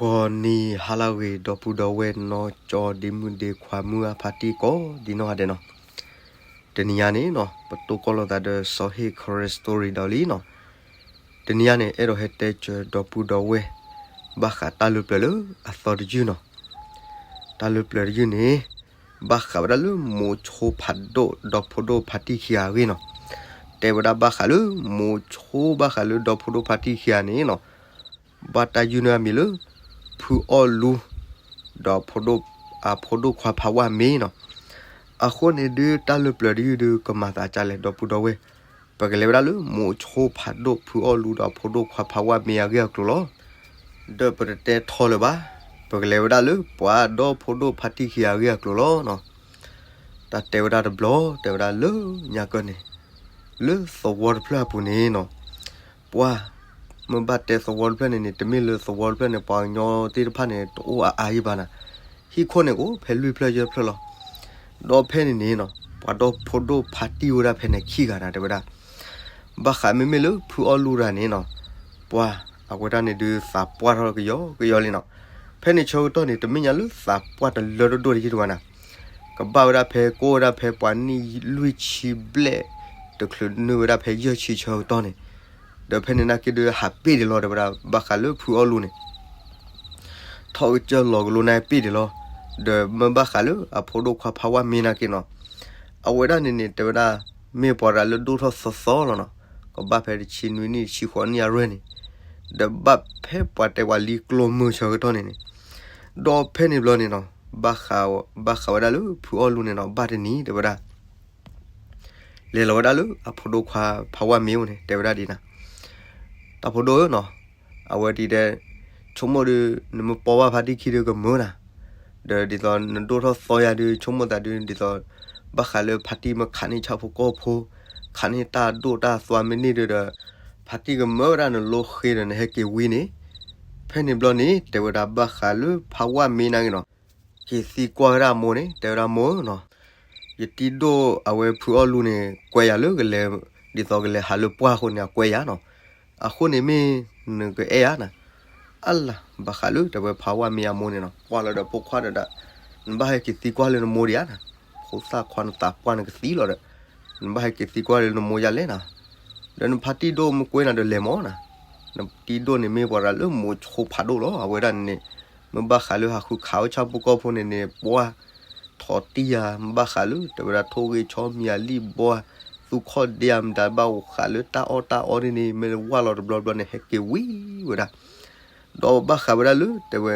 ဂီၤနံၤဟါလၢအဂ့ၤ ဒီပုၢ်ဒီဝဲၢ်နီၢ်ကၠီဒ့မုၣ်ဒ့ခွါမုၢ်အါဖါတံၢ်ကိးဒ်နီၢ်ဂၤဒဲးနီၤ, တနံၤညါန့ၣ်နီၤ ပတိၢ်ကီၢ်လိာ်သးဒီးစီၤဟ့ၣ် Karen story ဒီးလံနီၤ, တနံၤညါန့ၣ် အဲၣ်ဒိးဟဲတဲစၢၤဒီပုၢ်ဒီဝဲၢ် ဘၣ်ဃးတၢ်လၢပျၢၤလၢအသီတယုၢ်နီၤ, တၢ်လၢပျၢၤတယုၢ်န့ၣ် ဘၣ်ဃးဝဲဒၣ်လၢမိၤဆိဖးဒိၣ်ဒီဖိဒိၣ်ဖါတံၢ်ခံဂၤအဂ့ၢ်နီၤ, တဲဝဲဒၣ်ဘၣ်ဃးလၢမိၤဆိဘၣ်ဃးလၢဒီဖိဒိၣ်ဖါတံၢ်ခံဂၤန့ၣ်နီၤ ဘၣ်တၢ်ယုၢ်န့ၢ်အမံၤလၢ ဖုအီၣ်လူ ဒီး အဖိဒိၣ်ခွါဖးဝၣ်မ့ၤနီၤ, အဃိန့ၣ်ဒုးတၢ်လၢပျၢၤတယုၢ်ဒုးကမၤသးဒ်လဲၣ် ဒီပုၢ်ဒီဝဲၢ်, ပကလဲၤဝဲဒၣ်လၢမိၤဆိဖးဒိၣ်ဖုအီၣ်လူဒီးအဖိဒိၣ်ခွါဖးဝၣ်မ့ၤအဂ့ၢ်အကျိၤလီၤ. ဒီးပတတဲထီလၢၤဘၣ်, ပကလဲၤဝဲဒၣ်လၢပှၤဒီဖိဒိၣ်ဖါတံၢ်ခံဂၤအဂ့ၢ်အကျိၤလီၤနီၤ, တၢ်တဲဝဲဒၣ်တဘျီ တဲဝဲဒၣ်လၢညါကၢၢ်န့ၣ် လၢသဝီတဖျၢၣ်အပူၤန့ၣ်နီၤ, ပှၤ မ့ၢ်ဘၣ်တဲသဝီတဖျၢၣ်န့ၣ်န့ၣ် တမ့ၢ်လၢသဝီတဖျၢၣ်န့ၣ် ပှၤကညီသ့ၣ်တဖၣ်န့ၣ် တအိၣ်အါအါယံၤဘၣ်နၤ, ဟံၣ်ခိၣ်န့ၣ်ကအိၣ်ဖဲလွံၢ်ဖျၢၣ်ယဲၢ်ဖျၢၣ်လီၤ. ဒီးဖဲန့ၣ်န့ၣ်နီၤ ပှၤဒီဖိဒိၣ်ဖါတံၢ်အိၣ်ဝဲဒၣ်ဖဲန့ၣ်ခံဂၤနၤ တဲဝဲဒၣ်, ဘၣ်ဃးမ့မ့ၢ်လၢဖုအီၣ်လူတဂၤန့ၣ်နီၤ, ပှၤ အဝဲဒၣ်န့ၣ်ဒုးသးပှၢ်ထီၣ်ကယီကယီလံနီၤ, ဖဲန့ၣ်ဆၢကတီၢ်န့ၣ် တမ့ၢ်ညါလၢသးပှၢ်တလၢတဒိၣ်တယံၤတဝဲနၤ, ကဘၣ်ဝဲဒၣ်ဖဲ ကအိၣ်ဝဲဒၣ်ဖဲပှၤနံၣ်လွံၢ်ဆံဘျဲၣ် တချုးနုာ်ဝဲဒၣ်ဖဲယဲၢ်ဆံဆၢကတီၢ်န့ၣ်, ဒီးဖဲန့ၣ်နာ်က့ဒုးဟးပ့ၢ်ဒံးလီၤ တဲဝဲဒၣ် ဘၣ်ဃးလၢဖုအီၣ်လူန့ၣ် ထီၣ်ကစၢၢ်လီၤကလိနၢ်ပ့ၢ်ဒံးလီၤ, ဒီးမ့ၢ်ဘၣ်ဃးလၢအဖိဒိၣ်ခွါဖးဝၣ်မ့ၤနာ်က့နီၤ, အဝဲဒၣ်န့ၣ်န့ၣ် တဲဝဲဒၣ် မ့ၢ်ပှၤတဂၤလၢဒိၣ်ထီၣ်သီသီလီၤနီၤ, ကဘၣ်ဖဲတဆံနွံနံၣ်တဆံဃိးနံၣ်အရွဲၢ်န့ၣ်, ဒီးဘၣ်ဖဲပှၤတဲပှၤလံကျိမုၢ်ဆၢကတီၢ်န့ၣ်န့ၣ်, ဒီးဖဲန့ၣ်ဘျီန့ၣ်နီၤ, ဘၣ်ဃးဝဲဒၣ်လၢဖုအီၣ်လူန့ၣ်နီၤ ဘၣ်တနံၤ တဲဝဲဒၣ် လဲၤလီၤဝဲဒၣ်လၢအဖိဒိၣ်ခွါဖးဝၣ်မ့ၤအိၣ်န့ၣ် တဲဝဲဒၣ်ဒ်နၤ, တၢ်ဖိဒိၣ်ဧၢနီၤ, အဝဲဒ်တဲ ဆိကမိၣ်ဒုး နမ့ၢ်ပိာ်ဘၣ်ဖါတံၢ်ခံဒုးကမၢနၤ, ဒီးဒ်သိးနဒိၣ်ထီၣ်သီယၤဒုး ဆိကမိၣ်သးဒုး ဒ်သိး ဘၣ်ဃးလၢဖါတံၢ်မ့ၢ်ခးန့ၢ်ဆၣ်ဖိကီၢ်ဖိ, ခးန့ၢ်တၢ်ဒိၣ်တၢ်သွါမ့ၢ်န့ၢ်ဒုးဒီး ဖါတံၢ်ကမၢဝဲဒၣ်နလိဃ့ဒီးနဟဲက့ၤဝံန့ၣ်, ဖဲန့ၣ်ဘျီန့ၣ် တဲဝဲဒၣ်ဘၣ်ဃးလၢဖးဝၣ်မ့ၤနာ်က့နီၤ က့ၤသံကွၢ်ဝဲဒၣ်အမိၢ်န့ၣ် တဲဝဲဒၣ်မိၢ်ဧၢနီၤ, ယတံၤဒိၣ်အဝဲဖုအီၣ်လူန့ၣ် ကွဲးယၤလၢကလဲၤ ဒ်သိးကလဲၤဟးလၢပှၢ်အဃိန့ၣ် အကွဲးယၤနီၤ, အဃိန့ၣ်မ့ၢ်နကအဲၣ်ယၤနၤ, အလၤ ဘၣ်ဃးလၢတဲဝဲဖးဝၣ်မ့ၤအမိၢ်န့ၣ်နီၤ ကွၢ်လီၤဒီးဖိခွါဒီးဒၣ်, နဘၣ်ဟဲက့ၤသံကွၢ်လၢနမိၢ်ဒံးဧါနၤ, ဖိသၣ်ခွါနသးပှၢ်နကသံလီၤဒီး, နဘၣ်ဟဲက့ၤသံကွၢ်လၢနမိၢ်ယၤလဲၣ်နၤ, ဒီးနဖါတံၢ်ဒိၣ်မ့ၢ်ကွဲးနၤဒီးလဲၤမၢ်နၤ, နတံၤဒိၣ်န့ၣ်မ့ၢ်ပှၤတဂၤလၢမိၤဆိဖးဒိၣ်လီၤ အဝဲဒၣ်န့ၣ်န့ၣ်, မ့ၢ်ဘၣ်ဃးလၢဟးဃုခးဝဲဆၣ်ဖိကီၢ်ဖိန့ၣ်န့ၣ် ပှၢ် ထီၣ်တံၢ်ယၤ မ့ၢ်ဘၣ်ဃးလၢ တဲဝဲဒၣ်ထိၣ်ဂ့ၤဆီမံၤအလံၣ်ဘီ သူၣ်ခီၣ်ဒ့ဧါ မတၤဘၣ်အိၣ်ဃးလၢတၢ်အီၣ်တၢ်အီဒ်န့ၣ် မ့ၢ်ဝၢ်လီၤတဘျီဘျီန့ၣ် ဟဲက့ၤဝံၤဝဲဒၣ်, ဒီးဘၣ်ဃးဝဲဒၣ်လၢ တဲဝဲ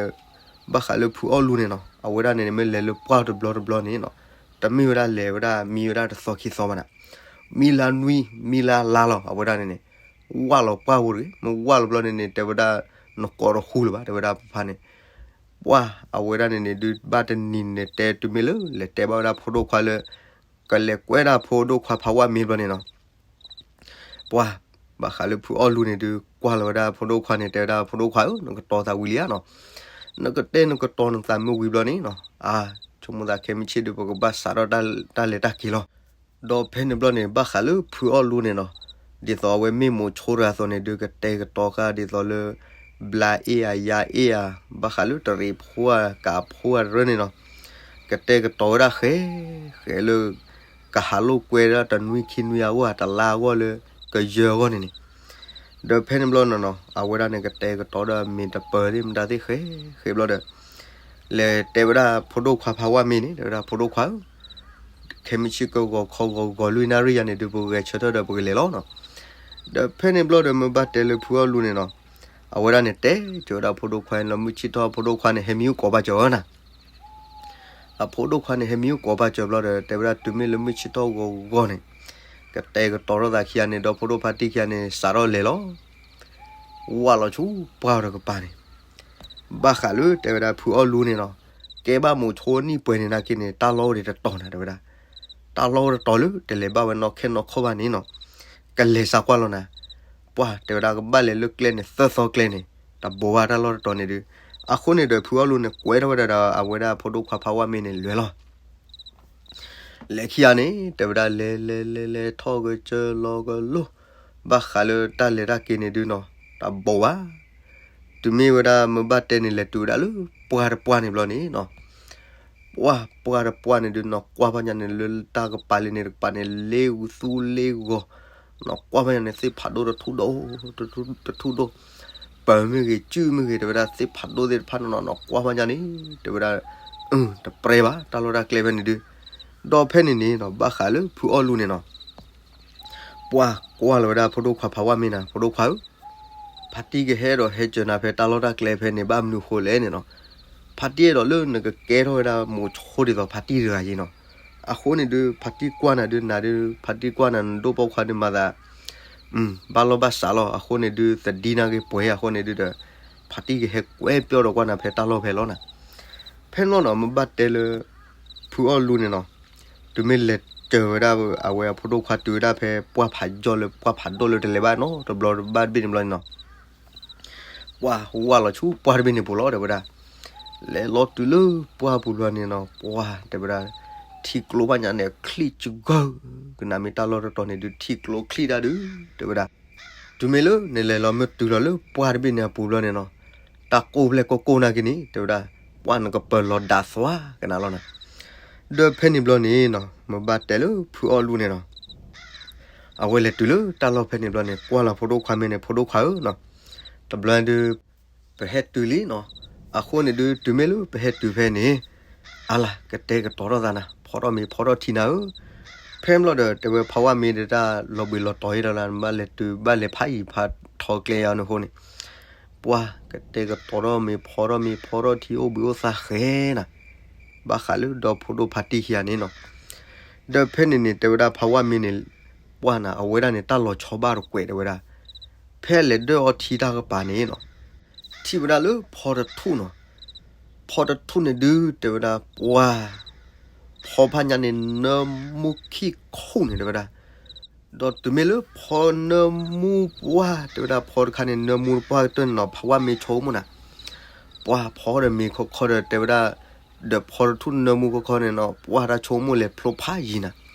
ဘၣ်ဃးလၢဖုအီၣ်လူန့ၣ်နီၤ အဝဲဒၣ်န့ၣ်န့ၣ် မ့ၢ်လဲၤလၢပှၢ်တဘျီတဘျီန့ၣ်နီၤ, တမ့ၢ်ဝဲဒၣ်လဲၤဝဲဒၣ်မံဝဲဒၣ်တသီခံသီဘၣ်နၤ, မံလါနွံ မံလါလါလီၤ အဝဲဒၣ်န့ၣ်န့ၣ်, ဝၢ်လီၤပှၢ်ဝဲတဂ့ၤ မ့ၢ်ဝၢ်လီၤဘျီန့ၣ်န့ၣ် တဲဝဲဒၣ် နကိးတဃူလၢၤဘၣ် တဲဝဲဒၣ်ဖါန့ၣ် ပှၢ် အဝဲဒၣ်န့ၣ်န့ၣ် ဒုးဘၣ်တနံၤန့ၣ် တဲတုၤမ့ၢ်လၢ လဲၤတဲဘၣ်ဝဲဒၣ်ဖိဒိၣ်ခွါလၢ ကလဲၤကွဲးဒၣ်ဖိဒိၣ်ခွါဖးဝၣ်မ့ၤဘျီန့ၣ်နီၤ, ပှၢ် ဘၣ်ဃးလၢဖုအီၣ်လူန့ၣ်ဒုး ကွၢ်လီၤဝဲဒၣ်ဖိဒိၣ်ခွါန့ၣ် တဲဝဲဒၣ်ဖိဒိၣ်ခွါဧၢ နကတီၤသးဝံၤလံဧါနီၤ, နကတဲနကတီၤနသးမ့ၢ်ဝံၤဘျီန့ၣ်နီၤ အါ ဆိကမိၣ်သးခဲမုၢ်ဆ့ၣ်ဒုး ပကဘၣ်စးထီၣ်တၢ်လဲၤတၢ်က့ၤလီၤ. ဒီးဖဲန့ၣ်ဘျီန့ၣ် ဘၣ်ဃးလၢဖုအီၣ်လူန့ၣ်နီၤ, ဒ်သိးအဝဲမ့ၢ်မိၤဆိတဂၤအသိးန့ၣ်ဒုး ကတဲာ်ကတီၤဃာ်ဒ်သိးလၢ ဘျါအ့ၣ်ဧါ ယါအ့ၣ်ဧါ ဘၣ်ဃးလၢတရံးဖိဧါ ကးဖိဧါတရၢန့ၣ်နီၤ, ကတဲာ်ကတီၤဝဲဒၣ်ဃဲ ဃဲလၢ ကဟးလိာ်ကွဲဒၣ်တနွံခံနွံအဂီၢ် တလါအဂီၢ်လၢ ကယၢၤအဂီၢ်န့ၣ်န့ၣ်, ဒီးဖဲန့ၣ်ဘျီန့ၣ်နီၤ အဝဲဒၣ်န့ၣ် ကတဲာ်ကတီၤဒီးမ့ၢ်တပၢၤသ့ၣ်မတၤသ့ၣ်ဃဲ ဃဲဘျီဒီး လဲၤတဲဝဲဒၣ်ဖိဒိၣ်ခွါဖးဝၣ်မ့ၤန့ၣ် တဲဝဲဒၣ်ဖိဒိၣ်ခွါဧၢ ခဲမုၢ်ဆ့ၣ်ကဂီၤခီဂီၤဂီၤလွံၢ်နၣ်ရံၣ်ယၤန့ၣ်ဒုး ပဂဲၤဆၢထၢၣ်ဒီးပကလဲၤလီၤနီၤ. ဒီးဖဲန့ၣ်ဘျီဒီး မ့ၢ်ဘၣ်တဲလၢဖုအီၣ်လူန့ၣ်နီၤ, အဝဲဒၣ်န့ၣ်တဲကၢၤဝဲဒၣ်ဖိဒိၣ်ခွါန့ၣ်လီၤ မုၢ်ဆ့ၣ်ထီၣ်ဖိဒိၣ်ခွါန့ၣ် ဟဲမံအိၣ်ကိးဘၣ်စၢၤဝဲနၤ. အဖိဒိၣ်ခွါန့ၣ်ဟဲမံအိၣ်ကိးဘၣ်စၢၤဘျီဒီး တဲဝဲဒၣ်တုၤမ့ၢ်လၢမုၢ်ဆ့ၣ်ထီၣ်ဂီၤဂီၤန့ၣ်, ကတဲာ်ကတီၤထီၣ်သးခံဂၤန့ၣ် ဒီးဖိဒိၣ်ဖါတံၢ်ခံဂၤန့ၣ် စးထီၣ်လဲၤလီၤ ဝၢ်လီၤဆူပှၢ်တကပၤန့ၣ်, ဘၣ်ဃးလၢတဲဝဲဒၣ်ဖုအီၣ်လူန့ၣ်နီၤ, ကဲဘၣ်မိၤဆိနံၣ်ပှဲၤန့ၣ်နာ်က့န့ၣ် တၢ်လီၢ်အိၣ်ဒံးတတီၤနၤ တဲဝဲဒၣ်, တၢ်လီၢ်အိၣ်တတီၤလၢ တလဲၤဘၣ်ဝဲနီၢ်ခဲနီၢ်ခီၣ်ဘၣ်န့ၣ်နီၤ, ကလဲၤစးကွၢ်လီၤနၤ, ပှၢ်တဲဝဲဒၣ်ကဘၣ်လဲၤလၢကျဲန့ၣ် သၢသီကျဲန့ၣ် တဘိးဘၣ်တၢ်လီၢ်တတီၤန့ၣ်ဒုး, အဃိန့ၣ်ဒီးဖုအီၣ်လူန့ၣ် ကွဲထီၣ်ဝဲဒၣ်ဒီး အဝဲဒၣ်ဖိဒိၣ်ခွါဖးဝၣ်မ့ၤန့ၣ်လဲၤလီၤ လဲၤခံဂၤန့ၣ် တဲဝဲဒၣ်လဲၤလဲၤလဲၤလဲၤထီၣ်ကစၢၢ်လီၤကလိ, ဘၣ်ဃးလၢတၢ်လဲၤတၢ်က့ၤန့ၣ်ဒုးနီၤ, တၢ်ဘိးဘၣ်, တုၤမ့ၢ်ဝဲဒၣ်မ့ၢ်ဘၣ်တဲန့ၣ် လဲၤတုၤဝဲဒၣ်လၢပှၢ်တပှၢ်န့ၣ်ဘျီန့ၣ်နီၤ, ပှၢ် ပှၢ်တပှၢ်န့ၣ်ဒုး နီၢ်ကွၢ်ဖးညါန့ၣ် လၢတၢ်ကပၤလံန့ၣ်တကပၤန့ၣ် လ့ဂူၤသူလ့ဂီၤ, နီၢ်ကွၢ်ဖးညါန့ၣ် သ့ၣ်ဖးဒိၣ်တထူၣ်ဒိၣ် တထူၣ်ဒိၣ်, ပၢၤမ့ၢ်ဂ့ၤ စုၣ်မ့ၢ်ဂ့ၤ တဲဝဲဒၣ် သ့ၣ်ဖးဒိၣ်သ့ၣ်တဖၣ်န့ၣ်နီၤ နီၢ်ကွၢ်ဖးညါန့ၣ် တဲဝဲဒၣ် တပြဲဘၣ် တၢ်လီၢ်တၢ်ကျဲဖဲန့ၣ်ဒုး, ဒီးဖဲန့ၣ်န့ၣ်နီၤ ဘၣ်ဃးလၢဖုအီၣ်လူန့ၣ်နီၤ ပှၢ်ကွၢ်လီၤဝဲဒၣ်ဖိဒိၣ်ခွါဖးဝါမ့ၢ်နၤ ဖိဒိၣ်ခွါဧၢ, ဖါတံၢ်ကဟဲဒီးဟဲစၢၤနၤဖဲတၢ်လီၢ်တၢ်ကျဲဖဲန့ၣ် ဘၣ်မနုၤဃိလဲၣ်န့ၣ်နီၤ, ဖါတံၢ်အဲၣ်ဒိးလၢနကကဲထီၣ်ဝဲဒၣ်မိၤဆိဒ်သိးဖါတံၢ်တဂၤအံၤနီၤ, အဃိန့ၣ်ဒုး ဖါတံၢ်ကွၢ်နၤဒုး နၤဒုး ဖါတံၢ်ကွၢ်နၤ နဒိၣ်ပိာ်ခွါဒုးမၤသး ဘၣ်လီၢ်ဘၣ်စးလီၤ အဃိန့ၣ်ဒုး သဒံနၤဂ့ၤပှဲၤ အဃိန့ၣ်ဒုးဒီး ဖါတံၢ်ကဟဲကွဲပျီဒီးကွၢ်နၤဖဲတၢ်လီၢ်ဖဲလီၤနၤ, ဖဲန့ၣ်နီၤ မ့ၢ်ဘၣ်တဲလၢ ဖုအီၣ်လူန့ၣ်နီၤ, တုၤမ့ၢ်လဲၤစၢၤဝဲဒၣ် အဝဲအဖိဒိၣ်ခွါတုၤဝဲဒၣ်ဖဲပှၢ်ဖးယီၢ်လၢပှၢ်ဖးဒိၣ်လၢတလဲၤဘၣ်နီတဘျီဘၣ်တဘ့ၣ်န့ၣ်ဘျီန့ၣ်နီၤ, ပှၢ်ဝၢ်လီၤဆူပှၢ်တဘ့ၣ်န့ၣ်ပူၤလီၤ တဲဝဲဒၣ်, လဲၤလီၤတုၤလၢပှၢ်ပူၤဘျီန့ၣ်နီၤ ပှၢ်တဲဝဲဒၣ် ထံကျိဖးညါန့ၣ် ချံၣ်စှၤ ကနၣ်မ့ၢ်တၢ်လီၢ်တတီၤန့ၣ်ဒုး ထံကျိချံၣ်ဒၣ်ဒုး တဲဝဲဒၣ် တုၤမ့ၢ်လၢနလဲၤလီၤမ့ၢ်တုၤလီၤလၢပှၢ်တဘ့ၣ်န့ၣ်အပူၤဘျီန့ၣ်နီၤ, တၢ်ကိၢ်ဖျဲၣ်ကိၢ်ကိၢ်နာ်က့န့ၣ် တဲဝဲဒၣ် ပှၢ်နကပၢၤလီၤဒၣ်သွါကနၣ်လီၤနၤ, ဒီးဖဲန့ၣ်ဘျီန့ၣ်နီၤ မ့ၢ်ဘၣ်တဲလၢဖုအီၣ်လူန့ၣ်နီၤ အဝဲလဲၤတုၤလၢတၢ်လီၢ်ဖဲန့ၣ်ဘျီန့ၣ် ကွၢ်လီၤဖိဒိၣ်ခွါမ့ၢ်န့ၣ် ဖိဒိၣ်ခွါဧၢနီၤ, တဘျီဒုး ပဟဲတုၤလံနီၤ, အဃိန့ၣ်ဒုး တုၤမ့ၢ်လၢပဟဲတုၤဖဲန့ၣ် အါလၢ် ကတဲာ်ကတီၤထီၣ်သးနၤ ဖီထီၣ်မ့ၤဖီထီၣ်ထံနၤဧၢ, ဖဲန့ၣ်ဘျီဒီး တဲဝဲဖးဝါမ့ၢ်ဒီးတၢ်လီၤဘှံးလီၤတီၤအံၤဒီးလၢ နဘၣ်လဲၤတုၤဘၣ်လဲၤဖးယံၤဖးထီကျဲယၤန့ၣ်အဃိန့ၣ်, ပှၢ်ကတဲာ်ကတီၤထီၣ်မ့ၤဖီထီၣ်မ့ၤဖီထီၣ်ထံအိၣ်ဘှံးအိၣ်သါဃဲနၤ, ဘၣ်ဃးလၢဒီဖိဒိၣ်ဖါတံၢ်ခံဂၤန့ၣ်နီၤ, ဒီးဖဲန့ၣ်န့ၣ် တဲဝဲဒၣ်ဖးဝါမ့ၢ်န့ၣ် ပှၢ်နၤ အဝဲဒၣ်န့ၣ် တၢ်လီၤဆီဘၣ်တကွဲးတဲဝဲဒၣ်, ဖဲလဲၤဒၢၣ်အီထံတၢ်ကပၤန့ၣ်နီၤ, ထံၣ်ဝဲဒၣ်လၢဖီတထူၣ်နီၤ, ဖီတထူၣ်န့ၣ်ဒုး တဲဝဲဒၣ်ပှၢ်, ဖီဖးညါန့ၣ် နၢမူခံခူၣ်န့ၣ်တဲဝဲဒၣ်, ဒီးတုၤမ့ၢ်လၢဖီနၢမူပှၢ် တဲဝဲဒၣ်ဖီတခါန့ၣ် နၢမူတပှၢ်ကတၢၢ်န့ၣ်နီၤ ဖးဝါမ့ၢ်ဆိကမိၣ်နၤ, ပှၢ်ဖီဒီးမ့ၤခီခီဒီးတဲဝဲဒၣ်, ဒီးဖီတထူၣ်နၢမူခီခီန့ၣ်နီၤ ပှၢ်တၢ်ဆိကမိၣ်လဲၤဖျိဖးယံၤနၤ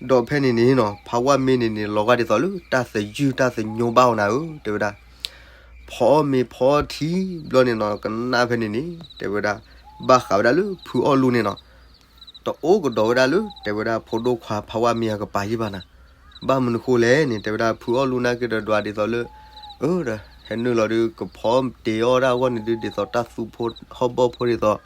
ဒီးဖဲန့ၣ်န့ၣ်နီၤ ဖးဝါမ့ၢ်န့ၣ်န့ၣ် လီၤဂာ်ဒ်သိးလၢတၢ်သယုၢ်တၢ်သညိဘၣ်အီၤနၤဧၢ တဲဝဲဒၣ်, ဖီမ့ၤဖီထံဘျီန့ၣ်နီၤ ကနၣ်ဖဲန့ၣ်န့ၣ် တဲဝဲဒၣ်, ဘၣ်ဃးဝဲဒၣ်လၢဖုအီၣ်လူန့ၣ်နီၤ, တအိၣ်ကဒီးဝဲဒၣ်လၢ တဲဝဲဒၣ်ဖိဒိၣ်ခွါဖးဝါမ့ၢ်အကပၤယံၤဘၣ်နၤ, ဘၣ်မနုၤဃိလဲၣ်န့ၣ် တဲဝဲဒၣ်ဖုအီၣ်လူနာ်က့ဒီးဒွးဒ်သိးလၢ အၢ ဒီး ဟဲနုာ်လီၤဒုး ကဖီတ့ၢ်အီၣ်ဒၣ်အဂီၢ်န့ၣ်ဒုး ဒ်သိးတၢ်သူဖိဟီၣ်ဘီၣ်ဖိဒ်သိး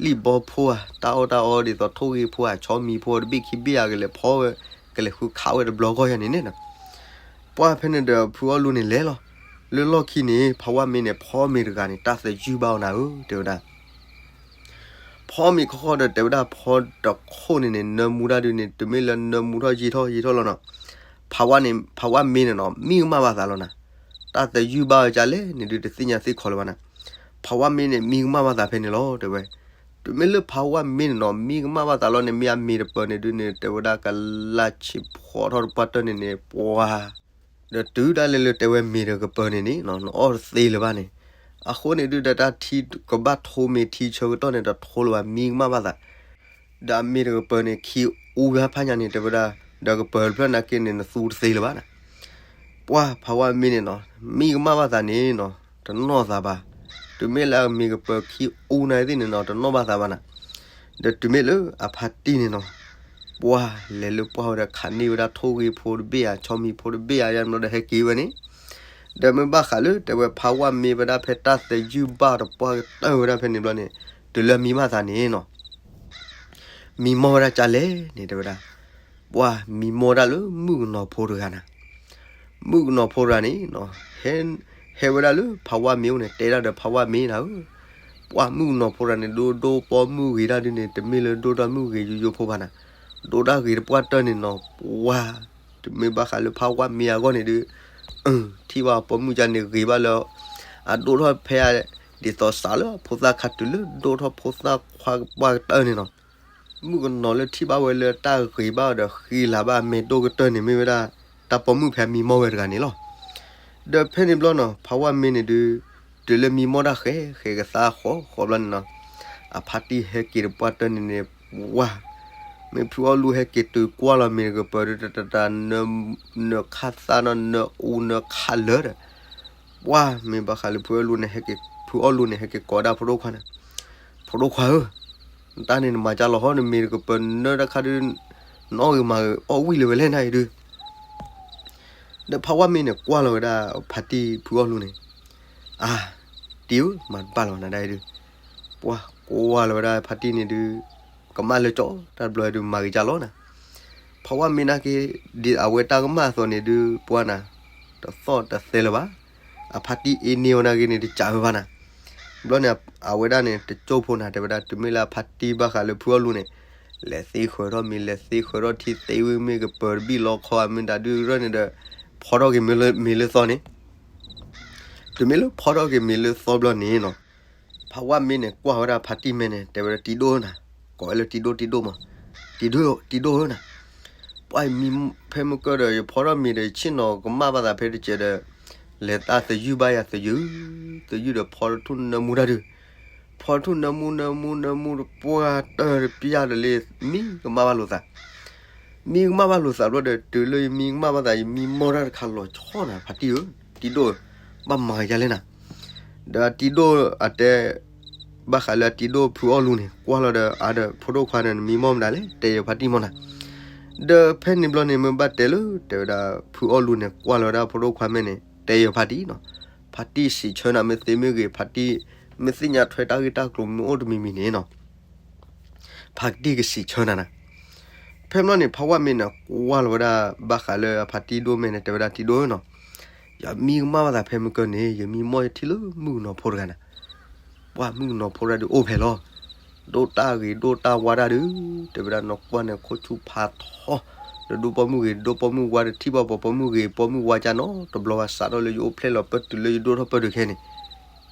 လံၣ်ဘီဖိဧါ တၢ်အီၣ်တၢ်အီဒ်သိးထိၣ်ဂ့ၤဖိဧါ ဆီမံၤဖိတဘ့ၣ်ခံဘ့ၣ်ဧါ ကလဲၤဖီဝဲ ကလဲၤဃုခးဝဲတဘျီဂီၢ်ယၤန့ၣ်န့ၣ်နီၤ, ပှၢ်ဖဲန့ၣ်ဒီးဖုအီၣ်လူန့ၣ်လဲၤလီၤ, လၢလီၢ်ခံန့ၣ် ဖးဝါမ့ၢ်န့ၣ် ဖီမ့ၤတဂၤန့ၣ် တၢ်သယုၢ်ဘၣ်အီၤနၤဧၢ တဲဝဲဒၣ် ဖီမ့ၤခီခီဒီးတဲဝဲဒၣ်ဖီတခိၣ်န့ၣ်န့ၣ် နၢမူတၢ်ဒုးန့ၣ် တမ့ၢ်လၢနၢမူထီၣ်ယံာ်ထီၣ်ယံာ်ထီၣ်လီၤနီၤ, ဖးဝါန့ၣ် ဖးဝါမ့ၢ်န့ၣ်နီၤ မံကမၣ်ဘၣ်သးလီၤနၤ, တၢ်သယုၢ်ဘၣ်ဝဲကလဲၣ်န့ၣ်ဒုး တသ့ၣ်ညါသ့ၣ်ခီလၢၤဘၣ်နၤ, ဖးဝါမ့ၢ်န့ၣ် မံကမၣ်ဘၣ်သးဖဲန့ၣ်လီၤ တဲဝဲ, တမ့ၢ်လၢဖးဝါမ့ၢ်န့ၣ်နီၤ မံကမၣ်ဘၣ်သးလီၤန့ၣ် မ့ၢ်အမ့ၤတပၢၤန့ၣ်ဒုးန့ၣ် တဲဝဲဒၣ်ကလၢ်ဆံးဖှီၣ်ထီၣ်တပှၢ်တၢၢ်န့ၣ်န့ၣ် ပှၤ ဒီးတုၤဒၣ်လဲာ်လၢတဲဝဲမ့ၤတကပၢၤန့ၣ်န့ၣ် နအီၣ်တသ့လၢၤဘၣ်န့ၣ်, အဃိန့ၣ်ဒုးဒီးတၢ်ထံကဘၣ်ထိမ့ၤထံဆၢကတီၢ်န့ၣ် တထိလၢၤဘၣ် မံကမၣ်ဘၣ်သး, ဒီးအမ့ၤတကပၢၤန့ၣ် ခံအူဖးညါန့ၣ် တဲဝဲဒၣ်, ဒီးကပၢၤတဖျၢၣ်နာ်က့န့ၣ် နသူတသ့လၢၤဘၣ်နၤ ပှၢ်ဖးဝါမ့ၢ်န့ၣ်နီၤ မံကမၣ်ဘၣ်သးန့ၣ်နီၤ တနီၣ်သးဘၣ်, တုၤမ့ၢ်လၢအမ့ၤကပၢၤခံအူနၤသ့ၣ်န့ၣ်နီၤ တနီၣ်ဘၣ်သးဘၣ်နၤ, ဒီးတုၤမ့ၢ်လၢအဖါတံၢ်န့ၣ်နီၤ ပှၢ်လဲၤလၢပှၢ်ဝဲဒီးခးန့ၢ်ဝဲဒၣ်ထိၣ်ဂ့ၤဖိတဘ့ၣ်ဧါ ဆီမံၤဖိတဘ့ၣ်ဧါ ယါဘျီဒီးဟဲက့ၤဝဲန့ၣ်, ဒီးမ့ၢ်ဘၣ်ဃးလၢတဲဝဲဖးဝါမ့ၢ်ဝဲဒၣ်ဖဲတၢ်သယုၢ်ဘၣ်တပှၢ်ကတၢၢ်ဝဲဒၣ်ဖဲန့ၣ်ဘျီန့ၣ်, တုၤလၢအမံမၣ်သးန့ၣ်နီၤ မံမီၢ်ဝဲဒၣ်ကလဲၣ်န့ၣ် တဲဝဲဒၣ်, ပှၢ်မံမီၢ်ဒၣ်လၢမုၣ်ကနီၤဖိတဂၤနၤ, မုၣ်ကနီၤဖိတဂၤန့ၣ်နီၤ ဟဲဝဲဒၣ်လၢဖးဝါမ့ၢ်အိၣ်န့ၣ် တဲဒၣ်ဒီးဖးဝါမ့ၢ်နၤဧၢ, ပှၢ်မုၣ်ကနီၤဖိတဂၤန့ၣ် ဒိၣ်ဒိၣ်ပိာ်မုၣ်ဂ့ၤဒၣ်ဒုးန့ၣ် တမ့ၢ်လၢဒိၣ်ဒိၣ်မုၣ်ဂ့ၤယိယိဖိဘၣ်နၤ, ဒိၣ်ဒၣ်ဂ့ၤတပှၢ်တၢၢ်န့ၣ်နီၤ ပှၢ် တမ့ၢ်ဘၣ်ဃးလၢဖးဝါမ့ၢ်အဂီၢ်န့ၣ်ဒုး ထံၣ်ဘၣ်ပိာ်မုၣ်ကန့ၣ်ဂ့ၤဘၣ်လၢ အဒိၣ်ထီၣ်ဖဲ ဒ်သိးစးလၢဖိသၣ်ခါတုၤလၢဒိၣ်ထီၣ်ဖိသၣ်ခွါကပှၢ်ကတၢၢ်န့ၣ်နီၤ, မုၣ်ကနီၤလၢထံၣ်ဘၣ်ဝဲလၢတၢ်ဂ့ၤဘၣ်ဒီးဃံလၤဘၣ်အမဲာ်ဒိၣ်ကတၢၢ်န့ၣ် မ့ၢ်ဝဲဒၣ် တၢ်ပိာ်မုၣ်ဖဲမံမီၢ်ဝဲတဂၤန့ၣ်လီၤ. ဒီးဖဲန့ၣ်ဘျီနီၤ ဖးဝါမ့ၢ်န့ၣ်ဒုး တုၤလၢမံမီၢ်တၢ်ဃဲဃဲကသါဃီဃီဘျီန့ၣ်နီၤ, အဖါတံၢ်ဟဲက့ၤတပှၢ်တၢၢ်န့ၣ်န့ၣ် ပှၢ် မ့ၢ်ဖုအီၣ်လူဟဲက့ၤတုၤကွၢ်လီၤမ့ၤတကပၢၤဒုး တတတၤ နၢခါသၣ်နီၤ နၢအူနၢခါလၢာ်ဒီး ပှၢ်မ့ၢ်ဘၣ်ဃးလၢဖုအီၣ်လူန့ၣ် ဖုအီၣ်လူန့ၣ် ဟဲက့ၤကိးဒၣ်ဖိဒိၣ်ခွါန့ၣ်, ဖိဒိၣ်ခွါဧၢ, နတၢ်န့ၣ်နမၤကၢ်လီၤဟီ နမ့ၤတကပၤနၢတၢ်ခါဒုး, နအီၣ်ဂ့ၤမၤဂ့ၤအီၣ်ဝံၣ်လၢၤဝဲလဲၣ်နၤအံၤဒုး. ဒီးဖးဝါမ့ၢ်န့ၣ် ကွၢ်လီၤဝဲဒၣ်ဖါတံၢ်ဖုအီၣ်လူန့ၣ်, အါ, တံၢ်ဧၢ, မၤတဘၣ်လၢၤဘၣ်နၤဒၣ်အံၤဒုး. ပှၢ်ကွၢ်လီၤဝဲဒၣ်ဖါတံၢ်န့ၣ်ဒုး, ကမၣ်လၢကၠီ တၢ်တဘျီဒုးမၤဂ့ၤကၢ်လီၤနၤ. ဖးဝါမ့ၢ်နာ်က့, ဒ်အဝဲတၢ်ကမၣ်အသိးန့ၣ်ဒုး ပှၢ်နၤ, တသီၣ်တသဲလၢၤဘၣ်. အဖါတံၢ်အ့န့ၢ်ဝဲနာ်က့န့ၣ် တစးဝဲဘၣ်နၤ. ဘျီန့ၣ် အဝဲဒၣ်န့ၣ် တကၠိဖိနၤ တဲဝဲဒၣ် တုၤမ့ၢ်လၢအဖါတံၢ်ဘၣ်ဃးလၢဖုအီၣ်လူန့ၣ်, လဲၤသ့ဃၢၤထီၣ်မ့ၤ လဲၤသ့ဃၢၤထီၣ်ထံ သ့ဝံၣ်မ့ၢ်ကပၤတဘံၣ်လီခီ အမ့ၢ်တၢ်ဒုးရၢၢ်န့ၣ်ဒီး, ဖီထီၣ်က့ၤမ့ၤလၢသီန့ၣ်. တုၤမ့ၢ်လၢဖီထီၣ်က့ၤမ့ၤလၢသီဘျီန့ၣ်နီၤ, ဖးဝါမ့ၢ်န့ၣ်ကွၢ်ဝဲဒၣ်ဖါတံၢ်မဲာ်န့ၣ် တဲဝဲဒၣ်တံၢ်ဒိၣ်ဧၢနၤ, ကိးဝဲလၢတံၢ်ဒိၣ်တံၢ်ဒိၣ်မး, တံၢ်ဒိၣ်ဧၢနၤ, ပှၢ်မံဖဲမုၢ်ကၢၢ်ဒီး ယဖီထီၣ်မ့ၤဒီး ယဆ့ၣ်နီၤကမၣ်ဘၣ်သးဖဲတကဲးဒီး, လဲၤသးသယုၢ်ဘၣ်ယၤသယုၢ်, သယုၢ်ဒီးဖီတထူၣ်နၢမူတၢ်ဒုး, ဖီတထူၣ်နၢမူနၢမူနၢမူတပှၢ်တၢၢ်တပျၢ်ဒီးလၢ မံကမၣ်ဘၣ်လိာ်သး မံကမၣ်ဘၣ်လိာ်သးဘျီဒီး တုၤလၢယမံကမၣ်ဘၣ်သး ယမံမီၢ်တၢ်တခါလီၤဆီနၤ ဖါတံၢ်ဧၢ, တံၢ်ဒိၣ်ဧၢ, ဘၣ်မၤယၤလဲၣ်နၤ. ဒီးအတံၢ်ဒိၣ်အတဲ, ဘၣ်ဃးလၢအတံၢ်ဒိၣ်ဖုအီၣ်လူန့ၣ် ကွၢ်လီၤဒီး အါဒီးဖိဒိၣ်ခွါန့ၣ် နမံမီၢ်မတၤလဲၣ် တဲယၤဖါတံၢ်မီၢ်နၤ. ဒီးဖဲန့ၣ်ဘျီန့ၣ် မ့ၢ်ဘၣ်တဲလၢ တဲဝဲဒၣ် ဖုအီၣ်လူန့ၣ် ကွၢ်လီၤဝဲဒၣ်ဖိဒိၣ်ခွါမဲာ်န့ၣ် တဲယၤဖါတံၢ်နီၤ, ဖါတံၢ်စံးဆၢနၤမ့ၢ်သ့မ့ၢ်ဂ့ၤ ဖါတံၢ်မ့ၢ်သ့ၣ်ညါထွဲတၢ်ဂ့ၢ်တၢ်ကျိၤမ့ၢ်အိၣ်တမံၤမံၤန့ၣ်နီၤ ဖါတံၢ်ကစံးဆၢနၤနၤ. ဖဲမ့ၢ်န့ၣ် ဖးဝါမ့ၢ်န့ၣ် ကွၢ်လီၤဝဲဒၣ် ဘၣ်ဃးလၢအဖါတံၢ်ဒိၣ်မဲာ်န့ၣ် တဲဝဲဒၣ်တံၢ်ဒိၣ်ဧၢနီၤ, ယမံကမၣ်ဘၣ်သးဖဲမုၢ်ကၢၢ်န့ၣ် ယမံမီၢ်ယထံၣ်လၢမုၣ်ကနီၤဖိတဂၤနၤ, ပှၢ်မုၣ်ကနီၤဖိတဂၤဒုးအိၣ်ဖဲလီၤ, ဒိၣ်တၢ်ဂ့ၤဒိၣ်တၢ်ဝါတၢ်ဒုး, တဲဝဲဒၣ်နကွၢ်န့ၣ် ခိၣ်ဆူၣ်ဖးထီ, တဒိၣ်ပိာ်မုၣ်ဂ့ၤ တဒိၣ်ပိာ်မုၣ်ဝါ တထံၣ်ဘၣ်ပှၤပိာ်မုၣ်ဂ့ၤ ပိာ်မုၣ်ဝါကၢ်နီတဘျီဘၣ် စးထီၣ်လၢယအိၣ်ဖျဲၣ်လီၤပၢၢ်တုၤလၢယဒိၣ်ထီၣ်ပၢၢ်တုၤခဲအံၤန့ၣ်,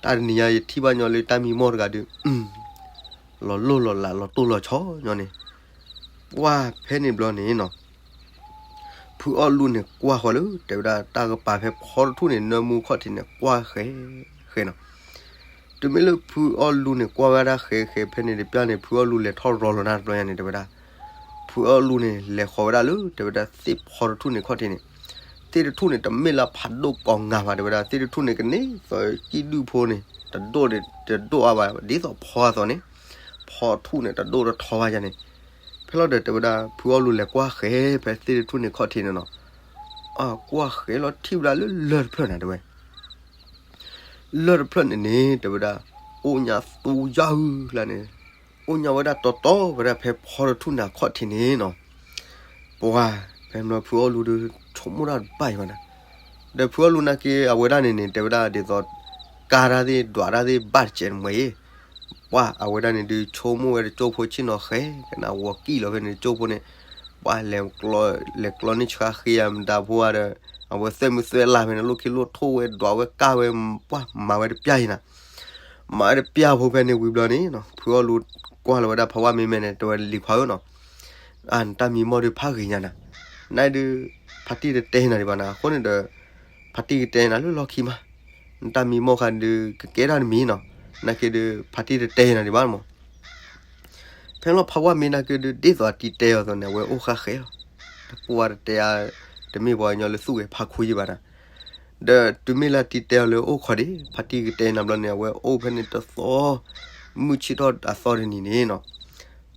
တၢ်တနံၤညါယထံၣ်ဘၣ်ညီလၢတၢ်မံမီၢ်တဂၤဒုး လီၤလိၢ်လီၤလးလီၤတိၢ်လီၤဆီညီန့ၣ်, ပှၢ်ဖဲန့ၣ်ဘျီန့ၣ်နီၤ, ဖုအီၣ်လူန့ၣ်ကွၢ်ဃီလၢ တဲဝဲဒၣ်တၢ်ကပၤဖဲဖီတထူၣ်န့ၣ် နၢမူခီၣ်ထံးန့ၣ် ကွၢ်ဃဲဃဲနီၤ, တုၤမ့ၢ်လၢဖုအီၣ်လူန့ၣ်ကွၢ်ဝဲဒၣ်ဃဲဃဲဖဲန့ၣ်တပျၢ်န့ၣ် ဖုအီၣ်လူလဲၤထီၣ်ရီလီၤနၤတဘျီညါန့ၣ် တဲဝဲဒၣ်, ဖုအီၣ်လူန့ၣ် လဲၤဃီၤဝဲဒၣ်လၢ တဲဝဲဒၣ်သ့ၣ်ဖီတထူၣ်န့ၣ်ခီၣ်ထံးန့ၣ်, သ့ၣ်တထူၣ်န့ၣ် တမ့ၢ်လၢဖးဒိၣ်ကိးငါဘၣ် တဲဝဲဒၣ် သ့ၣ်တထူၣ်န့ၣ် ကန့ၢ်သိးကံၣ်ဒုၣ်ဖိန့ၣ် တဒိၣ်န့ၣ် တဒိၣ်အါဘၣ် ဒ်သိးဖီအသိးန့ၣ်, ဖီထူၣ်န့ၣ် တဒိၣ်တထီဘၣ်ယါန့ၣ်, ဖဲလီၤဒီးတဲဝဲဒၣ် ဖုအီၣ်လူလဲၤကွၢ်ဃဲဖဲသ့ၣ်တထူၣ်န့ၣ်ခီၣ်ထံးန့ၣ်နီၤ, ကွၢ်ဃဲလီၤထံၣ်ဝဲဒၣ်လၢလၢၢ်တဖျၢၣ်နၤတဲဝဲ လၢၢ်တဖျၢၣ်န့ၣ်န့ၣ် တဲဝဲဒၣ်, အိၣ်ညါသူယါဧၢလၢန့ၣ်, အိၣ်ညါဝဲဒၣ်တီတီဝဲဒၣ်ဖဲဖီတထူၣ်န့ၣ်အခီၣ်ထံးန့ၣ်နီၤ, ပှၢ်, ဖဲမ့ၢ်ဖုအီၣ်လူဒီး ဆိကမိၣ်တၢ်တဘၣ်အံၤဘၣ်နၤ, ဒီးဖုအီၣ်လူနာ်က့အဝဲဒၣ်န့ၣ်န့ၣ် တဲဝဲဒၣ်ဒ်သိး, ကါတၢ်သ့ၣ်ဒွးတၢ်သ့ၣ်ဘၣ်တစဲးတမှဲၤအံၤ, ပှၢ်အဝဲဒၣ်န့ၣ်ဒုးဆိကမိၣ်ဝဲတကၠိဖိဆ့ၣ်နီၤဃဲ, ကနၣ်ဝီၤကံၣ်လီၤဖဲန့ၣ်တကၠိဖိန့ၣ်, ပှၢ်, လဲၤကျီန့ၢ်ဆှါဃ့ယၤမတၤဖိဧါဒီး, အဝဲသွဲၣ်မုၢ်သွဲၣ်လၢ်ဖဲန့ၣ် လိၣ်ခ့လိၣ်ထိၣ်ဝဲဒွးဝဲကါဝဲ, ပှၢ်မၤဝဲတပျၢ်အံၤနၤ မၤဝဲတပျၢ်ဖိဖဲန့ၣ်ဝံၤဘျီန့ၣ်နီၤ ဖုအီၣ်လူကွၢ်လီၤဝဲဒၣ်ဖးဝါမ့မဲန့ၣ် တဲဝဲလံၤခွါဧၢနီၤ, အါ နတၢ်မံမီၢ်ဒုးဖးဂ့ၤညါနၤ, နဒုး, ဖါတံၢ်တတဲနၤဒံးဘၣ်နၤ အဃိန့ၣ်ဒီး, ဖါတံၢ်ကတဲနၤလၢလီၢ်ခံမး, နတၢ်မံမီၢ်ဃါဒုးကကဲဒၣ်နမံၤနီၤ, နာ်က့ဒုး ဖါတံၢ်တတဲနၤဒံးဘၣ်မး ဖဲလီၤဖးဝါမ့ၢ်နာ်က့ဒုး ဒ်သိးအတံၢ်တဲအီၤအသိးန့ၣ် အဝဲအိၣ်ဃၣ်ဃဲလီၤ, တပှၢ်တတဲအါ, တမ့ၢ်ပှၤကညီလၢသူၣ်ဂဲၤဖးခူယံဘၣ်နၤ, ဒီးတုၤမ့ၢ်လၢအတံၢ်တဲအီၤလၢအိၣ်ခိးဒံး ဖါတံၢ်ကတဲနၤဘျီန့ၣ် အဝဲအိၣ်ဖဲန့ၣ်တသီ, မုၢ်ဆ့ၣ်ထီၣ်အသီတနံၤန့ၣ်နီၤ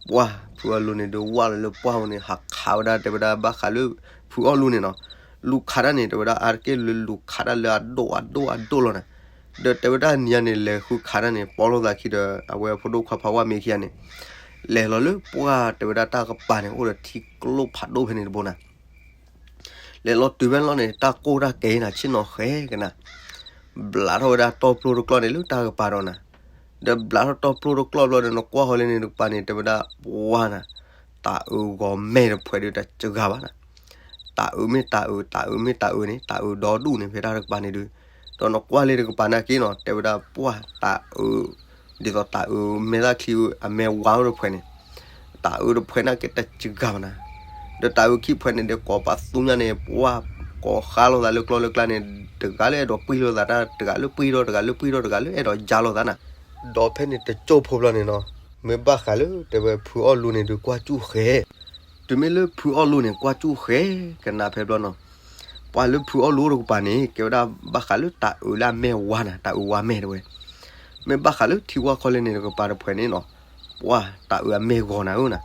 ပှၢ်, ဖုအီၣ်လူန့ၣ်ဒုးဝၢ်လီၤလၢပှၢ်ပူၤန့ၣ် ဟးခးဝဲဒၣ်တဲဝဲဒၣ်ဘၣ်ဃးလၢ ဖုအီၣ်လူန့ၣ်နီၤ, လူၤခးတၢ်န့ၣ် တဲဝဲဒၣ်အါတက့ၢ်လၢလူၤခးတၢ်လၢအဒိၣ်အဒိၣ်အဒိၣ်လီၤနၤ, ဒီးတဲဝဲဒၣ်နံၤညါန့ၣ် လဲၤဃုခးတၢ်န့ၣ် ပီလိာ်သးခံဒီး အဝဲဖိဒိၣ်ခွါဖးဝါမ့ၢ်ခံဂၤန့ၣ်, လဲၤလီၤလၢပှၢ်တဲဝဲဒၣ်တၢ်ကပၤန့ၣ် အိၣ်ဒီးထံကျိဖးဒိၣ်ဖဲန့ၣ်တဘိနၤ လဲၤလီၤတုၤဖဲန့ၣ်လီၤန့ၣ် တၢ်ကိၢ်တၢ်ကဲနၤ ဆ့ၣ်နီၤဃဲကနၤ, ဘျးထီၣ်ဝဲဒၣ်တီပျိတကျီၢ်န့ၣ်လၢတၢ်ကပၤဒီးနၤ, ဒီးဘျးထီၣ်တီပျိတကျီၢ်ဘျီဒီး နကွၢ်ဃီလၢန့ၣ်တကပၤန့ၣ် တဲဝဲဒၣ်ပှၢ်နၤ, တၤအုးဂီၤမဲာ်တဖှဲးဒုးတစှၤဘၣ်နၤ, တၤအုးမ့ၢ်တၤအုး တၤအုးမ့ၢ်တၤအုးန့ၣ် တၤအုးဒီဒူၣ်န့ၣ် ဖဲတၢ်တကပၤန့ၣ်ဒုး, ဒီးနကွၢ်လၢတကပၤနာ်က့နီၤ တဲဝဲဒၣ်ပှၢ်တၤအုး, ဒ်သိးတၤအုးမဲာ်သၣ်ချံအမဲာ်ဝါအိၣ်တဖှဲးန့ၣ် တၤအုးတဖှဲးနာ်က့တစှၤဘၣ်နၤ, ဒီးတၤအုးခံဖှဲးန့ၣ်ဒီးကိးပသူညါန့ၣ် ပှၢ်, ကိးဃါလိာ်သးလၢကျီလၢကျါန့ၣ်, တဂၤလၢအဲၣ်ဒိးပှံၢ်လိာ်သးတၢ် တဂၤလၢပှံၢ်ဒီး တဂၤလၢပှံၢ်ဒီး တဂၤလၢအဲၣ်ဒိးယါလိာ်သးနၤ, ဒီးဖဲန့ၣ်တကၠိၢ်ဖိဘျီန့ၣ်နီၤ, မ့ၢ်ဘၣ်ဃးလၢတဲဝဲဖုအီၣ်လူန့ၣ်ဒုးကွၢ်ကၠူၣ်ဃဲ တုၤမ့ၢ်လၢဖုအီၣ်လူန့ၣ် ကွၢ်ကၠူၣ်ဃဲကနၤဖဲဘျီနီၤ, ပှၤလၢဖုအီၣ်လူတကပၤန့ၣ် ကဲဝဲဒၣ်ဘၣ်ဃးလၢတၢ်အုးလၢအမဲာ်ဝါနၤ, တၢ်အုးဝါမဲာ်တဲဝဲ, မ့ၢ်ဘၣ်ဃးလၢထံဝါခီလဲၣ်န့ၣ်တကပၤတဖှဲးန့ၣ်နီၤ, ပှၤတၢ်အုးအမဲာ်ဂီၤနၤဧၢနၤ.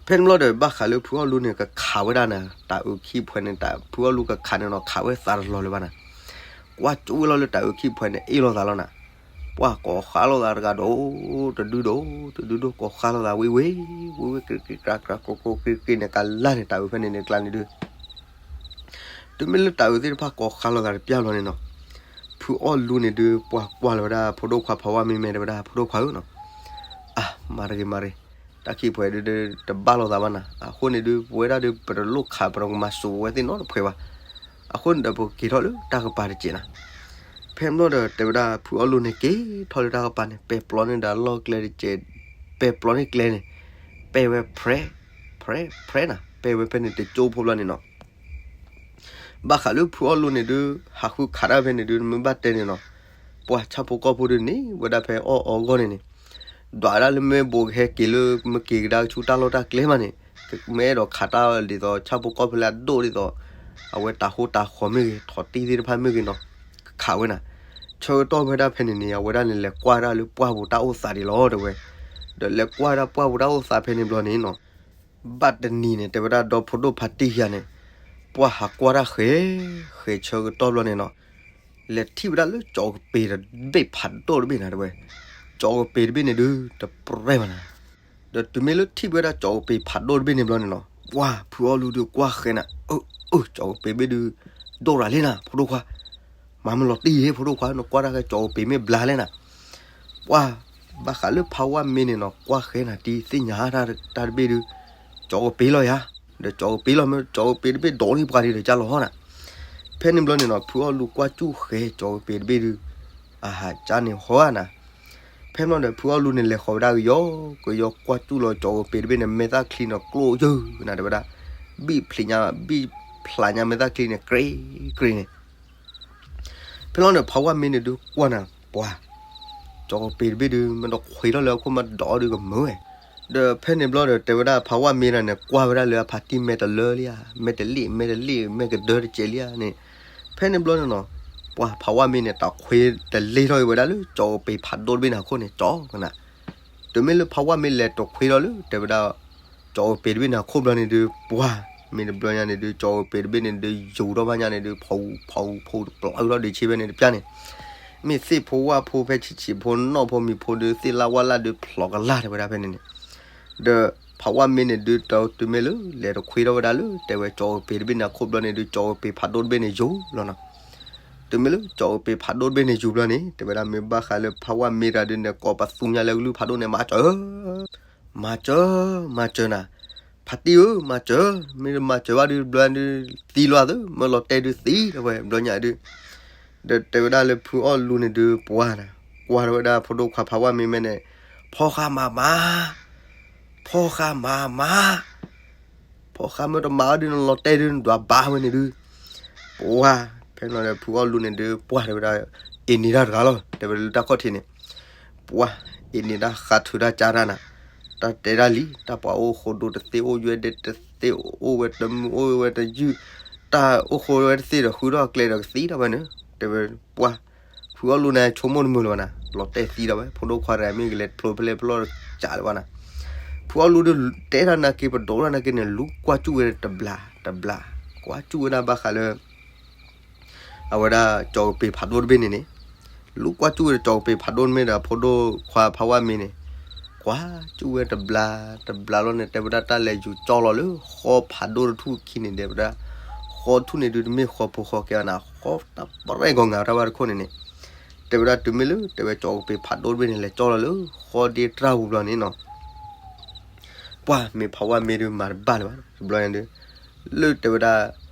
ဖဲန့ၣ်ဘျီဒီး ဘၣ်ဃးလၢဖုအီၣ်လူန့ၣ် ကခးဝဲဒၣ်နၤ, တၢ်အုးခံဖှဲးန့ၣ် တၢ်ဖုအီၣ်လူကခးန့ၣ်နီၤ, ခးဝဲသးတလီၤလၢၤဘၣ်နၤ. ကွၢ်ကၠိဝဲလီၤလၢတၢ်အုးခံဖှဲးန့ၣ် အ့ၣ်လိာ်သးလီၤနၤ. ပှၤကိးဃါလိာ်သးတဂၤဒီး တဒုဒီး တဒုဒီး ကိးဃါလိာ်သးဝ့ၢ်ဝ့ၢ် ဝ့ၢ်ဝ့ၢ် ကြ့ကြ့ကြ့ကြ့ ကိးကိးကြ့ကြ့န့ၣ် ကလါန့ၣ် တၢ်အုးဖဲန့ၣ်န့ၣ် ကျါန့ၣ်ဒုး တုၤမ့ၢ်လၢတၢ်အုးသ့ၣ်တဖၣ်ကိးဃါလိာ်သးတပျၢ်ဘျီန့ၣ်နီၤ, ဖုအီၣ်လူန့ၣ်ဒုး ပှၤကွၢ်လီၤဝဲဒၣ်ဖိဒိၣ်ခွါဖးဝါမ့မ့ၢ်တဲဝဲဒၣ် ဖိဒိၣ်ခွါဧၢနီၤ, အါ မၤတဂ့ၤမၤတဂ့ၤ, တၢ်ခံဖှဲးဒုး တဘၣ်လိာ်သးဘၣ်နၤ, အဃိန့ၣ်ဒုး ပဝဲဒၣ်ဒုး ပတလိၣ်ခး ပတကမၤစိာ်ဝဲသ့ၣ်နီတဖှဲးဘၣ်. အဃိန့ၣ်ဒီး ပက့ၤထီၣ်လၢတၢ်ကပၤတစဲးနၤ. ဖဲန့ၣ်ဘျီဒီး တဲဝဲဒၣ်ဖုအီၣ်လူန့ၣ် က့ၤထီၣ်လၢတၢ်ကပၤန့ၣ် ပဲာ်ပျီန့ၢ်ဒီးအလီၢ်ကျဲတစဲး, ပဲာ်ပျီန့ၢ်ကျဲန့ၣ် ပဲာ်ဝဲဖြဲး ဖြဲး ဖြဲးနၤ, ပဲာ်ဝဲဖဲန့ၣ်တကၠိဖိဘျီန့ၣ်နီၤ. ဘၣ်ဃးလၢဖုအီၣ်လူန့ၣ်ဒုး ဟးဃုခးတၢ်ဖဲန့ၣ်ဒုး မ့ၢ်ဘၣ်တဲန့ၣ်နီၤ, ပှၤဆၣ်ဖိကီၢ်ဖိဒုးန့ၣ် ဝဲဒၣ်ဖဲအီၣ်အီဂီၢ်န့ၣ်န့ၣ်, ဒွးဒၣ်လၢမ့ၢ်ဘူးကဟဲက့ၤလၢ မ့ၢ်က့ၤကဒါကဆူတၢ်လီၢ်တၢ်ကျဲမးန့ၣ်, မ့ၢ်အဲၣ်ဒိးခးတၢ်ဒ်သိး ဆၣ်ဖိကီၢ်ဖိလၢအဒိၣ်ဒ်သိး အဝဲတၢ်ဟိတၢ်ဃီမ့ၢ်ဂ့ၤ ထီၣ်တံၢ်သ့ၣ်တဖၣ်မ့ၢ်ဂ့ၤနီၤ, ကခးဝဲနၤ. ဆၢကတီၢ်ဖဲဒၣ်ဖဲန့ၣ်န့ၣ် အဝဲဒၣ်န့ၣ် လဲၤကွၢ်ဒၣ်လၢပှၢ်ပူၤတၢ်အိၣ်သးဒံးလီၤတဲဝဲ, ဒီးလဲၤကွၢ်ဒၣ်ပှၢ်ပူၤတၢ်အိၣ်သးဖဲန့ၣ်ဘျီန့ၣ်နီၤ, ဘၣ်တနံၤန့ၣ် တဲဝဲဒၣ်ဒီဖိဒိၣ်ဖါတံၢ်ယၤန့ၣ်, ပှၤဟးကွၢ်တၢ်ဃဲၤ ဃဲၤဆၢကတီၢ်ဘျီန့ၣ်နီၤ, လဲၤထံၣ်ဝဲဒၣ်လၢကၠီကပ့ၤတဘ့ၣ်ဖးဒိၣ်တဘ့ၣ်နၤတဲဝဲ, ကၠီကပ့ၤတဘ့ၣ်န့ၣ်ဒုး တပြဲၢ်ဘၣ်နၤ. ဒီးတုၤမ့ၢ်လၢထံၣ်ဝဲဒၣ်ကၠီကပ့ၤဖးဒိၣ်တဘ့ၣ်န့ၣ်ဘျီန့ၣ်နီၤ, ပှၤဖုအီၣ်လူဒုးကွၢ်ဃဲၤနၤ, အၢ အၢ ကၠီကပ့ၤတဘ့ၣ်ဒုး ဒိၣ်ရၤလံနၤ ဖိဒိၣ်ခွါ, မၤမ့ၢ်လီၤတံၢ်ယဲ ဖိဒိၣ်ခွါ နကွၢ်တၢ်ဃဲၤ ကၠီကပ့ၤမ့ၢ်ဘျါလဲၣ်နၤ. ပှၤ ဘၣ်ဃးလၢဖးဝါမ့န့ၣ်နီၤ ကွၢ်ဃဲၤနၤတံၢ်သ့ၣ်ညါတၢ်တဘ့ၣ်ဒုး, ကၠီကပ့ၤလီၤယၤ, ဒီးကၠီကပ့ၤလီၤမ့ၢ် ကၠီကပ့ၤတဘ့ၣ်ဒိးန့ၢ်ပှၤဒံးဒီးကၢ်လီၤဟီနၤ. ဖဲန့ၣ်ဘျီန့ၣ်နီၤ ဖုအီၣ်လူကွၢ်စူၣ်ဃဲၤကၠီကပ့ၤတဘ့ၣ်ဒုး, အဟးကၢ်န့ၣ်ဟီဧါနၤ. ဖဲန့ၣ်ဒီး ဖုအီၣ်လူန့ၣ် လဲၤဃီၤဝဲဒၣ်ကယီ ကယီကွၢ်စူၣ်လီၤကၠီကပ့ၤတဘ့ၣ်န့ၣ် မဲာ်သၣ်ချံန့ၣ် ကျိၣ်ယၢၢ်နၤတဲဝဲဒၣ်, ဘံၣ်ဖျးညါ ဘံၣ်ဖျးညါမဲာ်သၣ်ချံန့ၣ် ကြ့ကြ့န့ၣ် ဖဲလီၤန့ၣ် ဖးဝါမ့န့ၣ်ဒုး ကွၢ်နၤ ပှၤ ကၠီကပ့ၤတဘ့ၣ်ဒုး မ့ၢ်တခွ့ထီၣ်လၢအခိၣ်မ့ၢ်ဒိးဒုးကမုာ်ဝဲ. ဒီးဖဲန့ၣ်ဘျီဒီး တဲဝဲဒၣ်ဖးဝါမ့တၢ်န့ၣ် ကွၢ်ဝဲဒၣ်လၢအဖါတံၢ်မဲာ်တလၢလံဧါ, မဲာ်တလ့ၣ် မဲာ်တလ့ၣ် မဲာ်ကဒၢတစဲးလံဧါန့ၣ်, ဖဲန့ၣ်ဘျီန့ၣ်နီၤ ပှၤဖးဝါမ့န့ၣ် တခွ့တလ့ၢ်ထီၣ်ဝဲဒၣ်လၢ ကၠီကပ့ၤဖးဒိၣ်တဘ့ၣ်န့ၣ်အခိၣ်န့ၣ် ကၠီကနၤ တုၤမ့ၢ်လၢဖးဝါမ့လဲၤတခွ့ထီၣ်လၢ တဲဝဲဒၣ် ကၠီကပ့ၤတဘ့ၣ်န့ၣ်အခိၣ်ဘျီန့ၣ်ဒုး ပှၤ မ့ၢ်တဘျီညါန့ၣ်ဒုး ကၠီကပ့ၤတဘ့ၣ်န့ၣ်ဒုး ယူၤထီၣ်ဘၣ်ညါန့ၣ်ဒုး ဖီဖီဖီတပျီအုၣ်ထီၣ်ဒုးဆ့ဖဲန့ၣ်တပျၢ်န့ၣ်, မ့ၢ်သ့ၣ်ဖိဝၣ်ဖိဖဲဆံးဆံးဖိနီၣ်ဖိမံၤဖိဒုး သ့ၣ်လၣ်ဝၣ်လၣ်ဒုးဖျိးကလၢ်တဲဝဲဒၣ်ဖဲန့ၣ်န့ၣ်, ဒီးဖးဝါမ့န့ၣ်ဒုး တုၤမ့ၢ်လၢ လဲၤတခွ့ထီၣ်ဝဲဒၣ်လၢ တဲဝဲကၠီကပ့ၤတဘ့ၣ်န့ၣ်အခိၣ်ဘျီန့ၣ်ဒုး ကၠီကပ့ၤဖးဒိၣ်တဘ့ၣ်န့ၣ်ယူၤလီၤနီၤ. တုၤမ့ၢ်လၢကၠီကပ့ၤဖးဒိၣ်တဘ့ၣ်န့ၣ်ယူၤဘျီန့ၣ် တဲဝဲဒၣ်မ့ၢ်ဘၣ်ဃးလၢဖးဝါမ့တဂၤဒုးန့ၣ် ကိးပသူညါလၢကလုၢ်ဖးဒိၣ်န့ၣ် မၤစၢၤ မၤစၢၤ မၤစၢၤနၤ, ဖါတံၢ်ဧၢ မၤစၢၤ, မ့ၢ်မၤစၢၤဘၣ်ဒုး ဘျီဒုး သံလီၤသၢ မ့ၢ်လီၤတဲာ်ဒုးသံ တဲဝဲ ဘျီညါဒုး, ဒီးတဲဝဲဒၣ်လၢဖုအီၣ်လူန့ၣ်ဒုး ပှၤနၤ, ကွၢ်ထီၣ်ဝဲဒၣ်ဖိဒိၣ်ခွါဖးဝါမ့မဲန့ၣ်, ဖီၣ်ဃာ်မၤမၤ ဖီၣ်ဃာ်မၤမၤ, ဖီၣ်ဃာ်မ့ၢ်တမၤအီၤဒုး နလီၤတဲာ်ဒုး နဒွးဘါဝဲန့ၣ်ဒုး, ပှၤ ဖဲန့ၣ်ဒီး ဖုအီၣ်လူန့ၣ်ဒုး ပှၤတဲဝဲဒၣ် အ့ၣ်န့ၢ်တၢ်တဂၤလီၤ တဲဝဲလၢတၢ်ခီၣ်ထံးန့ၣ်, ပှၤ အ့ၣ်န့ၢ်တၢ်ဃးထုးတၢ်ကၢ်တၢ်နၤ, တၢ်တဲဒၣ်လံ တၢ်ပှၤအိၣ်ဃိဒိတသ့ အိၣ်ယွဲဒဲတသ့ အိၣ်ဝဲတမုာ် အိၣ်ဝဲတယုၢ်, တၢ်အိၣ်ဃိဝဲတသ့ဒီး ဃုထီၣ်အကျဲဒီးကသံဒီးဝဲန့ၣ်, တဲဝဲ ပှၤ ဖုအီၣ်လူန့ၣ် ဆိကမိၣ်တမုာ်လၢၤဘၣ်နၤ, လီၤတဲာ်သံဒီးဝဲ ဖိဒိၣ်ခွါတဂၤမ့ၢ်ကလဲၤဖျိဖဲလဲၣ်ဖျီၣ်ကၢ်လၢၤဘၣ်နၤ, ဖုအီၣ်လူဒုး တဲတၢ်နာ်က့ ပဒိးတၢ်နာ်က့န့ၣ် လူကွၢ်စူၣ်ဝဲတဘျီ တဘျီ, ကွၢ်စူၣ်ဝဲဒၣ်ဘၣ်ဃးလၢ အဝဲဒၣ်ကၠီကပ့ၤဖးဒိၣ်တဘ့ၣ်န့ၣ်န့ၣ်, လူကွၢ်စူၣ်ဝဲဒီးကၠီကပ့ၤဖးဒိၣ်တဘ့ၣ်ဒီး ဖိဒိၣ်ခွါဖးဝါမ့န့ၣ်, ကွၢ်စူၣ်ဝဲတဘျီ တဘျီလီၤန့ၣ် တဲဝဲဒၣ်တၢ်လဲၤယူၤကၠီလီၤလၢဃီဖးဒိၣ်တထူၣ်ခံန့ၣ် တဲဝဲဒၣ်, ဃီထူၣ်န့ၣ်ဒုးတမ့ၢ်ဃီဖိဃီကဲဘၣ်နၤ, ဃီတၢ်ပရဲၣ်ဂီၤငါတၢ်ဘၣ်တခိၣ်န့ၣ်န့ၣ်, တဲဝဲဒၣ်တုၤမ့ၢ်လၢ တဲဝဲကၠီကပ့ၤဖးဒိၣ်တဘ့ၣ်န့ၣ် လဲၤကၠီလီၤလၢဃီဒ့တြၢ်ပူၤဘျီန့ၣ်နီၤ ပှၤမ့ၢ်ဖးဝါမ့ၢ်ဒုးမၤတဘၣ်လၢၤဘၣ် တဘျီညါဒုး, လၢတဲဝဲဒၣ်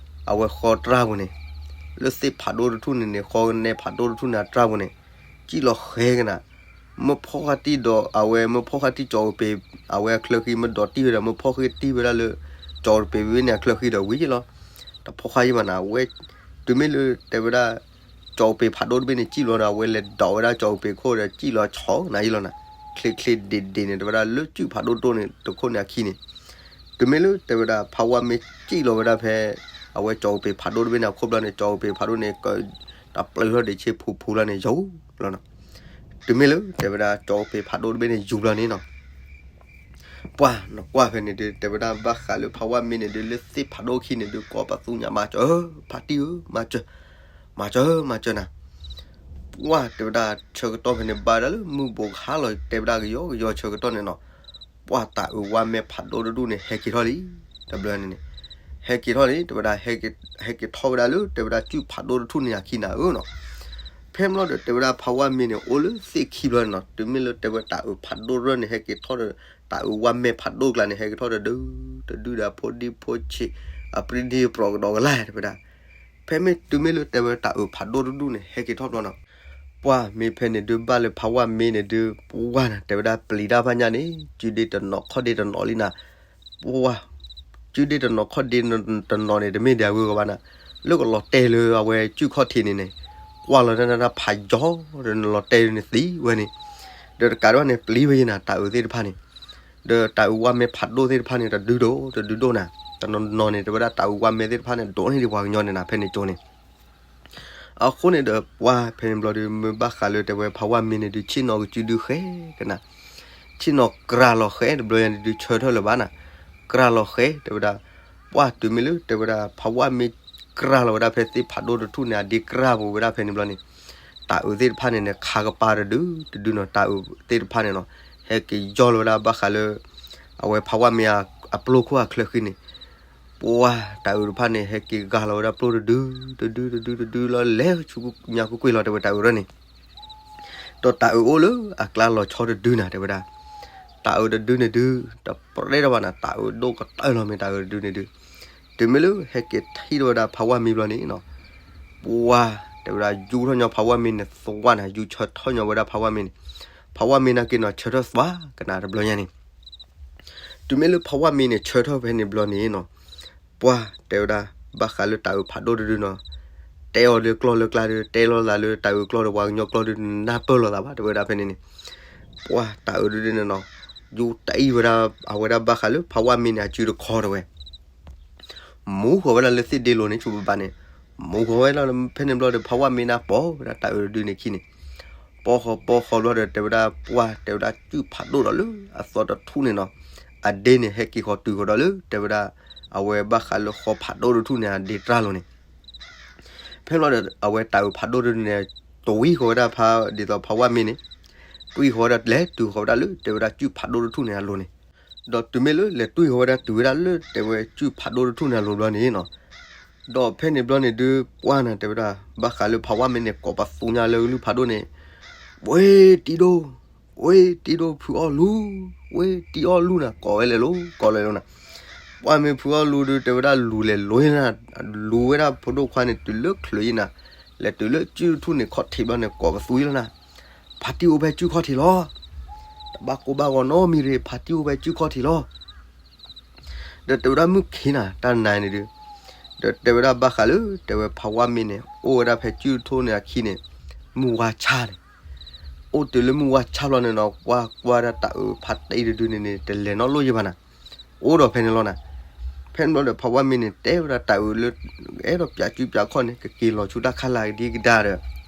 အဝဲဃီတြၢ်ပူၤန့ၣ်, လၢသ့ၣ်ဖးဒိၣ်တထူၣ်န့ၣ်န့ၣ် ဃီကနဲဖးဒိၣ်တထူၣ်န့ၣ်အတြၢ်ပူၤန့ၣ်, စံၣ်လီၤဃဲကနၤ, မ့ၢ်ဖီၣ်ဃာ်တံၢ်ဒီးအဝဲ မ့ၢ်ဖီၣ်ဃာ်တံၢ်ကၠီကပ့ၤ အဝဲအချၢဃံ မ့ၢ်ဒိးတံၢ်ဝဲဒီး မ့ၢ်ဖီၣ်ဃာ်တံၢ်ဝဲဒၣ်လၢ ကၠီကပ့ၤဘ့ၣ်န့ၣ်အချၢဃံဒီးဝံၤလီၤ, တဖီၣ်ဃာ်ယံၤဘၣ်နၤ အဝဲ, တုၤမ့ၢ်လၢတဲဝဲဒၣ် ကၠီကပ့ၤဖးဒိၣ်တဘ့ၣ်န့ၣ် စံၣ်လီၤဒီး အဝဲလဲၤဒိးဝဲဒၣ်ကၠီကပ့ၤခိၣ်ဒီး စံၣ်လီၤဆီနၤယံၤလီၤနၤ, ချ့ချ့ဒ့ဒ့န့ၣ် တဲဝဲဒၣ်လၢစုၣ်ဖးဒိၣ်တိၢ်န့ၣ် တခိၣ်န့ၣ်အခံန့ၣ်, တုၤမ့ၢ်လၢတဲဝဲဒၣ် ဖးဝါမ့ၢ်စံၣ်လီၤဝဲဒၣ်ဖဲ အဝဲကၠီၤအိၣ်ပ့ၤဖးဒိၣ်တဘ့ၣ်န့ၣ် အခိၣ်ဘျီန့ၣ် ကၠီၤအိၣ်ပ့ၤဖးဒိၣ်န့ၣ် တပျုၤထီၣ်ဒံးဆ့ဖူဖူလီၤန့ၣ် ယူၤလီၤနီၤ. တုၤမ့ၢ်လၢတဲဝဲဒၣ် ကၠီၤအိၣ်ပ့ၤဖးဒိၣ်တဘ့ၣ်န့ၣ် ယူၤလီၤန့ၣ်နီၤ, ပှၢ်နကွၢ်ဖဲန့ၣ်ဒုး တဲဝဲဒၣ်ဘၣ်ဃးလၢဖးဝါမ့ၤန့ၣ်ဒုး လၢသ့ၣ်ဖးဒိၣ်ခံန့ၣ်ဒုး ကိးပသူညါ မၤစၢၤဧၢ, ဖါတံၢ်ဧၢ, မၤစၢၤ, မၤစၢၤ, မၤစၢၤနၤ. ပှၢ်တဲဝဲဒၣ်ဆၢကတီၢ်ဖဲန့ၣ် ဘၣ်ဒၣ်လၢမုၢ်ဘိးကဟါလီၤ တဲဝဲဒၣ်ကယီကယီဆၢကတီၢ်န့ၣ်နီၤ, ပှၢ်တၤအုးဝါမဲဖးဒိၣ်တဒူၣ်န့ၣ် ဟဲက့ၤထီၣ်လံ, တဘျီန့ၣ်န့ၣ်, ဟဲက့ၤထီၣ်န့ၣ် တဲဝဲဒၣ် ဟဲက့ၤထီၣ်ဝဲဒၣ်လၢ တဲဝဲဒၣ်စုၣ်ဖးဒိၣ်တထူၣ်န့ၣ်အခံနၤဧၢနီၤ. ဖဲမ့ၢ်လီၤဒီး တဲဝဲဒၣ်ဖးဝါမ့ၤန့ၣ် အိၣ်လၢသ့ၣ်ခံဘျီန့ၣ်နီၤ, တုၤမ့ၢ်လၢတဲဝဲတၤအုးဖးဒိၣ်ရၢၢ်န့ၣ် ဟဲက့ၤထီၣ်ဒီး တၤအုးဝါမဲဖးဒိၣ်ကျါန့ၣ် ဟဲက့ၤထီၣ်တဒု တဒုဒီးအဖိဒံဖိဆံး အပြံဒံပြံကဒီးကလါ တဲဝဲဒၣ် ဖဲမ့ၢ်တုၤမ့ၢ်လၢတဲဝဲတၤအုးဖးဒိၣ်တဒူၣ်န့ၣ် ဟဲက့ၤထီၣ်ဘျီနီၤ, ပှၢ်မ့ၢ်ဖဲန့ၣ်ဒုး ဘၣ်လၢဖးဝါမ့ၤန့ၣ်ဒုး ပှၢ်နၤ တဲဝဲဒၣ်ပျံၤတၢ်ဖးညါန့ၣ် စုဒ့တနီၤခီၣ်ဒ့တနီၤလံနၤ, ပှၢ် စုဒ့တနီၤခီၣ်ဒ့တနီၤန့ၣ် တမ့ၢ်ဒံးအဂုၤအဂၤဘၣ်နၤ, လၢကလီၤတဲာ်လၢအဝဲစုၣ်ခီၣ်ထံးန့ၣ်န့ၣ်, ကွၢ်လီၤတၢ်နတၢ်ဖးယီၤဒီးနလီၤတဲာ်န့ၣ်သံဝဲန့ၣ်, ဒီးတကးဒံးဘၣ်န့ၣ် ပျံၤဝဲယဲနၤ တၤအုးသ့ၣ်တဖၣ်န့ၣ် ဒီးတၤအုးဝါမဲဖးဒိၣ်သ့ၣ်တဖၣ်န့ၣ် တဒုဒိၣ်တဒုဒိၣ်နၤ, တနီၤနီၤန့ၣ် တဲဝဲဒၣ်တၤအုးဝါမဲသ့ၣ်တဖၣ်န့ၣ် ဒိးန့ၢ်ဒံးပှၤကညီန့ၣ်နၤ ဖဲန့ၣ်ကၠိန့ၣ် အဃိန့ၣ်ဒီးပှၢ်ဖဲန့ၣ်ဘျီဒီး မ့ၢ်ဘၣ်ဃးလၢတဲဝဲဖးဝါမ့ၤန့ၣ်ဒုး ဆ့ၣ်နီၤကစုဒုဃဲကနၤ, ဆ့ၣ်နီၤကြၤလီၤဃဲ တဘျီယဲန့ၣ်ဒုး ဆၢထၢၣ်လၢၤဘၣ်နၤ, ကြၤလီၤဃဲ တဲဝဲဒၣ်, ပှၢ်တုၤမ့ၢ်လၢတဲဝဲဒၣ် ဖးဝါမ့ၤကြၤလီၤဝဲဒၣ်ဖဲသ့ၣ်ဖးဒိၣ်တထူၣ်န့ၣ် အဒ့ကြၤပူၤဝဲဒၣ်ဖဲန့ၣ်ဘျီန့ၣ်, တၤအုးသ့ၣ်တဖၣ်န့ၣ်န့ၣ် ခးကပၤတဒုတဒုနီၤ, တၤအုးသ့ၣ်တဖၣ်န့ၣ်နီၤ, ဟဲက့ၤယီၢ်လီၤဝဲဒၣ်ဘၣ်ဃးလၢ အဝဲဖးဝါမ့ၤအပျိခိၣ်အချၢဃံန့ၣ် ပှၢ်တၤအုးတဖၣ်န့ၣ် ဟဲက့ၤဂၤလီၤဝဲဒၣ်ပျိတဒု, တဒု, တဒု, တဒုလီၤ လဲၤဆူညါကွ့ၢ်ကွ့ၢ်လီၤ တဲဝဲတၤအုးရၢၢ်န့ၣ်, ဒီးတၤအုးအိၣ်လၢအကျါလီၤဆီတဒုနၤ တဲဝဲဒၣ်, တၤအုးတဒုန့ၣ်ဒုး တပြဲတၢ်ဘၣ်နၤ, တၤအုးဒိၣ်ကတၢၢ်လီၤမ့ၢ်တၤအုးတဒုန့ၣ်ဒုး, တုၤမ့ၢ်လၢဟဲက့ၤထံၣ်ထီၣ်ဝဲဒၣ်ဖးဝါမ့ၤဘျီန့ၣ်နီၤ, ပှၢ်တဲဝဲဒၣ် ယူထီၣ်ညီဖးဝါမ့ၤန့ၣ်သွါနၤ, ယူဆၢထီၣ်ညီဝဲဒၣ်ဖးဝါမ့ၤန့ၣ်, ဖးဝါမ့ၤနာ်က့နီၤ ဆၢထၢၣ်သွါကနၤတဘျီညါန့ၣ် တုၤမ့ၢ်လၢဖးဝါမ့ၤန့ၣ် ဆၢထၢၣ်ဖဲန့ၣ်ဘျီန့ၣ်နီၤ, ပှၢ်တဲဝဲဒၣ် ဘၣ်ဃးလၢတၤအုးဖးဒိၣ်တဒုနီၤ, တဲအီၤလၢကျီၢ်လၢကျါဒီး တဲလိာ်သးလၢတၤအုးကျီၢ်ဒီးပှၤကညီကျီၢ်ဒီး နၢ်ပၢၢ်လိာ်သးဘၣ် တဲဝဲဒၣ်ဖဲန့ၣ်န့ၣ်, ပှၢ်တၤအုးဒုန့ၣ်နီၤ, ယူတအံၣ်ဝဲဒၣ် အဝဲဒၣ်ဘၣ်ဃးလၢဖးဝါမ့ၤန့ၣ် အစုတခီတဲဝဲ မူဃီၤဝဲဒၣ်လၢသ့ၣ်ဒ့လိၤန့ၣ် ဆူပဘၣ်န့ၣ်, မူဃီၤဝဲဒၣ်လၢဖဲန့ၣ်ဘျီဒီး ဖးဝါမ့ၤန့ၣ်ပိာ်ဝဲဒၣ်တၤအုးတဒုန့ၣ်ခံန့ၣ်, ပိာ်ဃီၤပိာ်ဃီၤဘျီဒီး တဲဝဲဒၣ်ပှၢ် တဲဝဲဒၣ်စုၣ်ဖးဒိၣ်ဒီးလၢအသီတထူၣ်န့ၣ်နီၤ, အဒ့န့ၣ် ဟဲက့ၤဃီၤတုၤဃီၤဒီးလၢ တဲဝဲဒၣ် အဝဲဘၣ်ဃးလၢဃီဖးဒိၣ်တထူၣ်န့ၣ် အဒ့တြၢ်လိၤန့ၣ် ဖဲန့ၣ်ဘျီဒီး အဝဲတၤအုးဖးဒိၣ်တဒုန့ၣ် တဝံဃီၤဝဲဒၣ်ဖး ဒ်သိးဖးဝါမ့ၤန့ၣ်, တွံၢ်ဃီၤဝဲဒၣ်လဲၤတုၤဃီၤဝဲဒၣ်လၢ တဲဝဲဒၣ်စုၣ်ဖးဒိၣ်တထူၣ်န့ၣ်အလိၤန့ၣ်, ဒီးတုၤမ့ၢ်လၢလဲၤတွံၢ်ဃီၤဝဲဒၣ်တုၤဝဲဒၣ်လၢ တဲဝဲစုၣ်ဖးဒိၣ်တထူၣ်န့ၣ်အလိၤဘျီန့ၣ်နီၤ, ဒီးဖဲန့ၣ်ဘျီန့ၣ်ဒုး ပှၢ်နၤ တဲဝဲဒၣ် ဘၣ်ဃးလၢဖးဝါမ့ၤန့ၣ် ကိးပသူညါလၢကလုၢ်ဖးဒိၣ်န့ၣ်, ဝ့ၢ်တံဒိၣ်, ဝ့ၢ်တံဒိၣ်ဖုအီၣ်လူၤ, ဝ့ၢ်တံအီၣ်လူၤနၤ ကိးဝဲလဲၤလိၤ ကိးလဲၤလိၤနၤ, ပှၢ်မ့ၢ်ဖုအီၣ်လူၤဒုး တဲဝဲဒၣ်လူၤလဲၤလိၤနၤ, လူၤဝဲဒၣ်ဖိဒိၣ်ခွါန့ၣ် တုၤလၢချုးယံၤနၤ, လဲၤတုၤလၢစုၣ်တထူၣ်န့ၣ် ခီၣ်ထံးဘျီန့ၣ် ကိးပသူယံၤလီၤနၤ, ဖါတံၢ်အိၣ်ဖဲစုၣ်ခီၣ်ထံးလီၤ, တဘၣ်ကိၢ်ဘၣ်ဂီၤနီတမံၤရ့ၣ် ဖါတံၢ်အိၣ်ဖဲစုၣ်ခီၣ်ထံးလီၤ ဒီးတဲဝဲဒၣ်မုၢ်ခံနၤ တၢ်နၤန့ၣ်ဒုး, ဒီးတဲဝဲဒၣ်ဘၣ်ဃးလၢ တဲဝဲဖးဝါမ့ၤန့ၣ် အိၣ်ဝဲဒၣ်ဖဲစုၣ်တထူၣ်န့ၣ်အခံန့ၣ်, မုၢ်ဝါဆါန့ၣ်, အိၣ်တုၤလၢမုၢ်ဝါဆါဘျီန့ၣ်နီၤ ကွၢ်ကွၢ်ဒၣ်တၤအုးဖးတံၢ်တဒုန့ၣ်န့ၣ် တလဲၤနီတလီၢ်ယံၤဘၣ်နၤ, အိၣ်ဒီးဖဲန့ၣ်လီၤနၤ, ဖဲန့ၣ်ဘျီဒီးဖးဝါမ့ၤန့ၣ် တဲဝဲဒၣ်တၤအုးလၢ အဲၣ်ဒိးပၠးစုပၠးခီၣ်န့ၣ် ကက့ၤလီၤဆူတၢ်ခါလာ်ကဒံကဒါဒီး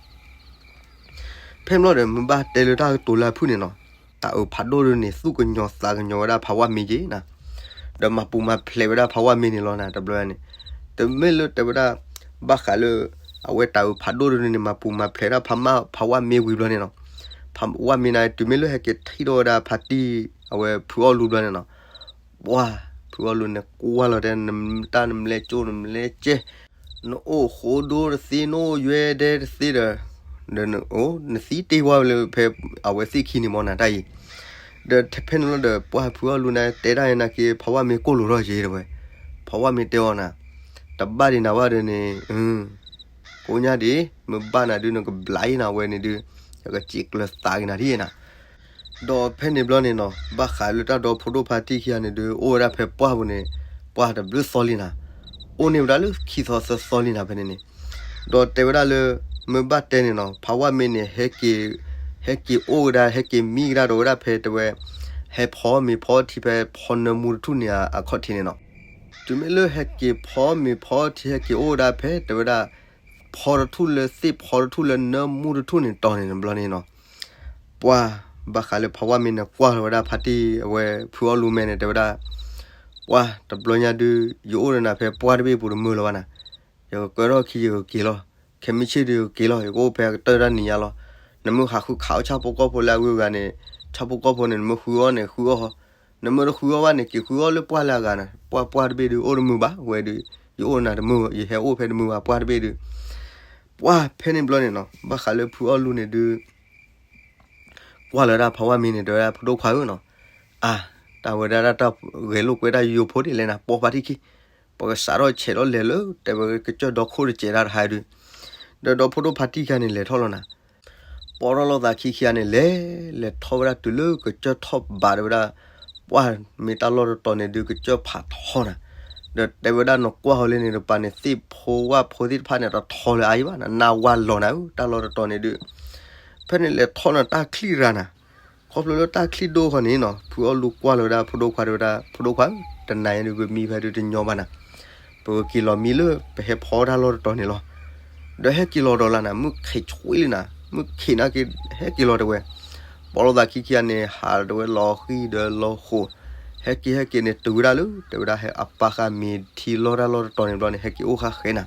ဖဲန့ၣ်ဘျီဒီး မ့ၢ်ဘၣ်တဲလၢတၢ်ကတိၤလၢအဖုၣ်န့ၣ်နီၤ, တၤအုးဖးဒိၣ်ဒုန့ၣ် သူၣ်ကညီၤသးကညီၤဝဲဒၣ်ဖးဝါမ့ၤက့ၤနၤ, ဒီးမၤပူၤမၤဖျဲးဝဲဒၣ်ဖးဝါမ့ၤန့ၣ်လီၤနၤ တဘျီန့ၣ်, တမ့ၢ်လၢတဲဝဲဒၣ် ဘၣ်ဃးလၢ အဝဲတၤအုးဖးဒိၣ်ဒုန့ၣ် မၤပူၤမၤဖျဲးဒၣ်ဖးမါ ဖးဝါမ့ၤဝံၤဘျီန့ၣ်နီၤ, ဖးဝါမ့ၤန့ၣ် တုၤမ့ၢ်လၢဟဲက့ၤထံၣ်ထီၣ်ဝဲဒၣ်ဖါတံၢ် အဝဲဖုအီၣ်လူၤဘျီန့ၣ်နီၤ, ပှၢ် ဖုအီၣ်လူၤန့ၣ် ကွၢ်လီၤတဲ နတၢ်နမလဲကၠိၣ်နမလဲကဲ နအိၣ်ဃိဒိတသ့ နအိၣ်ယွဲဒဲတသ့ဒီး နသံတ့ၢ်ဝဲလၢဖဲအဝဲသ့ၣ်ခံန့ၣ်မ့ၢ်နၤတၢ်အံၤ, ဒီးဖဲန့ၣ်လီၤဒီး ပှၢ်ဖုအီၣ်လူၤန့ၣ် တဲဒၣ်အံၤနာ်က့ ဖးဝါမ့ၤကိၢ်လိာ်ထီၣ်က့ၤတဲဝဲ, ဖးဝါမ့ၤတဲအီၤနၤ, တဘၣ်ဒံးနၤဘၣ်ဒီးန့ၣ် ကိးညါဒံး မ့ၢ်ဘၣ်နၤဒုး နကဘျးအံၤနၤဝဲန့ၣ်ဒုး ယကစံးကျၢၤသးက့ၤနၤဒ်အံၤနၤ ဒီးဖဲန့ၣ်ဘျီန့ၣ်နီၤ ဘၣ်ဃးလၢတၢ်ဒီဖိဒိၣ်ဖါတံၢ်ခံဂၤန့ၣ်ဒုး အိၣ်ဝဲဒၣ်ဖဲပှၢ်ပူၤန့ၣ် ပှၢ်တဘျုးသီလံနၤ, အိၣ်န့ၢ်ဝဲဒၣ်လၢခံသီသၢသီလံနၤဖဲန့ၣ်န့ၣ်, ဒီးတဲဝဲဒၣ်လၢ မ့ၢ်ဘၣ်တဲန့ၣ်နီၤ ဖးဝါမ့ၤန့ၣ် ဟဲက့ၤ ဟဲက့ၤအိၣ်ကဒါ ဟဲက့ၤမံကဒါဒီးဝဲဒၣ်ဖဲတဲဝဲ ဟဲဖီမ့ၤဖီထံဖဲဖီနၢမူတထူၣ်န့ၣ်အခီၣ်ထံးန့ၣ်နီၤ တုၤမ့ၢ်လၢဟဲက့ၤဖီမ့ၤဖီထံ ဟဲက့ၤအိၣ်ဝဲဒၣ်ဖဲ တဲဝဲဒၣ် ဖီတထူၣ်လၢသ့ၣ်ဖီတထူၣ်လၢနၢမူတထူၣ်န့ၣ်တီၤန့ၣ်တဘျီန့ၣ်နီၤ, ပှၢ် ဘၣ်ဃးလၢဖးဝါမ့ၤန့ၣ် ကွၢ်လီၤဝဲဒၣ်ဖါတံၢ်အဝဲဖုအီလူၤမဲန့ၣ် တဲဝဲဒၣ်, ပှၢ် တဘျီညါဒုး ယအိၣ်ဒီးနၤဖဲပှၢ်တဘ့ၣ်ပူၤတမုာ်လၢၤဘၣ်နၤ, ယကကၢထီၣ်ခံယကက့ၤလီၤ, ခဲမုၢ်ဆ့ၣ်ဒုးယကက့ၤလီၤ, ယကအိၣ်ဖဲကတၢၢ်တၢ်နံၤညါလီၤ, နမ့ၢ်ဟးဃုခးအီၣ်ဆၣ်ဖိကီၢ်ဖိလၢအဂုၤအဂၤန့ၣ်, ဆၣ်ဖိကီၢ်ဖိန့ၣ် နမ့ၢ်ဃုအီၣ်န့ၣ် ဃုအီၣ်ဃီ, နမ့ၢ်တဃုအီၣ်ဘၣ်န့ၣ် က့ၤဃုအီၣ်လၢပှၢ်လၢအဂၤနၤ, ပှၢ်ပှၢ်တဘ့ၣ်ဒုး အိၣ်တမုာ်ဘၣ်ဝဲဒုး, ယအိၣ်နၤတမုာ်, ယဟဲအိၣ်ဖဲတမုာ်ဘၣ် ပှၢ်တဘ့ၣ်ဒုး, ပှၢ်ဖဲန့ၣ်ဘျီန့ၣ်နီၤ, ဘၣ်ဃးလၢဖုအီလူၤန့ၣ်ဒုး ကွၢ်လီၤဝဲဒၣ်ဖးဝါမ့ၤန့ၣ် တဲဝဲဒၣ် ဖိဒိၣ်ခွါဧၢနီၤ, အါ, တၢ်ဝဲဒၣ်တၢ်ဂဲၤလိာ်ကွဲတၢ်ယိယိဖိဒ်လဲၣ်နၤ, ပိာ်ဖါတံၢ်ခံ, ပကစးထီၣ်ဆဲးထီၣ်လဲၤလၢ တဲဝဲကစၢၢ်ဒီခိၣ်တစဲးတၢ်တဟါဒုး, ဒီးဒီဖိဒိၣ်ဖါတံၢ်ခံဂၤန့ၣ် လဲၤထီၣ်လီၤနၤ, ပိာ်ထီၣ်လိာ်သးခံခံဂၤန့ၣ် လဲၤလဲၤထီၣ်ဝဲဒၣ်တုၤလၢကစၢၢ်ထီၣ်ဘး တဲဝဲဒၣ်, ပှၢ်မ့ၢ်တၢ်လီၢ်တတီၤန့ၣ်ဒုး ကစၢၢ်ဖးထီနၤ, ဒီးတဲဝဲဒၣ်နကွၢ်ဃီၤလၢန့ၣ်တပၤန့ၣ် သ့ၣ်ဖိဝၣ်ဖိသ့ၣ်တဖၣ်န့ၣ် တထီလၢၤအါယံၤဘၣ်နၤ, နၢ်ဝါလီၤနၤဧၢ, တၢ်လီၢ်တတီၤန့ၣ်ဒုး, ဖဲန့ၣ်လဲၤထီၣ်နၤတၢ်ချံၣ်ရၤနၤ, ခီဖျိလၢတၢ်ချံၣ်ဒိၣ်ဃီန့ၣ်နီၤ, ဖုအီလူၤကွၢ်လီၤဝဲဒၣ်ဖိဒိၣ်ခွါ တဲဝဲဒၣ် ဖိဒိၣ်ခွါဧၢ, တနၤအံၤဒုး ပမံဖဲဒုးတညီဘၣ်နၤ, ပကက့ၤလီၤမံလၢပဟဲဖီတၢ်လီၢ်တတီၤန့ၣ်လီၤ, ဒီးဟဲက့ၤလီၤဒီးလၢနၤ, မုၢ်ခ့ဆှံလံနၤ, မုၢ်ခ့နၤက့ၤ ဟဲက့ၤလီၤတဲဝဲ, ပိာ်လိာ်သးခံခံဂၤန့ၣ် ဟးတဲဝဲလီၤဃံၤဒီးလီၤဃိၤ, ဟဲက့ၤဟဲက့ၤန့ၣ် တုၤဝဲဒၣ်လၢ တဲဝဲဒၣ် ဟဲအပၢ်ဃာ်မ့ၤထံလီၢ်တၢ်လီၢ်တတီၤန့ၣ်ဘျီန့ၣ် ဟဲက့ၤအိၣ်ဃာ်ဃဲနၤ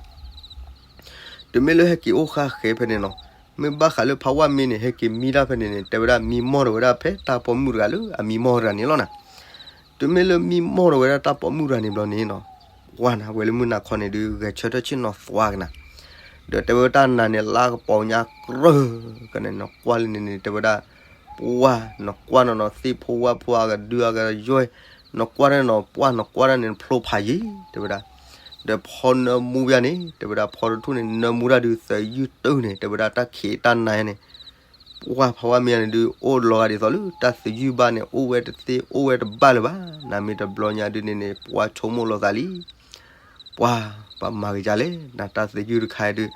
တုၤမ့ၢ်လၢဟဲက့ၤအိၣ်ဃာ်ဃဲဖဲန့ၣ်နီၤ, မ့ၢ်ဘၣ်ဃးလၢဖးဝါမ့ၤန့ၣ် ဟဲက့ၤမံတၢ်ဖဲန့ၣ်န့ၣ် တဲဝဲဒၣ်မံမီၢ်ဒီးဝဲဒၣ်ဖဲတၢ်ပိာ်မုၣ်တဂၤလၢအမံမီၢ်တဂၤန့ၣ်လီၤနၤ, တုၤမ့ၢ်လၢမံမီၢ်ဒီးဝဲဒၣ်တၢ်ပိာ်မုၣ်တဂၤန့ၣ်ဘျီန့ၣ်နီၤ, ပှၢ်နၤ ဝဲလၢမုၢ်နၤခီန့ၣ်ဒုး ဂဲၤဆၢထၢၣ်ဆ့ၣ်နီၤသွါကနၤ, ဒီးတဲဝဲတၢ်နၤန့ၣ် လါကပီၤညါကြၢး ကန့ၣ် နကွၢ်လၢန့ၣ်န့ၣ် တဲဝဲဒၣ်, ပှၢ် နကွၢ်နီၤနီၤ သ့ၣ်ဖိဝၣ်ဖိအကဒုအကယွဲၢ်, နကွၢ်တၢ်နီၤ ပှၢ် နကွၢ်တၢ်န့ၣ် နဖျိဖးယံၤ တဲဝဲဒၣ်, ဒီးဖီနၢမူဘၣ်န့ၣ် တဲဝဲဒၣ် ဖီတထူၣ်န့ၣ် နၢမူတၢ်ဒုးသယုၢ်တုၤန့ၣ် တဲဝဲဒၣ်တၢ်ခံးတၢ်နၤန့ၣ်, ပှၢ်ဖးဝါမ့ၤန့ၣ်ဒုး အိၣ်လီၤဂာ်ဒ်သိးလၢတၢ်သယုၢ်ဘၣ်န့ၣ် အိၣ်ဝဲတသ့အိၣ်ဝဲတဘၣ်လၢၤဘၣ်, နမ့ၢ်တဘျီညါဒုးန့ၣ်န့ၣ် ပှၢ်ဆိကမိၣ်လီၤသးလံ ပှၢ် ပမၤက့ၤဒ်လဲၣ် နတၢ်သယုၢ်တခါအံၤဒုး,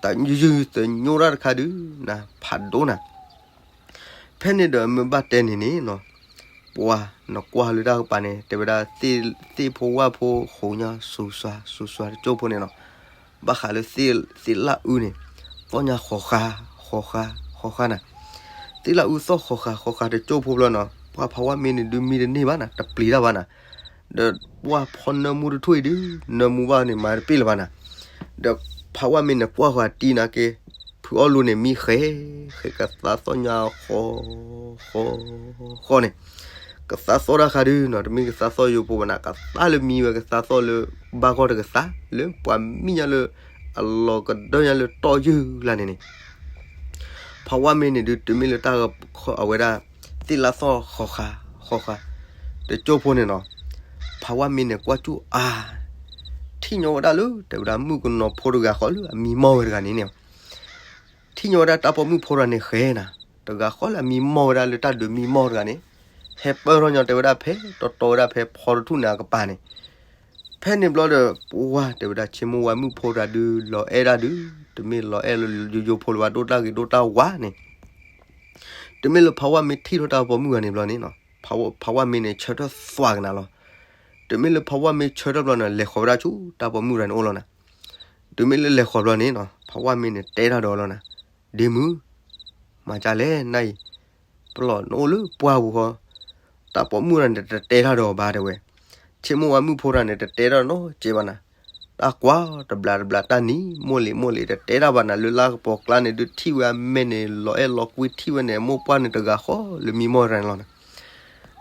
တၢ်သယုၢ်သညိတၢ်တခါဒုး နဖးဒိၣ်နၤ, ဖဲန့ၣ်ဒီးမ့ၢ်ဘၣ်တဲန့ၣ်န့ၣ်နီၤ, ပှၢ် နကွၢ်လၢတၢ်ကပၤန့ၣ် တဲဝဲဒၣ် သ့ၣ်ဖိဝၣ်ဖိဃိးညါ စူၤစွါ စူၤစွါတကၠိၢ်ဖိန့ၣ်နီၤ, ဘၣ်ဃးလၢ သ့ၣ်လၣ်အူန့ၣ် သီၣ်ညါဃီၤဃာ် ဃီၤဃာ် ဃီၤဃာ်နၤ, သ့ၣ်လၣ်အူသီၣ်ဃီၤဃာ် ဃီၤဃာ်တကၠိၢ်ဖိဘျီနီၤ ပှၢ်ဖးဝါမ့ၤန့ၣ်ဒုးမံတန့ၢ်ဘၣ်နၤ တပျံၤတၢ်ဘၣ်နၤ, ဒီးပှၢ်ဖီနၢမူတထူၣ်အံၤဒုး နၢမူဘၣ်န့ၣ် မၤတပ့ၢ်လၢၤဘၣ်နၤ, ဒီးဖးဝါမ့ၤန့ၣ် ကွၢ်ဃီၤတံၤနၤက့ၤ, ဖုအီလူၤန့ၣ် မံဃဲၤ ဃဲၤကသးသီၣ်ညါဃီၤ ဃီၤ ဃီၤန့ၣ်, ကသးသီၣ်တၢ်ဃးဒုးနီၤ တမ့ၢ်ကသးသီၣ်ယိာ်ဖိဘၣ်နၤ ကသးလၢမံဝဲကသးသီၣ်လၢ ဘၣ်ဂီၢ်တကသး လၢပှၤမံညါလၢ အလီၤကဒၢညါလၢတီၢ်ယုၢ်လၢ်န့ၣ်န့ၣ် ဖးဝါမ့ၤန့ၣ်ဒုး တုၤမ့ၢ်လၢတၢ် အဝဲဒၣ် သ့ၣ်လၣ်သီၣ်ဃီၤဃာ် ဃီၤဃာ် တကၠိၢ်ဖိန့ၣ်နီၤ, ဖးဝါမ့ၤန့ၣ် ကွၢ်ကၠူၣ်အါ ထံၣ်ညီဝဲဒၣ်လၢ တဲဝဲဒၣ် မုၣ်ကနီၤဖိတဂၤဃီလၢအမံမီၢ်ဝဲတဂၤန့ၣ်န့ၣ်, ထံၣ်ညီဝဲဒၣ်တၢ်ပိာ်မုၣ်ဖိတဂၤန့ၣ်ဃဲၤနၤ, တဂၤဃီလၢအမံမီၢ်ဝဲဒၣ်လၢတၢ်ဒုးမံမီၢ်တဂၤန့ၣ်, ဟဲပၢၢ်ထီၣ်ညီတဲဝဲဒၣ်ဖဲ တီတီဝဲဒၣ်ဖဲဖီတထူၣ်န့ၣ်အကပၤန့ၣ် ဖဲန့ၣ်ဘျီဒီး ပှၢ် တဲဝဲဒၣ် ဆိကမိၣ်ဝဲမုၣ်ဖိတဂၤဒုး လီၤအဲၣ်ဒၣ်ဒုး တမ့ၢ်လီၤအဲၣ်လၢယိယိဖိလၢၤဘၣ် ဒိၣ်တၢ်ဂ့ၤဒိၣ်တၢ်ဝါန့ၣ်, တမ့ၢ်လၢဖးဝါမ့ၤထံၣ်ထီၣ်တၢ်ပိာ်မုၣ်တဂၤန့ၣ်ဘျီန့ၣ်နီၤ, ဖးဝါမ့ၤန့ၣ် ဆၢထၢၣ်သွါကနၤလီၤ. တမ့ၢ်လၢဖးဝါမ့ၤဆၢထၢၣ်ဘျီန့ၣ် လဲၤဃီၤဝဲဒၣ်ဆူတၢ်ပိာ်မုၣ်တဂၤန့ၣ်အိၣ်လီၤနၤ. တမ့ၢ်လၢလဲၤဃီၤဘျီန့ၣ်နီၤ ဖးဝါမ့ၤန့ၣ် တဲတၢ်ဒီးအီၤလီၤနၤ, ဒ့မုၣ် မၤဒ်လဲၣ်နၤအံၤ, ပလီၢ်နအိၣ်လၢပှၢ်ပူၤဃီ, တၢ်ပိာ်မုၣ်တဂၤန့ၣ် တတဲတၢ်ဒီးအီၤဘၣ်တဲဝဲ, ဆိကမိၣ်ဝဲမုၣ်ဖိတဂၤန့ၣ် တတဲတၢ်နီတစဲးဘၣ်နၤ, တၢ်ကွၢ်တဘျးတဘျး တၢ်နံၤမိၢ်လံၤမိၢ်လံၤ တတဲတၢ်ဘၣ်နၤ လၢလါကပီၤကျါန့ၣ်ဒုး ထံၣ်ဝဲအမဲာ်န့ၣ် လီၤအဲၣ်လီၤကွံ ထံၣ်ဝဲန့ၣ် မိၢ်ပှၢ်န့ၣ်တဂၤဃီလၢမံမီၢ်တဂၤန့ၣ်လီၤနၤ.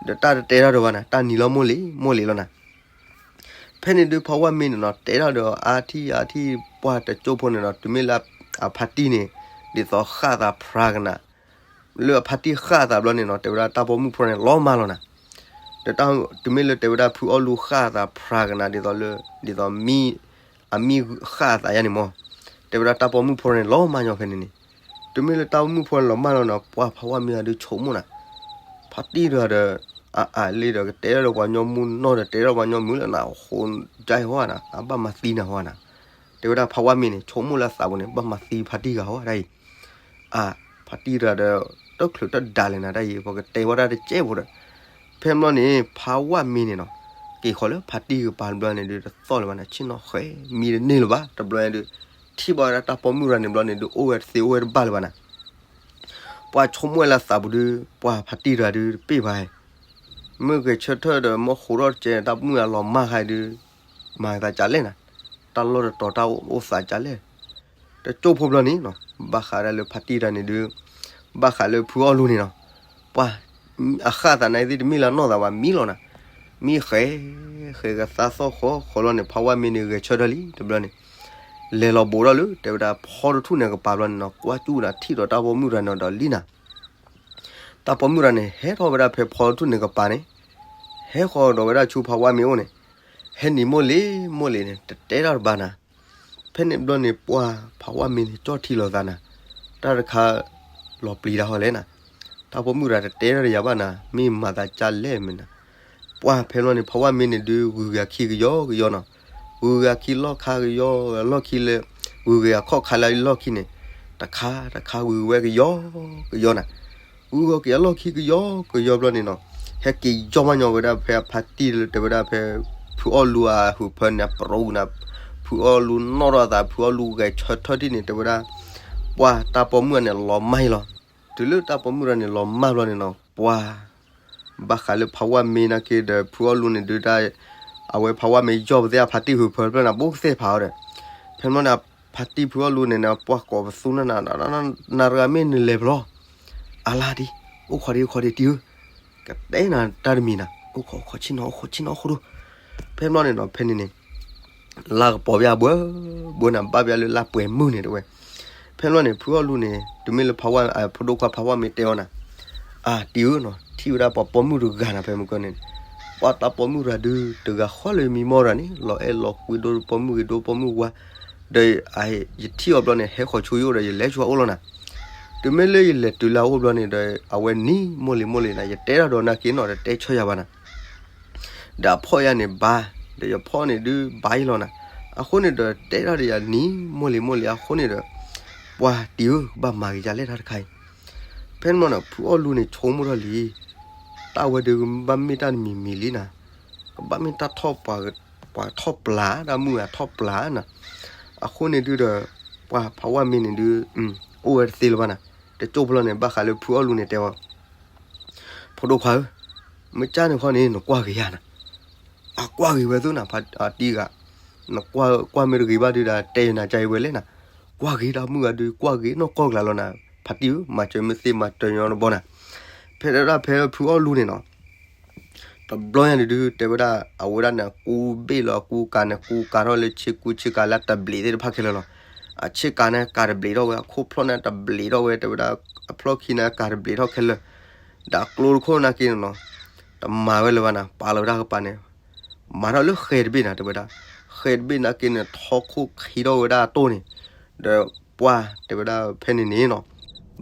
ဒီးတၢ်တတဲတၢ်ဒီးဘၣ်နၤ တၢ်နံၤလီၤမိၢ်လံၤမိၢ်လံၤလီၤနၤ. ဖဲန့ၣ်ဒုး ဖးဝါမ့ၤန့ၣ်နီၤ တဲတၢ်ဒီးအါထံၣ်အါထံၣ် ပှၢ်တကၠိၢ်ဖိန့ၣ်နီၤ တုၤမ့ၢ်လၢအဖါတံၢ်န့ၣ် ဒ်သိးဃၣ်အသးဖြါကနၤ, လၢအဖါတံၢ်ဃၣ်အသးဘျီန့ၣ်နီၤ တဲဝဲဒၣ်တၢ်ပိာ်မုၣ်ဖိန့ၣ် လီၤမၢ်လီၤနၤ. ဒီးတၢ် တုၤမ့ၢ်လၢတဲဝဲဒၣ်ဖုအီလူၤဃၣ်အသးဖြါကနၤ ဒ်သိးလၢ ဒ်သိးမံ အမံဃၣ်အသးယါန့ၣ်မး, တဲဝဲဒၣ်တၢ်ပိာ်မုၣ်ဖိန့ၣ် လီၤမၢ်ညီဖဲန့ၣ်န့ၣ်. တုၤမ့ၢ်လၢတၢ်ပိာ်မုၣ်ဖိန့ၣ်လီၤမၢ်လီၤနၤ ပှၢ်ဖးဝါမ့ၤတဂၤဒုးဆိကမိၣ်နၤ ဖါတံၢ်တဂၤဒီး အအါလံဒီး ကတဲထီၣ်ဒီးပှၤညီမုၢ်နီၢ်ဒီး တဲထီၣ်ပှၤညီမုၢ်လၢနၤ ဃိဒၣ်ဟီနၤ အဘၣ်မၤသံနၤဟီနၤ. တဲဝဲဒၣ်ဖးဝါမ့ၤန့ၣ် ဆိကမိၣ်လၢအသးပူၤန့ၣ် ဘၣ်မၤသံဖါတံၢ်ဂၤဟီဒၣ်အံၤ, အါ ဖါတံၢ်တဂၤဒီး တချုးတဒါလဲၣ်နၤဒၣ်အံၤ ပကတဲဝဲဒၣ်တကဲးဖိဒီး ဖဲမ့ၢ်န့ၣ် ဖးဝါမ့ၤန့ၣ်နီၤ က့ၤဃီၤလၢဖါတံၢ်ကပၤတဘျီန့ၣ်ဒုး တသီၣ်လၢၤဘၣ်နၤ, ဆ့ၣ်နီၤဃဲၤ မံတန့ၢ်လၢၤဘၣ်. တဘျီန့ၣ်ဒုး ထံၣ်ဘၣ်ဝဲဒၣ်တၢ်ပိာ်မုၣ်တဂၤန့ၣ်ဘျီန့ၣ်ဒုး အိၣ်ဝဲတသ့အိၣ်ဝဲတဘၣ်လၢၤဘၣ်နၤ. ပှၤဆိကမိၣ်ဝဲလၢသးပူၤဒုး ပှၤဖါတံၢ်တဂၤဒုးတပ့ၢ်ဘၣ်, မ့ၢ်ဂဲၤဆၢထၢၣ်ဒီးမ့ၢ်ဃိးထီၣ်တကဲန့ၣ် တၢ်ပိာ်မုၣ်အလီၤမၢ်ခါဒုး မၤသးကလဲၣ်နၤ, တၢ်လီၢ်တတီၤတၢ်အိၣ်သးကလဲၣ်. တကၠိၢ်ဖိဘျီန့ၣ်နီၤ ဘၣ်ဃးဒၣ်လၢဖါတံၢ်တဂၤန့ၣ်ဒုး ဘၣ်ဃးလၢဖုအီၣ်လူန့ၣ်နီၤ, ပှၤ အဃၣ်သးနၤသ့ၣ်တမ့ၢ်လၢအနီၢ်သးဘၣ် မံလီၤနၤ, မံဃဲၤ ဃဲၤကသါသီၣ်ဃီဃီလီၤန့ၣ် ဖးဝါမ့ၢ်န့ၣ်ဂဲၤဆၢထၢၣ်လံတဘျီန့ၣ်, လဲၤလီၤဘူးထီၣ်လၢ တဲဝဲဒၣ်ဖီတထူၣ်န့ၣ်ကပၤဘျီန့ၣ်နီၤ ကွၢ်ကၠူၣ်နၤ ထံၣ်ဒီးတၢ်ပိာ်မုၣ်တဂၤန့ၣ်ဒီးလံနၤ တၢ်ပိာ်မုၣ်တဂၤန့ၣ် ဟဲထီၣ်ဝဲဒၣ်ဖဲဖီတထူၣ်န့ၣ်ကပၤန့ၣ်, ဟဲဃီၤဒီးဝဲဒၣ်ဆူဖးဝါမ့ၢ်အိၣ်န့ၣ်, ဟဲနံၤမိၢ်လံၤမိၢ်လံၤန့ၣ် တတဲတၢ်တဘၣ်နၤ, ဖဲန့ၣ်ဘျီန့ၣ် ပှၤဖးဝါမ့ၢ်န့ၣ် ကၠီၣ်ထံလီၤသးနၤ, တၢ်တခါ လီၤပျံၤတၢ်ဟီလဲၣ်နၤ, တၢ်ပိာ်မုၣ်တဂၤတတဲတၢ်ဒီးယၤဘၣ်နၤ မ့ၢ်မၤသးကလဲၣ်မ့ၢ်နၤ, ပှၤဖဲဘျီန့ၣ် ဖးဝါမ့ၢ်န့ၣ်ဒုး ဂုၤဂၤခံကယီကယီနီၤ, ဂုၤဂၤခံလီၢ်ခါကယီ လီၢ်ခံလၢ ဂုၤဂၤခီၣ်ခါလၢလီၢ်ခံန့ၣ်, တခါတခါဂုၤဝဲကယီကယီနၤ, ဂုၤဂၤက့ၤအလီၢ်ခံကယီကယီဘျီန့ၣ်နီၤ, ဟဲက့ၤယီၢ်မးညီဝဲဒၣ်ဖဲအဖါတံၢ်လၢတဲဝဲဒၣ်ဖဲ ဖုအီၣ်လူအဟၢဖၢန့ၣ် အပရိနၤ, ဖုအီၣ်လူနီၣ်ထီၣ်အသး ဖုအီၣ်လူဂဲၤဆၢထၢၣ်ဒ်န့ၣ် တဲဝဲဒၣ် ပှၤတၢ်ပိာ်မုၣ်တဂၤန့ၣ်လီၤမၢ်အံၤလီၤ. တုၤလၢတၢ်ပိာ်မုၣ်တဂၤန့ၣ်လီၤမၢ်ဘျီန့ၣ်နီၤ ပှၤ ဘၣ်ဃးလၢဖးဝါမ့ၢ်နာ်က့ဒီးဖုအီၣ်လူန့ၣ်ဒုးတၢ် အဝဲဖးဝါမ့ၢ်ယီၢ်ပသ့ၣ်အဖါတံၢ်ဟၢဖၢဖျၢၣ်နၤ ဘူးကသ့ၣ်ဖးအီၤဒီး, ဖဲဘျီန့ၣ် ဖါတံၢ်ဖုအီၣ်လူန့ၣ်န့ၣ် ပှၤကိးပသူနၤနၤ နၤတဂၤမ့ၢ်နလဲၤဖဲလဲၣ်, အလါဒံး အိၣ်ခိးဒံးအိၣ်ခိးဒံးတံၤဧၢ, ကတဲနၤတၢ်တမံၤနၤ အိၣ်ခိးအိၣ်ခိးဆ့ၣ်နီၤအိၣ်ခိးဆ့ၣ်နီၤအိၣ်ခိးဒိၣ်, ဖဲဘျီန့ၣ်နီၤ ဖဲန့ၣ်န့ၣ် လါကပီၤဘၣ်ဘှဲဘှဲနၤ ဘၣ်ဘၣ်လၢလါပှဲၤမုၢ်န့ၣ်တဲဝဲ, ဖဲဘျီန့ၣ် ဖုအီၣ်လူန့ၣ် တုၤမ့ၢ်လၢဖးဝါ ဖိဒိၣ်ခွါဖးဝါမ့ၢ်တဲအီၤနၤ, အတံၤဧၢနီၤ ထံၣ်ဝဲဒၣ်ပှၤပိာ်မုၣ်တဂၤနၤ ဖဲမုၢ်ကီၢ်န့ၣ်, ပှၤတၢ်ပိာ်မုၣ်တဂၤဒုး တဂၤဃီလၢမံမီၢ်တဂၤန့ၣ် လီၤအဲၣ်လီၤကွံဒိၣ်ပိာ်မုၣ်ဂ့ၤဒိၣ်ပိာ်မုၣ်ဝါ, ဒီးယထံၣ်အီၤဘျီန့ၣ် ဟဲဃီၤဆူယအိၣ်ဒီး ယလဲၤဆူအအိၣ်လီၤနၤ, တုၤမ့ၢ်လၢယလဲၤတုၤလၢအအိၣ်ဘျီန့ၣ်ဒီး အဝဲနံၤမိၢ်လံၤမိၢ်လံၤနၤ ယတဲတၢ်ဒီးနာ်က့နီၤ တတဲဆၢယၤဘၣ်နၤ ဒီးအဖီၣ်ယၤန့ၣ်ဘါ, ဒီးယဖီၣ်န့ၣ်ဒုးဘါအံၤလီၤနၤ, အဃိန့ၣ်ဒီးတဲတၢ်ဒီးယၤနံၤ မိၢ်လံၤမိၢ်လံၤ အဃိန့ၣ်ဒီး ပှၤတံၤဧၢ ကဘၣ်မၤက့ၤဒ်လဲၣ်တၢ်တခါအံၤ, ဖဲန့ၣ်မနီၤ ဖုအီၣ်လူန့ၣ်ဆိကမိၣ်ထီၣ်လံ, တၢ်ဝဲဒုးကဘၣ်မ့ၢ်တၢ်တမံၤမံၤလံနၤ, ကဘၣ်မ့ၢ်တၢ်ထီၣ်ပှၤ, ပှၤထီၣ်ပျၢ် တၢ်မုၣ်ဂၤထီၣ်ပျၢ်နၤ, အဃိန့ၣ်ဒုးဒီး ပှၤဖးဝါမ့ၢ်န့ၣ်ဒုး အိၣ်ဝဲတသ့လၢၤဘၣ်နၤ, တကၠိၢ်ဖျီန့ၣ် ဘၣ်ဃးလၢဖုအီၣ်လူန့ၣ်တဲအီၤ ဖိဒိၣ်ခွါဧၢ, မ့ၢ်ကၢ်န့ၣ်ခီန့ၣ် နကွၢ်က့ၤယၤနၤ, အကွၢ်က့ၤဝဲသုနၤ ဖါတံၢ်ဂၤ, နကွၢ်ကွၢ်မ့ၢ်တဂ့ၤဘၣ်ဒုးဒီး တဲယနၤကၢ်အံၤဝဲလဲၣ်နၤ, ကွၢ်က့ၤတၢ်မုၣ်ဂၤဒုး ကွၢ်က့ၤနီၢ်ကီၢ်ကလၤလီၤနၤ, ဖါတံၢ်ဧၢ မၤစၢၤမ့ၢ်သ့မၤတၢၤညီတဘီနၤ, ဖဲဒၣ်ဖဲဖုအီၣ်လူန့ၣ်နီၤ တဘျီညါန့ၣ်ဒုး တဲဝဲဒၣ် အဝဲဒၣ်န့ၣ် ကူဘ့ၣ်လီၤ အကူကၤန့ၣ် ကူကၤထီၣ်လၢဆ့ကူဆ့ကၤလၢတဘျံးသ့ၣ်တဖၣ်ခဲလၢာ်လီၤ. အဆ့ကၤန့ၣ် ကၤတဘျံးထီၣ်ဝဲ အခိၣ်ဖျီၣ်န့ၣ် တဘျံးထီၣ်ဝဲ တဲဝဲဒၣ် အဖျီၣ်ခံန့ၣ် ကၤတဘျံးထီၣ်ခဲလၢာ်, ဒီးကျိတခိၣ်နာ်က့န့ၣ်နီၤ တမၤဝဲလၢၤဘၣ်နၤ ပာ်လီၤဝဲဒၣ်ကပၤန့ၣ် မၤထီၣ်လၢဃဲၤတဘ့ၣ်နၤ တဲဝဲဒၣ်, ဃဲၤတဘ့ၣ်နာ်က့န့ၣ် ထီခိၣ်ခံထီၣ်ဝဲဒၣ်အတိၢ်န့ၣ်, ဒီးပှၢ်တဲဝဲဒၣ်ဖဲန့ၣ်န့ၣ်နီၤ,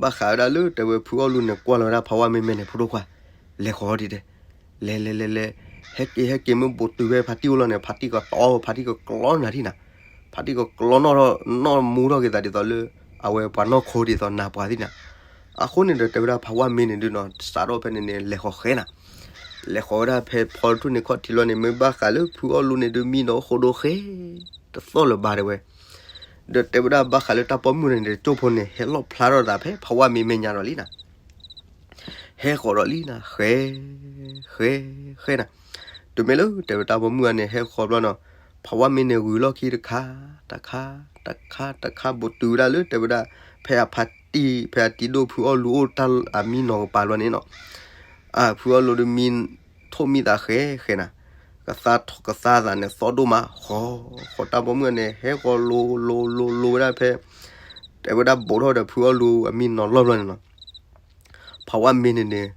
ဘၣ်ဃးဝဲဒၣ်လၢတဲဝဲဖုအီၣ်လူန့ၣ် ကွၢ်လီၤဝဲဒၣ်ဖးဝါမ့ၢ်မဲာ်န့ၣ် ဖိဒိၣ်ခွါ, လဲၤဃီၤဒံးတဲ, လဲၤလဲၤလဲၤလဲၤ, ဟဲက့ၤဟဲက့ၤမ့ၢ်ဘူးတုၤဖဲဖါတံၢ်အိၣ်လီၤန့ၣ် ဖါတံၢ်ကတီၤ ဖါတံၢ်ကကျီနၤထံၣ်နၤ, ဖါတံၢ်ကကျီနီၣ်ထီၣ် နီၣ်မူထီၣ်က့ၤသးဒ်သိးလၢ အဝဲပှၤနီၢ်ခိဒ်သိးနၤပှၤသ့ၣ်နၤ, အဃိန့ၣ်ဒီးတဲဝဲဒၣ်ဖးဝါမ့ၢ်န့ၣ်ဒုးနီၤ စးထီၣ်ဖဲန့ၣ်န့ၣ် လဲၤဃီၤဃဲနၤ လဲၤဃီၤဝဲဒၣ်ဖဲဖီတထူၣ်န့ၣ်ခီၣ်ထံးလီၤန့ၣ် မ့ၢ်ဘၣ်ဃးလၢဖုအီၣ်လူန့ၣ်ဒုး မံနီၤအိၣ်ဃိဒိၣ်ဃဲ တသီၣ်လၢၤဘၣ်တဲဝဲ, ဒီးတဲဝဲဒၣ်ဘၣ်ဃးလၢတၢ်ပိာ်မုၣ်န့ၣ် တကၠိၢ်ဖိန့ၣ် ဟဲလီၣ်ဖျါထီၣ်သးဖဲဖးဝါမ့ၢ်မဲာ်ညါဒီးလံနၤ, ဟဲဃီၤဒီးလံနၤ ဃဲ ဃဲ ဃဲနၤ, တုၤမ့ၢ်လၢတဲဝဲတၢ်ပိာ်မုၣ်န့ၣ် ဟဲဃီၤဘျီနီၤ ဖးဝါမ့ၢ်န့ၣ်ဂုၤလီၢ်ခံတခါ တခါ တခါ တခါ ဘူးတုၤဝဲဒၣ်လၢတဲဝဲဒၣ် ဖဲအဖါတံၢ်ဖဲအတံၤဒိၣ်ဖုအီၣ်လူအိၣ်တၢ်အမံနီၤကပၤလီၤန့ၣ်နီၤ, အဖုအီၣ်လူဒီးမံ ထိၣ်မံသးဃဲဃဲနၤ, ကသါကသါသးန့ၣ်သီၣ်ဒိၣ်မး ဃီ ဃီတၢ်ပိာ်မုၣ်န့ၣ် ဟဲဃီၤလိၤလိၤလိၤလိၤဝဲဒၣ်ဖဲ တဲဝဲဒၣ်ဘူးထီၣ်ဒီးဖုအီၣ်လူအမံနီၤလီၢ်ဘျီန့ၣ်နီၤ ဖးဝါမ့ၢ်န့ၣ်န့ၣ်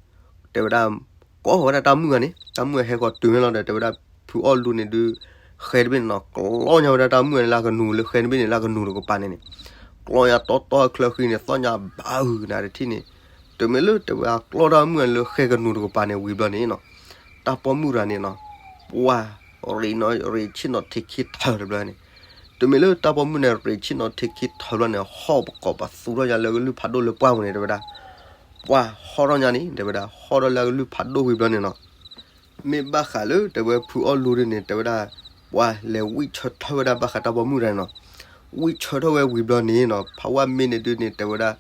တဲဝဲဒၣ် ကိးဝဲဒၣ်တၢ်မုၣ်ဂၤန့ၣ် တၢ်မုၣ်ဟဲဃီၤတုၤမ့ၢ်လီၤဒီး တဲဝဲဒၣ်ဖုအီၣ်လူန့ၣ်ဒုး ဃဲတဘ့ၣ်န့ၣ်နီၤ ကျီညါဝဲဒၣ်တၢ်မုၣ်ဂၤန့ၣ်လၢကနူၤလၢဃဲတဘ့ၣ်န့ၣ်လၢကနူၤတကပၤန့ၣ်န့ၣ် ကျီညါတီတီချၢဃံန့ၣ် သီၣ်ညါဘၣ်ဂုာ်နၤတထံၣ်န့ၣ် တုၤမ့ၢ်လၢတဲဝဲဒၣ်ကျီတၢ်မုၣ်ဂၤန့ၣ်လၢဃဲကနူၤတကပၤန့ၣ်ဝံၤဘျီန့ၣ်နီၤ တၢ်ပိာ်မုၣ်တဂၤန့ၣ်နီၤ ပှၢ် ရ့နီၤ ရ့ဆ့ၣ်နီၤထံးခံထၢၣ်တဘျီန့ၣ် တုၤမ့ၢ်လၢတၢ်ပိာ်မုၣ်န့ၣ် ရ့ဆ့ၣ်နီၤထံးခံထၢၣ်ဘျီန့ၣ် ဟီၣ်ပကိးပသူထီၣ်ညါလၢကလုၢ်ဖးဒိၣ်လၢပှၢ်ပူၤန့ၣ် တဲဝဲဒၣ် ပှၢ်ဟီၣ်ထီၣ်ညါန့ၣ် တဲဝဲဒၣ် ဟီၣ်ထီၣ်လၢကလုၢ်ဖးဒိၣ်ဝံၤဘျီန့ၣ်နီၤ မ့ၢ်ဘၣ်ဃးလၢတဲဝဲဖုအီၣ်လူဒုန့ၣ် တဲဝဲဒၣ် ပှၤလဲၤဝံၣ်ဆၢထၢၣ်ဝဲဒၣ်ဘၣ်ဃးတၢ်ပိာ်မုၣ်တဂၤန့ၣ်နီၤ. ဝံၣ်ဆၢထၢၣ်ဝဲဝံၤဘျီန့ၣ်နီၤ ဖးဝၣ်မ့ၢ်န့ၣ်ဒုန့ၣ် တဲဝဲဒၣ်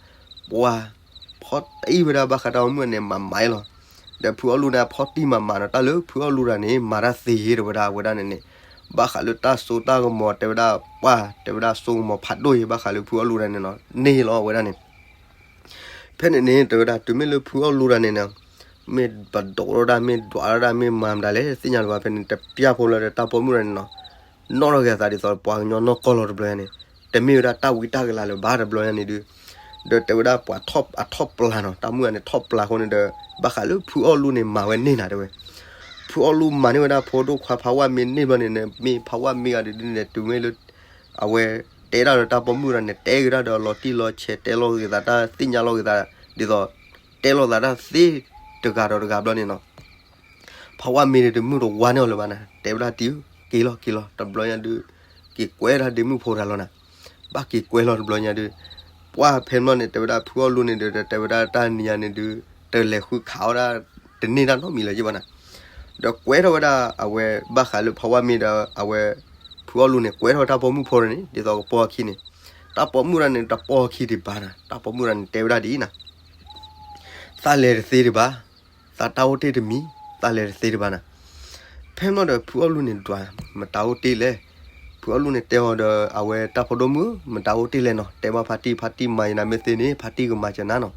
ပှၤဖီၣ်တံၢ်ဝဲဒၣ်ဘၣ်ဃးတၢ်ပိာ်မုၣ်န့ၣ် မၤမၤအံၤလီၤ. ဒီးဖုအီၣ်လူန့ၣ် ဖီၣ်တံၢ်မၤမၤနီၤ တၢ်လၢဖုအီၣ်လူတဂၤန့ၣ် မၤတၢ်သ့တဲဝဲဒၣ် အဝဲဒၣ်န့ၣ်န့ၣ် ဘၣ်ဃးလၢတၢ်စိတၢ်ကမီၤ တဲဝဲဒၣ် ပှၤတဲဝဲဒၣ်စိကမီၤဖးဒိၣ်အံၤ ဘၣ်ဃးလၢဖုအီၣ်လူတဂၤန့ၣ်နီၤ န့ၢ်လီၤအဝဲဒၣ်န့ၣ် ဖဲန့ၣ်န့ၣ် တဲဝဲဒၣ် တုၤမ့ၢ်လၢဖုအီၣ်လူတဂၤန့ၣ်နီၤ မ့ၢ်ပဒိးထီၣ်တၢ် မ့ၢ်ဒွးထီၣ်တၢ် မ့ၢ်မၤမတၤလဲၣ် သ့ၣ်ညါလၢၤဘၣ် ဖဲန့ၣ် တပျၢ်ဖိလၢဒီးတၢ်ပိာ်မုၣ်တဂၤန့ၣ်နီၤ နီၣ်ထီၣ်က့ၤအသးဒ်သိးပှၤကညီနီၢ်ကီၢ်လီၤတဘျီညါန့ၣ် တမ့ၢ်ဝဲဒၣ်တၢ်ဝံတၢ်ကလၤလၢၤဘၣ်တဘျီညါန့ၣ်ဒု ဒီးတဲဝဲဒၣ်ပှၤအထီၣ်ပျၢ်နီၤ တၢ်မုၣ်တဂၤန့ၣ်ထီၣ်ပျၢ်အဃိန့ၣ်ဒီး ဘၣ်ဃးလၢဖုအီၣ်လူန့ၣ် မၤဝဲန့ၢ်နၤတဲဝဲ ဖုအီၣ်လူမၤန့ၢ်ဝဲဒၣ်ဖိဒိၣ်ခွါဖးဝၣ်မ့ၢ်န့ၢ်ဘျီန့ၣ်န့ၣ် မ့ၢ်ဖးဝၣ်မ့ၢ်ဂၤဒုဒုန့ၣ် တုၤမ့ၢ်လၢ အဝဲတဲဒၣ်ဒီးတၢ်ပိာ်မုၣ်တဂၤန့ၣ် တဲက့ၤဒၣ်ဒီးလီၤတံၢ်လီၤဆဲး တဲလီၤက့ၤသးတၢ်သ့ၣ်ညါလီၤက့ၤသး ဒ်သိး တဲလီၤသးတၢ်သ့တဂၤဒီးတဂၤဘျီန့ၣ်နီၤ ဖးဝၣ်မ့ၢ်န့ၣ်တမုၢ်တဝါန့ၢ်အီၤလၢၤဘၣ်နၤ တဲဝဲဒၣ်တံၤဧၢ က့ၤလီၤက့ၤလီၤ တဘျီညါဒု က့ၤကွဲဒၣ်ဒ့မုၣ်ဖိတဂၤလီၤနၤ ဘၣ်က့ၤကွဲလီၤတဘျီညါဒု ပှၤဖဲန့ၣ်ဘျီန့ၣ် တဲဝဲဒၣ်ဖုအီၣ်လူန့ၣ်ဒီး တဲဝဲဒၣ်တၢ်နံၤညါန့ၣ်ဒု တလဲၤဃုခးအီၣ်ဒၣ် တန့ၢ်တၢ်နီတမံၤလၢၤဘၣ်နၤ ဒီးကွဲထီၣ်ဝဲဒၣ်အဝဲဘၣ်ဃးလၢဖးဝၣ်မ့ၢ်ဒီး အဝဲ ဖုအီၣ်လူန့ၣ် ကွဲထီၣ်ဝဲတၢ်ပိာ်မုၣ်ဖိန့ၣ် ဒ်သိးကပိာ်အခံန့ၣ် တၢ်ပိာ်မုၣ်တဂၤန့ၣ် တပိာ်အခံဒံးဘၣ်နၤ တၢ်ပိာ်မုၣ်တဂၤန့ၣ် တဲဝဲဒၣ်ဒ်အံၤနၤ သးလဲၤတသ့ဒံးဘၣ်, သးတၢ်အိၣ်တ့ၢ်တမံၤ, သးလဲၤတသ့ဒံးဘၣ်နၤ. ဖဲမ့ၢ်ဒီး ဖုအီၣ်လူန့ၣ်ဒွး မတၤအိၣ်တ့ၢ်လဲၣ်. ဖုအီၣ်လူန့ၣ်တဲအီၤဒီး အဝဲတၢ်ဖိဒိၣ်မုၣ်ဧၢ, မတၤအိၣ်တ့ၢ်လဲၣ်နီၤ, တဲဘၣ်ဖါတံၢ်, ဖါတံၢ်မၤယနၤမ့ၢ်သ့န့ၣ် ဖါတံၢ်ကမၤစၢၤနၤနီၤ.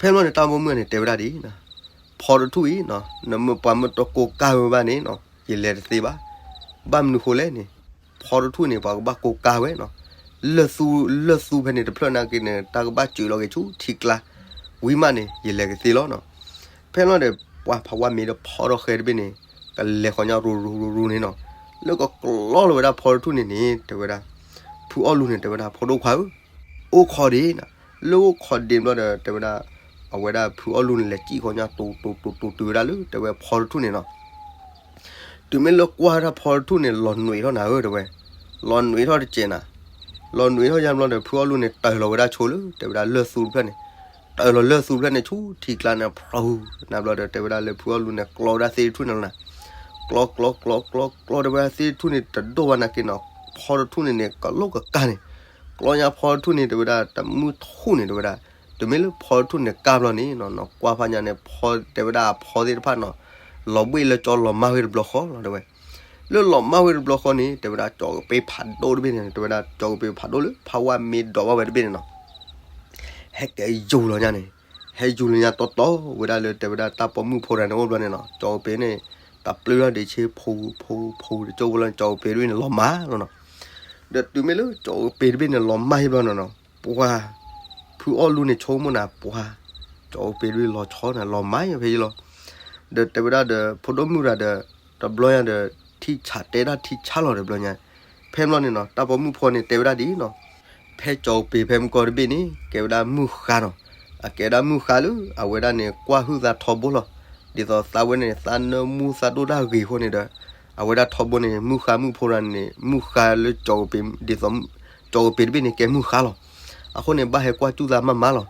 ဖဲမ့ၢ်ဒီး တၢ်ပိာ်မုၣ်န့ၣ် တဲဝဲဒၣ်ဒ်အံၤ, ဖီတထူၣ်အံၤနီၤ, နမ့ၢ်ပှၤမ့ၢ်တကိးကါဝဲဘၣ်န့ၣ်နီၤ, ယလဲၤတသ့ဘၣ်. ဘၣ်မနုၤဃိလဲၣ်န့ၣ်, ဖီတထူၣ်န့ၣ် ပှၤကဘၣ်ကိးကါဝဲနီၤ. လၢၢ်သူ, လၢၢ်သူဖဲန့ၣ်တဖျၢၣ်နာ်က့န့ၣ် တၢ်ကဘၣ်စၢၤလီၤက့ၤဆူထံကျါ, ဝံၤမးန့ၣ် ယလဲၤကသ့လီၤနီၤ. ဖဲလီၤဒီး ပှၤဖးဝါမ့ၢ်ဒီးဖီထီၣ်ဃဲတဘ့ၣ်န့ၣ် ကလဲၤဃီညါရူၤရူၤရူၤရူၤန့ၣ်နီၤ. လၢကကျီလီၤဝဲဒၣ်ဖီတထူၣ်န့ၣ်န့ၣ် တဲဝဲဒၣ်, ဖုအီၣ်လူန့ၣ် တဲဝဲဒၣ် ဖိဒိၣ်ခွါဧၢ, အိၣ်ခိးဒံးနီၤ. လၢအိၣ်ခိးဒံးဘျီဒီး တဲဝဲဒၣ်, အဝဲဒၣ်ဖုအီၣ်လူန့ၣ် လဲၤစံၣ်ဃီညါ တူၤတူၤတူၤတူၤတုၤဝဲဒၣ်လၢ တဲဝဲဖီတထူၣ်န့ၣ်နီၤ. တုၤမ့ၢ်လၢကွၢ်ဝဲဒၣ်ဖီတထူၣ်န့ၣ် လီၤနွံးထီၣ်နၤဧၢ တဲဝဲ, လီၤနွံးထီၣ်တစဲးနၤ. လီၤနွံးထီၣ်ယါဘျီဒီး ဖုအီၣ်လူန့ၣ် တၢၢ်လီၤဝဲဒၣ်ဆိလၢ တဲဝဲဒၣ်လၢၢ်သူတဖျၢၣ်န့ၣ်, တၢၢ်လီၤလၢၢ်သူတဖျၢၣ်န့ၣ် ဆူထံကျါန့ၣ် ဖျူနၤဘျီဒီး တဲဝဲဒၣ်လၢဖုအီၣ်လူန့ၣ် ကျီဝဲဒၣ်သ့ၣ်တထူၣ်န့ၣ်လီၤနၤ. ကျီကျီကျီကျီကျီ တဲဝဲဒၣ်သ့ၣ်တထူၣ်န့ၣ် တဒိၣ်ဘၣ်နာ်က့နီၤ, ဖီတထူၣ်န့ၣ်န့ၣ် ကလိၣ်ကကါန့ၣ်, ကျီညါဖီတထူၣ်န့ၣ် တဲဝဲဒၣ် တမုၢ်ထူၣ်န့ၣ် တဲဝဲဒၣ်, တုၤမ့ၢ်လၢဖီတထူၣ်န့ၣ်ကါဘျီန့ၣ်နီၤ, ကွၢ်ဖးညါန့ၣ် ဖီ တဲဝဲဒၣ်အဖီသ့ၣ်တဖၣ်နီၤ, လီၤဘှံးလၢကၠီလီၤမၢ်ဝဲတဘျီဃီလီၤ တဲဝဲ. လၢလီၤမၢ်ဝဲတဘျီဃီန့ၣ် တဲဝဲဒၣ် ကၠီကပ့ၤဖးဒိၣ်တဘ့ၣ်န့ၣ် တဲဝဲဒၣ် ကၠီကပ့ၤဖးဒိၣ်လၢ ဖးဝါမ့ၢ်ဒိးဘၣ်ဝဲတဘ့ၣ်န့ၣ်နီၤ, ဟဲက့ၤယူၤလီၤညါန့ၣ်, ဟဲယူၤလီၤညါတီတီဝဲဒၣ်လၢ တဲဝဲဒၣ် တၢ်ပိာ်မုၣ်ဖိတဂၤန့ၣ်အိၣ်ဘျီန့ၣ်နီၤ, ကၠီကပ့ၤန့ၣ် တၢ်ပျုၢ်ထီၣ်ဒံးဆ့ ဖူဖူဖူတကၠိဘျီန့ၣ် ကၠီကပ့ၤတဘ့ၣ်န့ၣ် လီၤမၢ်လီၤနီၤ. ဒီးတုၤမ့ၢ်လၢကၠီကပ့ၤတဘ့ၣ်န့ၣ် လီၤမၢ်ဟ့ၣ်ဘျီန့ၣ်နီၤ, ပှၤ ဖုအီၣ်လူန့ၣ် ဆိကမိၣ်နၤ ပှၤ ကၠီကပ့ၤတဘ့ၣ်လီၤဆီနၤ လီၤမၢ်ဖဲအံၤလီၤ. ဒီးတဲဝဲဒၣ်ဒီး ဖိဒိၣ်မုၣ်တဂၤဒီး တဘျီညါဒီး ထံၣ်ဆးတဲဒၣ်ထံၣ်ဆးလီၤဒီးဘျီညါ, ဖဲဘျီန့ၣ်နီၤ တၢ်ပိာ်မုၣ်ဖိန့ၣ် တဲဝဲဒၣ်ဒ်အံၤနီၤ, ဖဲကၠီကပ့ၤဖဲမုၢ်ကီၢ်တဘ့ၣ်န့ၣ် ကဲဝဲဒၣ်မုၢ်ဃါနီၤ, အကဲဝဲဒၣ်မုၢ်ဃါလၢ အဝဲဒၣ်န့ၣ် ကွၢ်ဟုၣ်သးထီဘိလီၤ. ဒ်သိးသးဝဲန့ၣ် သးနၢမူသးဒိၣ်တၢ်ဂ့ၤအဃိန့ၣ်ဒီး အဝဲဒၣ်ထီဘိန့ၣ် မုၢ်ဃါမုၢ်ဖိတဂၤန့ၣ် မုၢ်ဃါလၢကၠီကပ့ၤ ဒ်သိး ကၠီကပ့ၤတဘ့ၣ်န့ၣ် ကဲမုၢ်ဃါလီၤ. အဃိန့ၣ် ဘၣ်ဟဲကွၢ်စူၣ်သးမးမးလီၤ.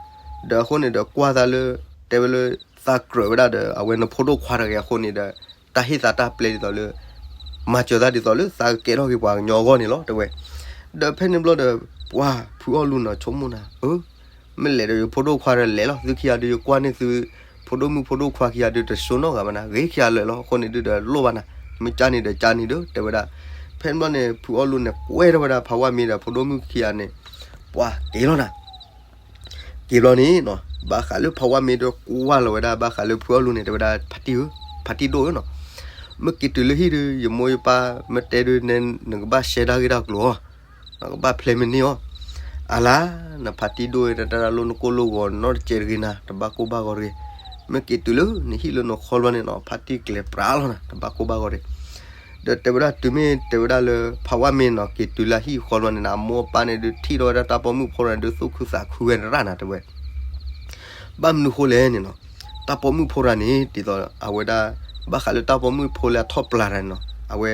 ဒီးအဃိန့ၣ်ဒီး ကွၢ်သးလၢ တဲဝဲလၢ သးကြၢးဝဲဒၣ်ဒီး အဝဲနဖိဒိၣ်ခွါတဂ့ၤအဃိန့ၣ်ဒီး တၢ်ဟ့ၣ်သးတၢ်ပျဲဒ်သိးလၢ မၤစၢၤသးဒ်သိးလၢသးကကဲထီၣ်က့ၤပှၤကညီအဂီၢ်န့ၣ်လီၤ တဲဝဲ. ဒီးဖဲန့ၣ်ဘျီဒီး ပှၤဖုအီၣ်လူန့ၣ် ဆိကမိၣ်နၤ အၢ မ့ၢ်လဲၤဒီးယဖိဒိၣ်ခွါဒီးလဲၤလီၤ သုခံဂၤဒုး ယကွၢ်န့ၢ်သု ဖိဒိၣ်မုၣ်ဖိဒိၣ်ခွါခံဂၤဒုး တစိနီတဂၤဘၣ်နၤ ဂ့ၤခံဂၤလၢာ်လီၤ အဃိန့ၣ်ဒုးဒီးလိၣ်ဘၣ်နၤ မ့ၢ်ကၢ်န့ၣ်ဒီးကၢ်န့ၣ်ဒီး တဲဝဲဒၣ်. ဖဲန့ၣ်ဘျီန့ၣ် ဖုအီၣ်လူန့ၣ် ကွဲထီၣ်ဝဲဒၣ်ဖးဝါမ့ၢ်ဒီး ဖိဒိၣ်မုၣ်ခံဂၤန့ၣ် ပှၤက့ၤလီၤနၤ က့ၤဘျီန့ၣ်နီၤ ဘၣ်ဃးလၢဖးဝါမ့ၢ်ဒီးကွၢ်လီၤဝဲဒၣ် ဘၣ်ဃးလၢဖုအီၣ်လူန့ၣ် တဲဝဲဒၣ် ဖါတံၢ်ဧၢ, ဖါတံၢ်ဒိၣ်ဧၢနီၤ, မ့ၢ်က့ၤတုၤလၢဟံၣ်ဒီး ယမိၢ်ယပၢ်မ့ၢ်တဲဒုးနဲ နကဘၣ်ရှဲတၢ်ဂ့ၢ်တၢ်ကျိၤအီၤ, နကဘၣ်ဖျဲးမ့ၢ်န့ၢ်အီၤ, အလါ နဖါတံၢ်ဒိၣ်ဝဲ တၢ်တၢ်လိၣ်နကိၢ်လိၣ်ဂီၤနီတစဲးတဂ့ၤနၤ တဘၣ်ကိၢ်ဘၣ်ဂီၤတဂ့ၤ, မ့ၢ်က့ၤတုၤလၢနဟံၣ်လၢနဃီဘျီန့ၣ်နီၤ ဖါတံၢ်ကျဲၤပြးလီၤနၤ တဘၣ်ကိၢ်ဘၣ်ဂီၤတဂ့ၤ. ဒီးတဲဝဲဒၣ်တုၤမ့ၢ်တဲဝဲဒၣ်လၢ ဖးဝါမ့ၢ်နီၤ က့ၤတုၤလၢဟံၣ်ဃီဘျီန့ၣ်နီၤ အမိၢ်အပၢ်န့ၣ်ဒုးထံၣ်ထီၣ်ဝဲဒၣ်တၢ်ပိာ်မုၣ်ဖိတဂၤန့ၣ်ဒုး သူၣ်ခုသးခုဝဲတရၣ်နၤတဲဝဲ ဘၣ်မနုၤဃိလဲၣ်န့ၣ်နီၤ, တၢ်ပိာ်မုၣ်ဖိတဂၤန့ၣ် ဒ်သိးအဝဲဒၣ် ဘၣ်ဃးလၢတၢ်ပိာ်မုၣ်ဖိလၢအထီၣ်ပျၢ်တဂၤန့ၣ်နီၤ အဝဲ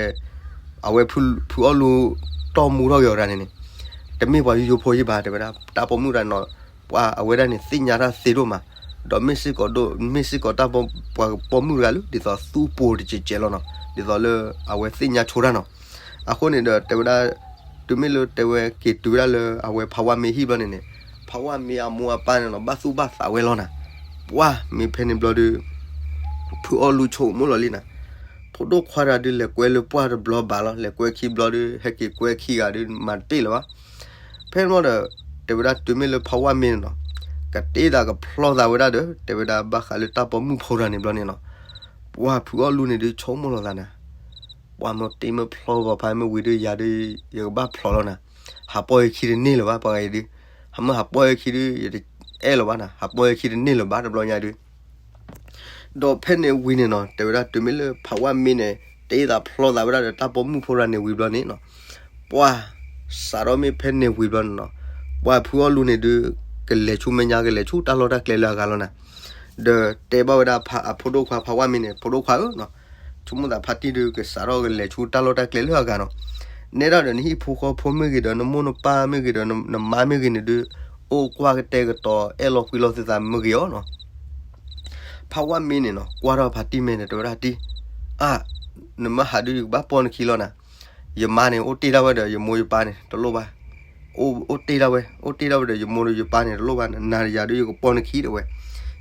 အဝဲဖု ဖုအီၣ်လူ တီၢ်မူထီၣ်က့ၤအီၤတဂၤန့ၣ်န့ၣ် တမ့ၢ်ပှၤယိယိဖိယ့ၢ်ဘၣ် တဲဝဲဒၣ် တၢ်ပိာ်မုၣ်တဂၤန့ၣ်နီၤ ပှၤအဝဲဒၣ်န့ၣ် သ့ၣ်ညါတၢ်သ့ဒိၣ်မး, ဒီးမ့ၢ်စ့ၢ်ကီးဒိၣ် မ့ၢ်စ့ၢ်ကီးတၢ်ပှၤပိာ်မုၣ်တဂၤလၢ ဒ်သိးသူပိၤတစဲးကဲးလီၤနီၤ, ဒ်သိးလၢအဝဲသ့ၣ်ညါဆိတၢ်နီၤ. အဃိန့ၣ်ဒီးတဲဝဲဒၣ် တုၤမ့ၢ်လၢတဲဝဲက့ၤတုၤဝဲဒၣ်လၢအဝဲဖးဝါမ့ၢ်ဟံၣ်ဘျီန့ၣ်န့ၣ်, ဖးဝါမ့ၢ်အမိၢ်အပၢ်န့ၣ်နီၤ ဘၣ်သူၣ်ဘၣ်သးဝဲလီၤနၤ. ပှၢ်မ့ၢ်ဖဲန့ၣ်ဘျီဒီး ဖုအီလူဆိကမိၣ်လီၤလံနၤ, ဖိဒိၣ်ခွါတဂၤဒုးလဲၤကွဲလၢပှၢ်တဘျီဘၣ်လီၤ, လဲၤကွဲခံဘျီဒီး ဟဲက့ၤကွဲခံဂၤဒုး မၤတပ့ၢ်လၢၤဘၣ်. ဖဲန့ၣ်ဘျီဒီး တဲဝဲဒၣ်တုၤမ့ၢ်လၢဖးဝါမ့ၢ်န့ၣ်နီၤ, ကတ့သးကဖျီသးဝဲဒၣ်ဒီး တဲဝဲဒၣ်ဘၣ်ဃးလၢတၢ်ပိာ်မုၣ်ဖိတဂၤန့ၣ်ဘျီန့ၣ်နီၤ, ပှၢ်ဖုအီလူန့ၣ်ဒုးဆိကမိၣ်လီၤသးနၤ, ပှၢ်မ့ၢ်တ့မ့ၢ်ဖျီဘၣ်ဖဲမ့ၢ်ဝံၤဒီးယၤဒီး ယကဘၣ်ဖျီလီၤနၤ, ဟးပီၢ်ယခံတန့ၢ်လၢၤဘၣ် ပှၤဂၤအံၤဒုး, ဟးမ့ၢ်ဟးပီၢ်ယခံဒုး ယတအဲၣ်လၢၤဘၣ်နၤ, ဟးပီၢ်ယခံတန့ၢ်လၢၤဘၣ်တဘျီညါဒုး ဒီးဖဲန့ၣ်ဝံၤန့ၣ်နီၤ တဲဝဲဒၣ်တုၤမ့ၢ်လၢဖးဝါမ့ၢ်န့ၣ် တ့သးဖျီသးဝဲဒၣ်ဒီးတၢ်ပိာ်မုၣ်ဖိတဂၤန့ၣ်ဝံၤဘျီန့ၣ်နီၤ, ပှၢ်စးထီၣ်မ့ၢ်ဖဲန့ၣ်ဝံၤဘျီန့ၣ်နီၤ, ပှၢ်ဖုအီလူန့ၣ်ဒုး ကလဲၤဆူမဲာ်ညါ ကလဲၤဆူတၢ်လီၢ်တၢ်ကျဲလၢအဂၤလီၤနၤ, ဒီးတဲဘၣ်ဝဲဒၣ်အဖိဒိၣ်ခွါဖးဝါမ့ၢ်န့ၣ် ဖိဒိၣ်ခွါဧၢနီၤ, ဆိကမိၣ်သးဖါတံၢ်ဒုးကစးထီၣ်ကလဲၤဆူတၢ်လီၢ်တၢ်ကျဲလၢအဂၤနီၤ, နဲဒၣ်ဒီးနဟံၣ်ဖိဃီဖိမ့ၢ်ဂ့ၤဒီး နမိၢ်နပၢ်မ့ၢ်ဂ့ၤဒီး နမါမ့ၢ်ဂ့ၤန့ၣ်ဒုး အိၣ်ကွၢ်ကတဲာ်ကတီၤ အဲၣ်လီၤကွံလီၤသုသးမ့ၢ်ဂ့ၤအီၤနီၤ. ဖးဝါမ့ၢ်န့ၣ်နီၤ ကွၢ်ထီၣ်ဖါတံၢ်မဲာ်န့ၣ် တဲဝဲဒၣ်တံၢ်, အါ, နမ့ၢ်ဟးဒုးယကဘၣ်ပီၢ်နခံလီၤနၤ, ယမါန့ၣ် အိၣ်တ့ၢ်ဒၣ်ဝဲဒီးယမိၢ်ယပၢ်န့ၣ် တလိၣ်ဘၣ်, အိၣ်တ့ၢ်ဒၣ်ဝဲ အိၣ်တ့ၢ်ဒၣ်ဝဲဒီးယမိၢ်ဒီးယပၢ်န့ၣ် တလိၣ်ဘၣ်, နၤယၤဒုးယကပီၢ်နခံတဲဝဲ,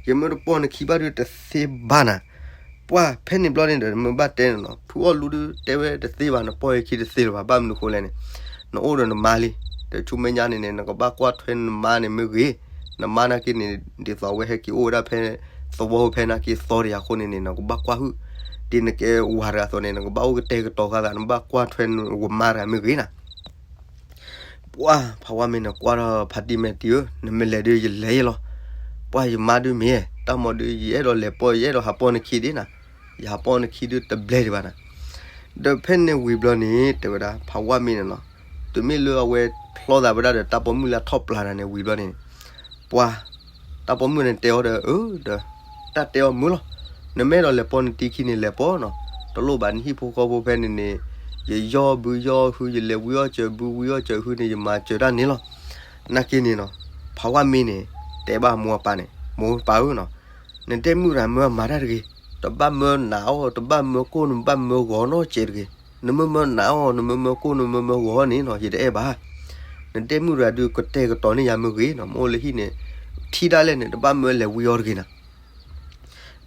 ယမ့ၢ်တပီၢ်နခံဘၣ်ဒုးတသ့ဘၣ်နၤ. ပှၢ်ဖဲန့ၣ်ဘျီန့ၣ်ဒီး နမ့ၢ်ဘၣ်တဲန့ၣ်နီၤ ဖုအီလူဒုးတဲဝဲတသ့ဘၣ် နပီၢ်ယခံတသ့လၢၤဘၣ်, ဘၣ်မနုၤဃိလဲၣ်န့ၣ်, နအိၣ်ဒီးနမါလံ, ဒီးဆူမဲာ်ညါန့ၣ်န့ၣ် နကဘၣ်ကွၢ်ထွဲနမါန့ၣ်မ့ၢ်ဂ့ၤ, နမါနာ်က့န့ၣ် ဒ်သိးအဝဲဟဲက့ၤအိၣ်ဝဲဒၣ်ဖဲ သဝီဖဲနာ်က့သီတယၤအဃိန့ၣ်န့ၣ် နကဘၣ်ကွၢ်ဟုၣ်, ဒ်နကဲဝၤတဂၤအသိးန့ၣ် နကဘၣ်အိၣ်ကတဲာ်ကတီၤဃာ်သး နဘၣ်ကွၢ်ထွဲနဝၤမါတဂၤမ့ၢ်ဂ့ၤနၤ. ပှၢ်ဖးဝါမ့ၢ်န့ၣ် ကွၢ်ထီၣ်ဖါတံၢ်မဲာ်တံၢ်ဧၢ, နမ့ၢ်လဲၤဒုးယလဲၤယလီၤ. ပှၢ်ယမါဒုးမ့ၢ်, တၢ်မၤဒုး ယအဲၣ်ဒိးလဲၤပီၢ် ယအဲၣ်ဒိးဟးပီၢ်နခံဒ်နၤ, ယဟးပီၢ်နခံဒုးတဘျဲဒံးဘၣ်နၤ. ဒီးဖဲန့ၣ်ဝံၤဘျီန့ၣ် တဲဝဲဒၣ် ဖးဝါမ့ၢ်န့ၣ်နီၤ, တုၤမ့ၢ်လၢအဝဲဖျီသးဝဲဒၣ်ဒီးတၢ်ပိာ်မုၣ်လၢအထီၣ်ပျၢ်တၢ်န့ၣ်ဝံၤဘျီန့ၣ်, ပှၢ် တၢ်ပိာ်မုၣ်န့ၣ်တဲအီၤဒီး အၢ ဒီး တၢ်တဲအီၤမုာ်လီၤ. နမ့ၢ်အဲၣ်ဒိးလဲၤပီၢ်နတံၢ်ခံန့ၣ်လဲၤပီၢ်နီၤ, တလိၣ်ဘၣ်နဟံၣ်ဖိဃီဖိဖဲန့ၣ်န့ၣ်, ယယီၢ်ဘုယီၢ်ဟု ယလဲၤဝံအီၣ်စၢၤဘုဝံအီၣ်စၢၤဟုန့ၣ် ယမၤစၢၤတၢ်န့ၣ်လီၤ. နာ်က့န့ၣ်နီၤ, ဖးဝါမ့ၢ်န့ၣ် တဲဘၣ်မိၢ်အပၢ်န့ၣ်, မိၢ်ပၢ်ဧၢနီၤ, နဒဲမုၣ်တဂၤမၢအမၤတၢ်တဂ့ၤ, တဘၣ်မၢနးအီၣ် တဘၣ်မၢကိၢ် နဘၣ်မၢဂီၤနီတစဲးတဂ့ၤ. နမ့ၢ်မၢနးအီၣ် နမ့ၢ်မၢကိၢ် နမ့ၢ်မၢဂီၤန့ၣ်နီၤ ယတအဲၣ်ဘၣ်. နဒဲမုၣ်တဂၤဒုးကတဲာ်ကတီၤန့ၢ်ယၤမ့ၢ်ဂ့ၤနီၤ, မ့ၢ်အိၣ်လၢဟံၣ်န့ၣ် ထံၣ်ဒၣ်လဲာ်န့ၣ် တဘၣ်မၢလဲၤဝံအီၤတဂ့ၤနၤ.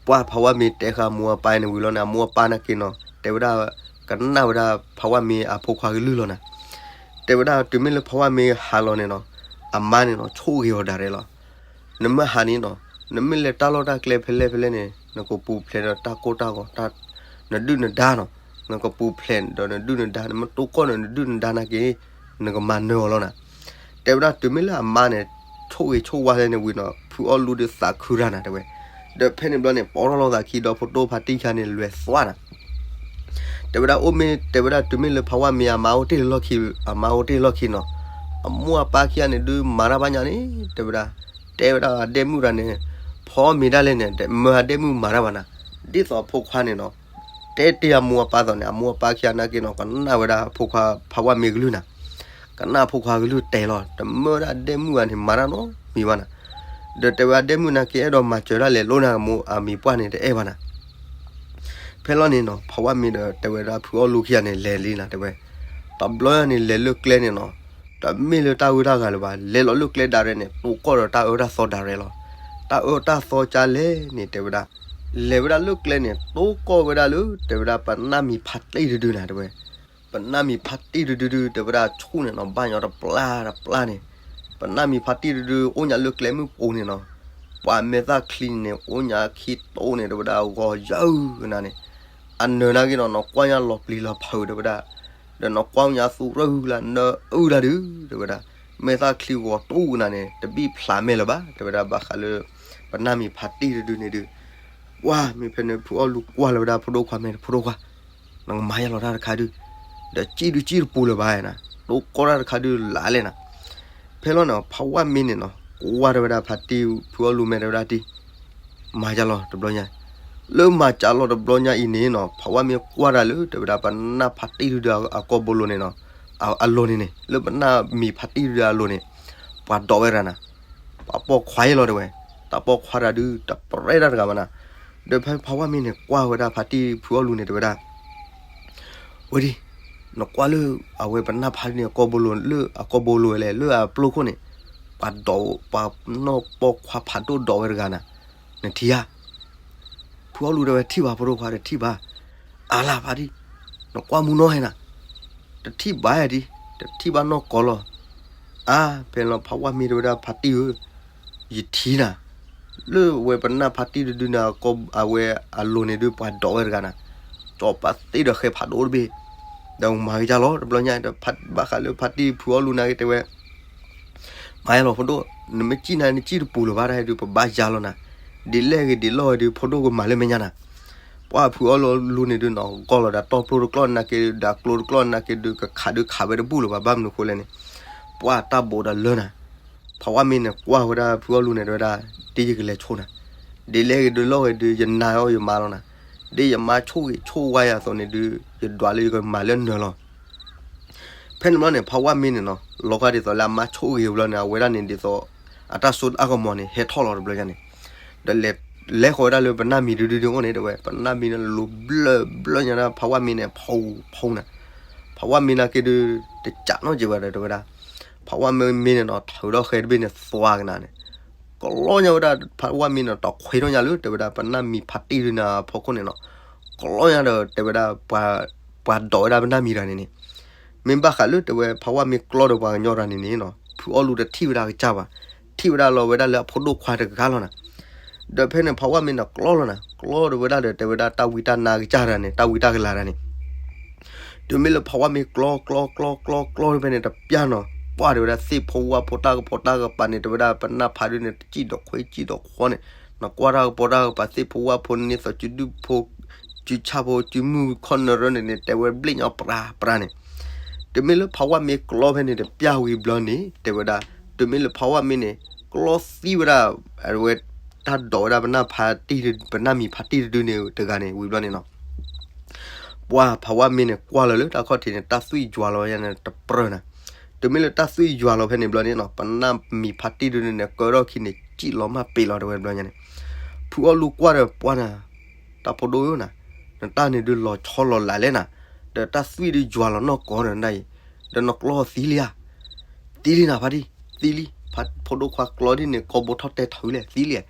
ပှၢ်ဖးဝါမ့ၢ်တဲဃာ်မိၢ်အပၢ်န့ၣ်ဝံၤလီၤန့ၣ် အမိၢ်အပၢ်နာ်က့နီၤ တဲဝဲဒၣ် ကနၣ်ဝဲဒၣ်ဖးဝါမ့ၢ်အဖိခွါကလုၢ်လီၤနၤ. တဲဝဲဒၣ်တုၤမ့ၢ်လၢဖးဝါမ့ၢ်ဟးလီၤန့ၣ်နီၤ, အမါန့ၣ်နီၤ ဆိၣ်ဂ့ၤအီၤဒၣ်ရဲလီၤ. နမ့ၢ်ဟးန့ၣ်နီၤ, နမ့ၢ်လဲၤတၢ်လီၢ်တၢ်ကျဲဖဲလဲၣ်ဖဲလဲၣ်န့ၣ် နကပူၤဖျဲးဒီးတၢ်ကိၢ်တၢ်ဂီၤ, နဒုၣ်နဒါနီၤ, နကပူၤဖျဲးဒီးနဒုၣ်နဒါ, နမ့ၢ်တိၢ်ကီၢ်န့ၣ် နဒုၣ်နဒါနာ်က့ နကမၤနၢၤအီၤလီၤနၤ. တဲဝဲဒၣ်တုၤမ့ၢ်လၢအမါန့ၣ် ဆိၣ်ဂ့ၤဆိၣ်ဝါလဲၣ်န့ၣ်ဝံၤနီၤ ဖုအီလူဒုးသးခုတၢ်နၤတဲဝဲ. ဒီးဖဲန့ၣ်ဘျီန့ၣ် ပီၢ်ထီၣ်လီၤသးခံဒီးဖိဒိၣ်ဖါတံၢ်ခံဂၤန့ၣ် လဲၤသွါနၤ. တဲဝဲဒၣ်အိၣ်မ့ၢ် တဲဝဲဒၣ်တုၤမ့ၢ်လၢဖးဝါမ့ၢ်အမါအိၣ်တ့ၢ်လၢလီၢ်ခံ, အမါအိၣ်တ့ၢ်လၢလီၢ်ခံနီၤ, အမိၢ်အပၢ်ခံဂၤန့ၣ်ဒုးမၤတၢ်ဘၣ်ညါန့ၣ် တဲဝဲဒၣ်, တဲဝဲဒၣ်အဒဲမုၣ်တဂၤန့ၣ် ဖီမ့ၤဒၣ်လဲၣ်န့ၣ် မၢအဒဲမုၣ်မၤတၢ်ဘၣ်နၤ. ဒ်သိးအဖိခွါန့ၣ်နီၤ တဲတ့ၢ်အမိၢ်အပၢ်သိးန့ၣ် အမိၢ်အပၢ်ခံဂၤနာ်က့နီၤ ကနၣ်ဝဲဒၣ်ဖိခွါဖးဝါမ့ၢ်ကလုၢ်နၤ. ကနၣ်ဖိခွါကလုၢ်တဲလီၤ တမၢဒၣ်ဒဲမုၣ်ဂၤန့ၣ် မၤတၢ်နီတမံၤဘၣ်နၤ. ဒီးတဲဝဲဒၣ်ဒဲမုၣ်နာ်က့အဲၣ်ဒိးမၤစၢၤတၢ်လဲၤလိန့ၣ် အမိၢ်အမံၤပှၢ်န့ၣ် တအဲၣ်ဘၣ်နၤ. ဖဲလီၤန့ၣ်နီၤ ဖးဝါမ့ၢ်ဒီးတဲဝဲဒၣ်ဖုအီလူခံဂၤန့ၣ် လဲၤလံနၤတဲဝဲ. တဘျီန့ၣ်လဲၤလၢကျဲန့ၣ်နီၤ တမ့ၢ်လၢတၢ်ဂုၤတၢ်ဂၤလၢၤဘၣ် လဲၤလီၤလၢကျဲဒၣ်ရဲၣ်န့ၣ် တိၢ်ကီၢ်ဒီးတၢ်အၢတၢ်သီဒၣ်ရဲၣ်လီၤ. တၢ်အၢတၢ်သီကလဲၣ်န့ၣ် တဲဝဲဒၣ် လဲၤဝဲဒၣ်လၢကျဲန့ၣ် တိၢ်ကီၢ်ဝဲဒၣ်လၢ တဲဝဲဒၣ်ပနၢ်မံၤဖါတံၢ်တဒုနၤတဲဝဲ. ပနၢ်မံၤဖါတံၢ်တဒုဒု တဲဝဲဒၣ်ဆူၣ်န့ၣ်နီၤ ဘၣ်ညီတပျၢ်တပျၢ်န့ၣ်, ပနၢ်မံၤဖါတံၢ်တဒု အိၣ်ညါလၢကျဲမုၢ်ပူၤန့ၣ်နီၤ, ပှၤမဲာ်သၣ်ချံန့ၣ် အိၣ်ညါခံတိၢ်န့ၣ် တဲဝဲဒၣ်ဂီၤယၢကနၤန့ၣ်, အနၢၤနာ်က့နီၤ နီၢ်ကွၢ်ညါလီၤပျံၤလီၤဖုးတဲဝဲဒၣ်, ဒီးနီၢ်ကွၢ်ညါသူရၢၢ်လၢနၢအုၣ်တၢ်ဒု တဲဝဲဒၣ်, မဲာ်သၣ်ချံဂီၤတိၢ်ကနၤန့ၣ် တဘံၣ်ဖျးမဲာ်လၢၤဘၣ် တဲဝဲဒၣ် ဘၣ်ဃးလၢ ပနၢ်မံၤဖါတံၢ်တဒုန့ၣ်ဒု ပှၢ်မ့ၢ်ဖဲန့ၣ် ဖုအီလူကွၢ်လီၤဝဲဒၣ်ဖိဒိၣ်ခွါမဲာ် ဖိဒိၣ်ခွါ နကမၤယါလီၤတၢ်တခါဒု, ဒီးစံၣ်ဒုစံၣ်တပူၤလၢၤဘၣ်နၤ, တိၢ်ကီၢ်တၢ်တခါဒုလၢ်လဲၣ်နၤ. ဖဲလီၤန့ၣ် ဖးဝါမ့ၢ်န့ၣ်နီၤ ကွၢ်ထီၣ်ဝဲဒၣ်ဖါတံၢ် ဖုအီလူမဲာ်တဲဝဲဒၣ်တံၢ်, မၤယါလီၤတဘျီညါ, လၢမၤစးလီၤတဘျီညါအံၤန့ၣ်နီၤ ဖးဝါမ့ၢ်ကွၢ်တၢ်လၢ တဲဝဲဒၣ်ပနၢ်ဖါတံၢ်တဒုအကိာ်ဘိလိၤန့ၣ်နီၤ, အလိၤန့ၣ်န့ၣ် လၢပနၢ်မံၤဖါတံၢ်တဒုအလိၤန့ၣ်, ပှၤဒိးဝဲဒၣ်နၤ, ပှၤပိာ်ခွါအံၤလီၤတဲဝဲ. တၢ်ပိာ်ခွါတဂၤဒုး တပြဲတၢ်တဂၤဘၣ်နၤ. ဒီးဖဲဖးဝါမ့ၢ်န့ၣ် ကွၢ်ဝဲဒၣ်ဖါတံၢ်ဖုအီလူၤန့ၣ် တဲဝဲဒၣ်, ဝဲဒၣ်, နကွၢ်လၢ အဝဲပနၢ်ဖါဒုန့ၣ် အကိာ်ဘိလိၤလၢ အကိာ်ဘိလိၤဝဲလဲၣ် လၢအပျိခိၣ်န့ၣ်, ပှၤဒိး, ပှၤနီၢ်ပိာ်ခွါဖးဒိၣ်ဒိးဝဲတဂၤနၤ, နထံၣ်ဧါ. ဖုအီလူၤတဲဝဲ ထံၣ်ဘၣ် ဖိဒိၣ်ခွါ တထံၣ်ဘၣ်. အါလၢ်ဖါတံၢ်, နကွၢ်မူနီၢ်ဟဲနၤ, တထံၣ်ဘၣ်ဒံး, တထံၣ်ဘၣ်နီၢ်ကီၢ်လီၤ. အါ, ဖဲလီၤဖးဝါမ့ၢ်တဲဝဲဒၣ်ဖါတံၢ်ဧၢ, ယထံၣ်နၤ, လၢဝဲပနၢ်ဖါတံၢ်တဒုန့ၣ် အဝဲအလိၤန့ၣ်ဒုး ပှၤဒိးဝဲတဂၤနၤ, ကၠီၤပာ်သ့ဒီးဃဲဖးဒိၣ်တဘ့ၣ်, ဒီးမၤကစၢ်လီၤ တဘျီညါ ဘၣ်ဃးလၢဖါတံၢ်ဖုအီလူၤန့ၣ်က့ၤတဲဝဲ မၤယါလီၤဖိဒိၣ်, နမ့ၢ်စံၣ်နၤ နစံၣ်တပူၤလၢၤဘၣ် တၢ်ဟဲဒုး ပဘၣ်ယါလီၤနၤ, ဒ်လဲၣ်ဂ့ၤဒ်လဲၣ်ဂ့ၤဒုး ဖိဒိၣ်ကမၤလၢမဲာ်ညါနၤ. ပှၢ်ဖုအီလူၤန့ၣ်ဒုး နီၢ်ကီၢ်လီၤဒီး တီၢ်ပျိတကျီၢ်နာ်က့ ဒီးကျိတကျီၢ်နာ်က့ဒုး ကခးဒုးခးဝဲတဘူၣ်လၢၤဘၣ် ဘၣ်မနုၤဃိလဲၣ်န့ၣ်, ပှၢ်တၢ်ဘိးဒီးလၢနၤ. ဖးဝါမ့ၢ်န့ၣ် ကွၢ်ဝဲဒၣ်ဖုအီလူၤန့ၣ် တဲဝဲဒၣ်, ဒ်ယကလဲၤဆိနၤ, ဒ်လဲၣ်ဂ့ၤဒ်လဲၣ်ဂ့ၤဒုး ယနာ်အီၤယမါလီၤနၤ, ဒ်ယမါဆိၣ်ဂ့ၤဆိၣ်ဝါယၤအသိးန့ၣ်ဒုး ယဒွးလၢယကမၤလၢနၢၤလီၤ. ဖဲန့ၣ်ဘျီန့ၣ် ဖးဝါမ့ၢ်န့ၣ်နီၤ လီၤဂာ်ဒ်သိးလၢအမါဆိၣ်ဂ့ၤဝဲလီၤန့ၣ် အဝဲဒၣ်န့ၣ်ဒ်သိး အတၢ်စိတၢ်ကမီၤန့ၣ် ဟဲထီၣ်လီၤတဘျီညါန့ၣ်, ဒီးလဲၤဃီၤဝဲဒၣ်လၢပနၢ်မံၤဒုဒုဒုအိၣ်န့ၣ် တဲဝဲ ပနၢ်မံၤန့ၣ်လိၤဘျၢဘျၢညါဒၣ် ဖးဝါမ့ၢ်န့ၣ် ဖီဖီနၤ, ဖးဝါမ့ၢ်နာ်က့ဒုး တကးနီတစဲးဘၣ်ဒီး တဲဝဲဒၣ်, ဖးဝါမ့ၢ်မ့ၢ်န့ၣ်နီၤ ထုးထီၣ်ဃဲတဘ့ၣ်န့ၣ် သွါကနၤန့ၣ် ကလီညါဝဲဒၣ် ဖးဝါမ့ၢ်န့ၣ် တခွဲးထီၣ်ညါလၢ တဲဝဲဒၣ် ပနၢ်မံၤဖါတံၢ်ဒုန့ၣ်အဖီခိၣ်န့ၣ်နီၤ, ကလီညါဒီး တဲဝဲဒၣ် ပှၤဒိးဝဲဒၣ်ပနၢ်မံၤတဂၤန့ၣ်န့ၣ်, မ့ၢ်ဘၣ်ဃးလၢ တဲဝဲ ဖးဝါမ့ၢ်ကျီဒီးပှၤကညီတဂၤန့ၣ်န့ၣ်နီၤ ဖုအီလူၤတထံၣ်ဝဲဒၣ်ကစၢ်ဘၣ်, ထံၣ်ဝဲဒၣ်လီၤဝဲဒၣ်လၢအဖိဒိၣ်ခွါတဂၤလီၤနၤ. ဒီးဖဲန့ၣ် ဖးဝါမ့ၢ်န့ၣ် ကျီလီၤနၤ ကျီဒီးဝဲဒၣ်ဒီး တဲဝဲဒၣ် တၢ်ဝံတၢ်နါကစၢ်တဂၤန့ၣ် တၢ်ဝံတၢ်ကလၤတဂၤန့ၣ် တုၤမ့ၢ်လၢဖးဝါမ့ၢ်ကျီ ကျီ ကျီ ကျီ ကျီဖဲန့ၣ် တပျၢ်နီၤ ပှၢ်တဲဝဲဒၣ် သ့ၣ်ဖိဝၣ်ဖိတၢ်ကပီၤတၢ်ကပၤန့ၣ် တဲဝဲဒၣ် ပနၢ်ဖးဒုန့ၣ် တစံၣ်ဒီးခွဲးစံၣ်ဒီးခွီန့ၣ်, နကွၢ်တၢ်ကပီၤတၢ်ကပၤ သ့ၣ်ဖိဝၣ်ဖိန့ၣ်သိး စုဒုၣ်ဖိ စုဆၣ်ဖိ စုမုၢ်ခီၣ်နၢရၢန့ၣ်န့ၣ် တဲဝဲဘျ့ၣ်ညီပြၤပြၤန့ၣ်, တုၤမ့ၢ်လၢဖးဝါမ့ၢ်ကျီဖဲန့ၣ် တပျၢ်ဝံၤဘျီန့ၣ် တဲဝဲဒၣ် တုၤမ့ၢ်လၢဖးဝါမ့ၢ်န့ၣ် ကျီသံဝဲဒၣ် အဝဲ တၢ်ဒိးဝဲဒၣ်ပနၢ်ဖးတံၢ် ပနၢ်မံၤဖးတံၢ်တဒုန့ၣ်တဂၤန့ၣ် ဝံၤဘျီန့ၣ်နီၤ ပှၢ်ဖးဝါမ့ၢ်န့ၣ် ကွၢ်လီၤလၢတၢ်ခီၣ်ထံးန့ၣ် တၢ်သွံၣ်ယွၤလီၤန့ၣ် တပြၢၢ်နၤ, တုၤမ့ၢ်လၢတၢ်သွံၣ်ယွၤလီၤဖဲန့ၣ်ဘျီန့ၣ်နီၤ ပနၢ်မံၤဖးတံၢ်တဒုန့ၣ် ကၢထီၣ်ခံန့ၣ် စံၣ်လီၤမၢ်ပ့ၤလီၤ တဲဝဲဘျီညါန့ၣ်, ဖုအီလူၤကွၢ်ဒီးပှၢ်နၤ တၢ်ဖိဒိၣ်ဧၢနၤ, နတၢ်န့ၣ်ဒုးလီၤဆီလီၤလးလဲၣ်နၤ, ဒီးတၢ်သွံၣ်ဒုးယွၤလီၤနီၢ်ကီၢ်ဒီးနတၢ်အံၤ, ဒီးနကျီသံလံဧါ, သံလံနၤဖါတံၢ် သံလံ, ဖိဒိၣ်ခွါကျီဒ်န့ၣ် ကိာ်ဘိထီၣ်တဲထီၣ်လံ သံလံ,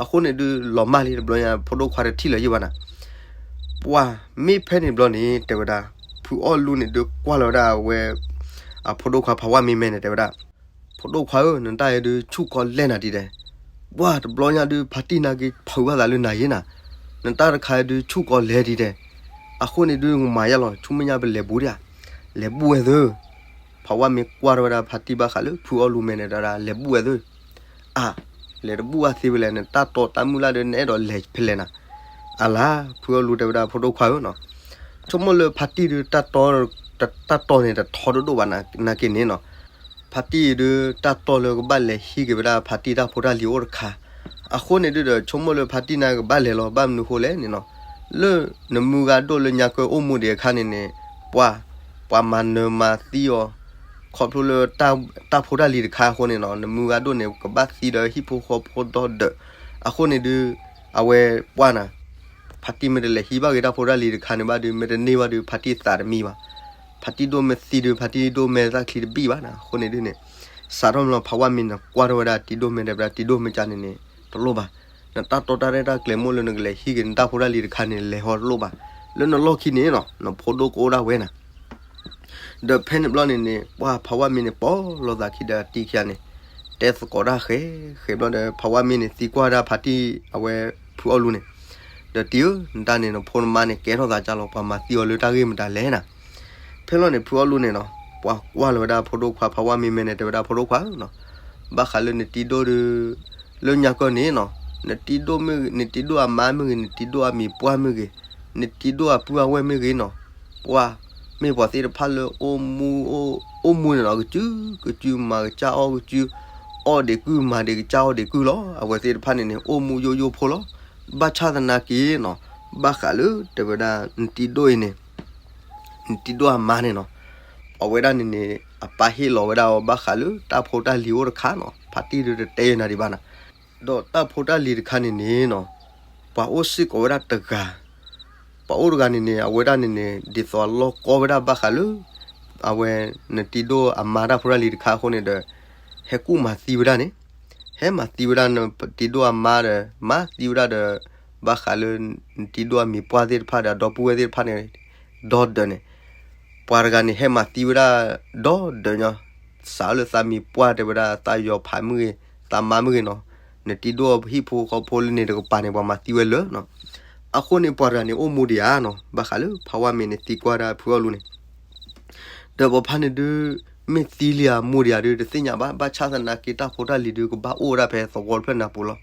အဃိန့ၣ်ဒုးလီၤမၢ်လံတဘျီညါ ဖိဒိၣ်ခွါတထံၣ်လၢၤယံၢ်ဘၣ်နၤ, ပှၢ်မ့ၢ်ဖဲန့ၣ်ဘျီန့ၣ် တဲဝဲဒၣ်, ဖုအီလူၤန့ၣ်ဒုးကွၢ်လီၤဝဲဒၣ်အဝဲ အဖိဒိၣ်ခွါဖးဝါမ့ၢ်မဲန့ၣ် တဲဝဲဒၣ် ဖိဒိၣ်ခွါဧၢ နတၢ်အံၤဒုးဆူၣ်ကီၤလဲၢ်နၤဒံးဒဲး, ပှၢ်တဘျီညါဒုး ဖါတံၢ်နာ်က့ဖုးဘၣ်သးလၢနၤယံၢ်နၤ, နတၢ်တခါအံၤဒုးဆူၣ်ကီၤလဲၢ်ဒံးဒဲး, အဃိန့ၣ်ဒုးမၤယါလီၤ ဆူမဲာ်ညါပလဲၤဘူးဒံးဧါ, လဲၤဘူးဝဲသၢ, ဖးဝါမ့ၢ်ကွၢ်ထီၣ်ဝဲဒၣ်ဖါတံၢ်ဘၣ်ဃးလၢဖုအီလူၤမဲန့ၣ် တဲဝဲဒၣ် လဲၤဘူးဝဲသၢ အါ, လဲၤတဘူးဘၣ်သ့ဝဲလဲၣ် နတၢ်တီတၢ်မုၢ်လၢ်ဒီး နအဲၣ်ဒိးလဲၤဖဲလဲၣ်နၤ, အလါ, ဖုအီလူၤတဲဝဲဒၣ် ဖိဒိၣ်ခွါဧၢနီၤ, ဆိကမိၣ်လၢဖါတံၢ်ဒုး တၢ်တီန့ၣ် တထီဒိၣ်ဒိၣ်ဘၣ်နာ်က့န့ၣ်နီၤ, ဖါတံၢ်အံၤဒုး တၢ်တီလၢကဘၣ်လဲၤဟံးက့ၤဝဲဒၣ်ဖါတံၢ်တၢ်ဖိတၢ်လံၤအိၣ်တခါ, အဃိန့ၣ်ဒုးဒီး ဆိကမိၣ်လၢဖါတံၢ်နာ်က့ကဘၣ်လဲၤလီၤ ဘၣ်မနုၤဃိလဲၣ်န့ၣ်နီၤ, လၢနမုၢ်ဂၤဒိၣ်လၢညါကၢအိၣ်မူဒံးအခါန့ၣ်န့ၣ်, ပှၤ, ပှၤမၤနၢၤမၤသံအီၤ, ခီဖျိလၢ တၢ်ဖိတၢ်လံၤတခါအဃိန့ၣ်နီၤ နမုၢ်ဂၤဒိၣ်န့ၣ် ကဘၣ်သံဒီးဟံၣ်ဖိဃီဖိဒီဒၢး, အဃိန့ၣ်ဒုး, အဝဲပှၢ်နၤ, ဖါတံၢ်မ့ၢ်တလဲၤဟံးဘၣ်က့ၤတၢ်ဖိတၢ်လံၤတခါန့ၣ်ဘၣ်ဒုး မ့ၢ်တန့ၢ်ဘၣ်ဒုး ဖါတံၢ်သးတမံဘၣ်, ဖါတံၢ်ဒိၣ်မ့ၢ်သံဒုး ဖါတံၢ်ဒိၣ်မ့ၢ်တၢ်ချံတဘံၣ်ဘၣ်နၤ အဃိန့ၣ်ဒုးန့ၣ်, စးထီၣ်မ့ၢ်လီၤ ဖးဝါမ့ၢ်န့ၣ် ကွၢ်ထီၣ်ဝဲဒၣ်တံၤဒိၣ်မ့ၢ်တဲဝဲဒၣ် တံၤဒိၣ်မ့ၢ်ကန့ၣ်န့ၣ် တလိၣ်ဘၣ်, နတၢ်တီတၢ်ရဲၣ်တၢ်ကျဲၤမိၢ်လၢနကလဲၤဟံးက့ၤနတၢ်ဖိတၢ်လံၤတခါန့ၣ် လဲၤဟီတလိၣ်ဘၣ်, လၢနလီၢ်ခံန့ၣ်နီၤ နဖိဒိၣ်ကအိၣ်ဒၣ်ဝဲနၤ ဒီးဖဲန့ၣ်ဘျီန့ၣ်န့ၣ် ပှၢ်ဖးဝါမ့ၢ်န့ၣ် ပိာ်လိာ်သးခံဒီးတံၤခံဂၤန့ၣ်, တဲသကိးတၢ်ဃဲ, ဃဲဘျီဒီး ဖးဝါမ့ၢ်န့ၣ် သံကွၢ်ဒၣ်ဖါတံၢ်အဝဲဖုအီလူၤန့ၣ်, ဒီးတံၤဧၢ နတၢ်န့ၣ် နဖိနမါန့ၣ် ကဲထီၣ်သးကၢ်လီၤ ပှၤမၤသံအီၤလၢတၢ်ဂ့ၢ်မတၤလဲၣ်နၤ, ဖဲလီၤန့ၣ် ဖုအီလူၤန့ၣ်နီၤ ပှၤကွၢ်လီၤဝဲဒၣ်ဖိဒိၣ်ခွါ ဖးဝါမ့ၢ်မဲန့ၣ် တဲဝဲဒၣ်ဖိဒိၣ်ခွါဧၢနီၤ, ဘၣ်ဃးလၢနတံၤဒိၣ်ဒုး လၢညါကၢၢ်န့ၣ်နီၤ, နတံၤဒိၣ်မ့ၢ်ဂ့ၤ နတံၤဒိၣ်အမါမ့ၢ်ဂ့ၤ နတံၤဒိၣ်အမံၤပှၢ်မ့ၢ်ဂ့ၤ, နတံၤဒိၣ်အပုၢ်အဝဲၢ်မ့ၢ်ဂ့ၤနီၤ, ပှၢ်, မ့ၢ်ပှၤသ့ၣ်တဖၣ်လၢအိၣ်မူ, အိၣ်မူန့ၣ်နီၤ ကစုကစု မၤကစၢ်အီၣ်ကစု, အီၣ်ဒံးကုၢ်မၤဒံးကစၢ်အီၣ်ဒံးကုၢ်လီၤ အဝဲသ့ၣ်တဖၣ်န့ၣ်န့ၣ် အိၣ်မူယိယိဖိလီၤ, ဘၣ်ဆၣ်သနာ်က့နီၤ, ဘၣ်ဃးလၢတဲဝဲဒၣ် နတံၤဒိၣ်အံၤန့ၣ် နတံၤဒိၣ်အမါန့ၣ်နီၤ, အဝဲဒၣ်န့ၣ်န့ၣ် အပၢ်ဟ့ၣ်လီၤဝဲဒၣ်အီၤဘၣ်ဃးလၢတၢ်ဖိတၢ်လံၤအိၣ်တခါနီၤ, ဖါတံၢ်ဒုးတတဲယဲနၤဒံးဘၣ်နၤ, ဒီးတၢ်ဖိတၢ်လံၤတခါန့ၣ်န့ၣ်နီၤ, ပှၤအိၣ်စ့ၢ်ကီးဝဲဒၣ်တဂၤ, ပှၤအိၣ်တဂၤန့ၣ်န့ၣ် အဝဲဒၣ်န့ၣ်န့ၣ် ဒ်သိးအလီၢ်ကီဝဲဒၣ်ဘၣ်ဃးလၢ အဝဲ နတံၤဒိၣ်အမါတၢ်ဖိတၢ်လံၤတခါအဃိန့ၣ်ဒီး ဟဲကူၣ်မၤသံဝဲဒၣ်န့ၣ်, ဟဲမၤသံဝဲဒၣ်နတံၤဒိၣ်အမါဒီး မၤသံဝဲဒၣ်ဒီး ဘၣ်ဃးလၢ နတံၤဒိၣ်အမံၤပှၢ်သ့ၣ်တဖၣ်ဒီး အဒီပုၢ်ဝဲၢ်သ့ၣ်တဖၣ်န့ၣ် ဒီဒၢးန့ၣ်, ပှၤတဂၤန့ၣ် ဟဲမၤသံဝဲဒၣ်ဒီဒၢးညီ, စးလၢသးမံၤပှၢ်တဲဝဲဒၣ် သးယီၤဖးမုၢ်ဂ့ၤ သးမါမုၢ်ဂ့ၤနီၤ, နတံၤဒိၣ်ဟံၣ်ဖိဃီဖိလၢန့ၣ်တကပၤန့ၣ် ပှၤမၤသံဝဲလၢာ်နီၤ. အဃိန့ၣ် ပှၤတဂၤန့ၣ် အိၣ်မူဒံးဧါနီၤ, ဘၣ်ဃးလၢဖးဝါမ့ၤန့ၣ် သံကွၢ်ဒၣ်ဖုအီလူန့ၣ် ဒီးပှၤဖးန့ၣ်ဒုး မ့ၢ်သံလံဧါမူဒံးဧါဒုး တသ့ၣ်ညါဘၣ်, ဘၣ်ဆၣ်သနာ်က့ တၢ်ဖိတၢ်လံၤဒုး ကဘၣ်အိၣ်ဝဲဒၣ်ဖဲသဝီတဖျၢၣ်န့ၣ်ပူၤလီၤ.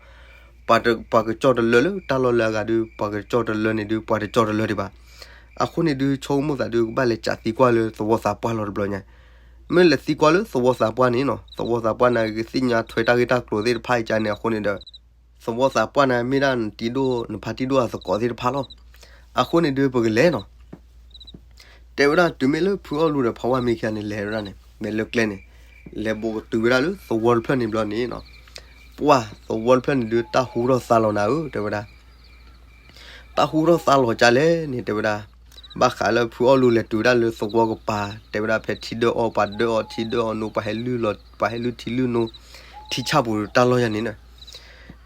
ပှၤကကၠီၣ်တလၢလၢတၢ်လီၢ်လၢအဂၤဒုး ပှၤကကၠီၣ်တလၢန့ၣ်ဒုး ပှၤတကၠီၣ်တလၢဒံးဘၣ်. အဃိန့ၣ်ဒုး ဆိကမိၣ်သးဒုး ကဘၣ်လဲၤစးသံကွၢ်လၢသဝီသးပှၢ်လီၤတဘျီညါ, မ့ၢ်လဲၤသံကွၢ်လၢသဝီသးပှၢ်န့ၣ်နီၤ, သဝီသးပှၢ်န့ၣ်ကသ့ၣ်ညါထွဲတၢ်ဂ့ၢ်တၢ်ကျိၤသ့ၣ်တဖၣ်အံၤကါန့ၣ်အဃိန့ၣ်ဒီး သဝီသးပှၢ်န့ၣ်မ့ၢ်ဒၣ်နတံၤဒိၣ် နဖါတံၤဒိၣ်အသကိးသ့ၣ်တဖၣ်လီၤ. အဃိန့ၣ်ဒုး ပကလဲၤနီၤ တဲဝဲဒၣ်တုၤမ့ၢ်လၢဖုအီလူဒီးဖးဝါမ့ၤခံဂၤန့ၣ် လဲၤဝဲဒၣ်န့ၣ် မဲာ်လၢကျဲန့ၣ် လဲၤဘိးကတုၤဝဲဒၣ်လၢသဝီတဖျၢၣ်န့ၣ်ဘျီန့ၣ်နီၤ, ပှၢ်သဝီတဖျၢၣ်န့ၣ်ဒုး တၢ်ဟူထီၣ်သါလီၤနၤဧၢ တဲဝဲဒၣ် တၢ်ဟူထီၣ်သါလီၤကလဲၣ်န့ၣ် တဲဝဲဒၣ် ဘၣ်ဃးလၢဖုအီလူလဲၤတုၤဝဲဒၣ်လၢသဝီကပၤ တဲဝဲဒၣ်ဖဲထံဒၢအီၣ် ပှၤဒၢအီၣ် ထံဒၢအီၣ်နိ ပှၤဟဲလုၢ်လီၤ ပှၤဟဲလုၢ်ထံလုၢ်နိ ထံဆၣ်ပူၤတၢ်လီၢ်ယၤန့ၣ်နီၤ,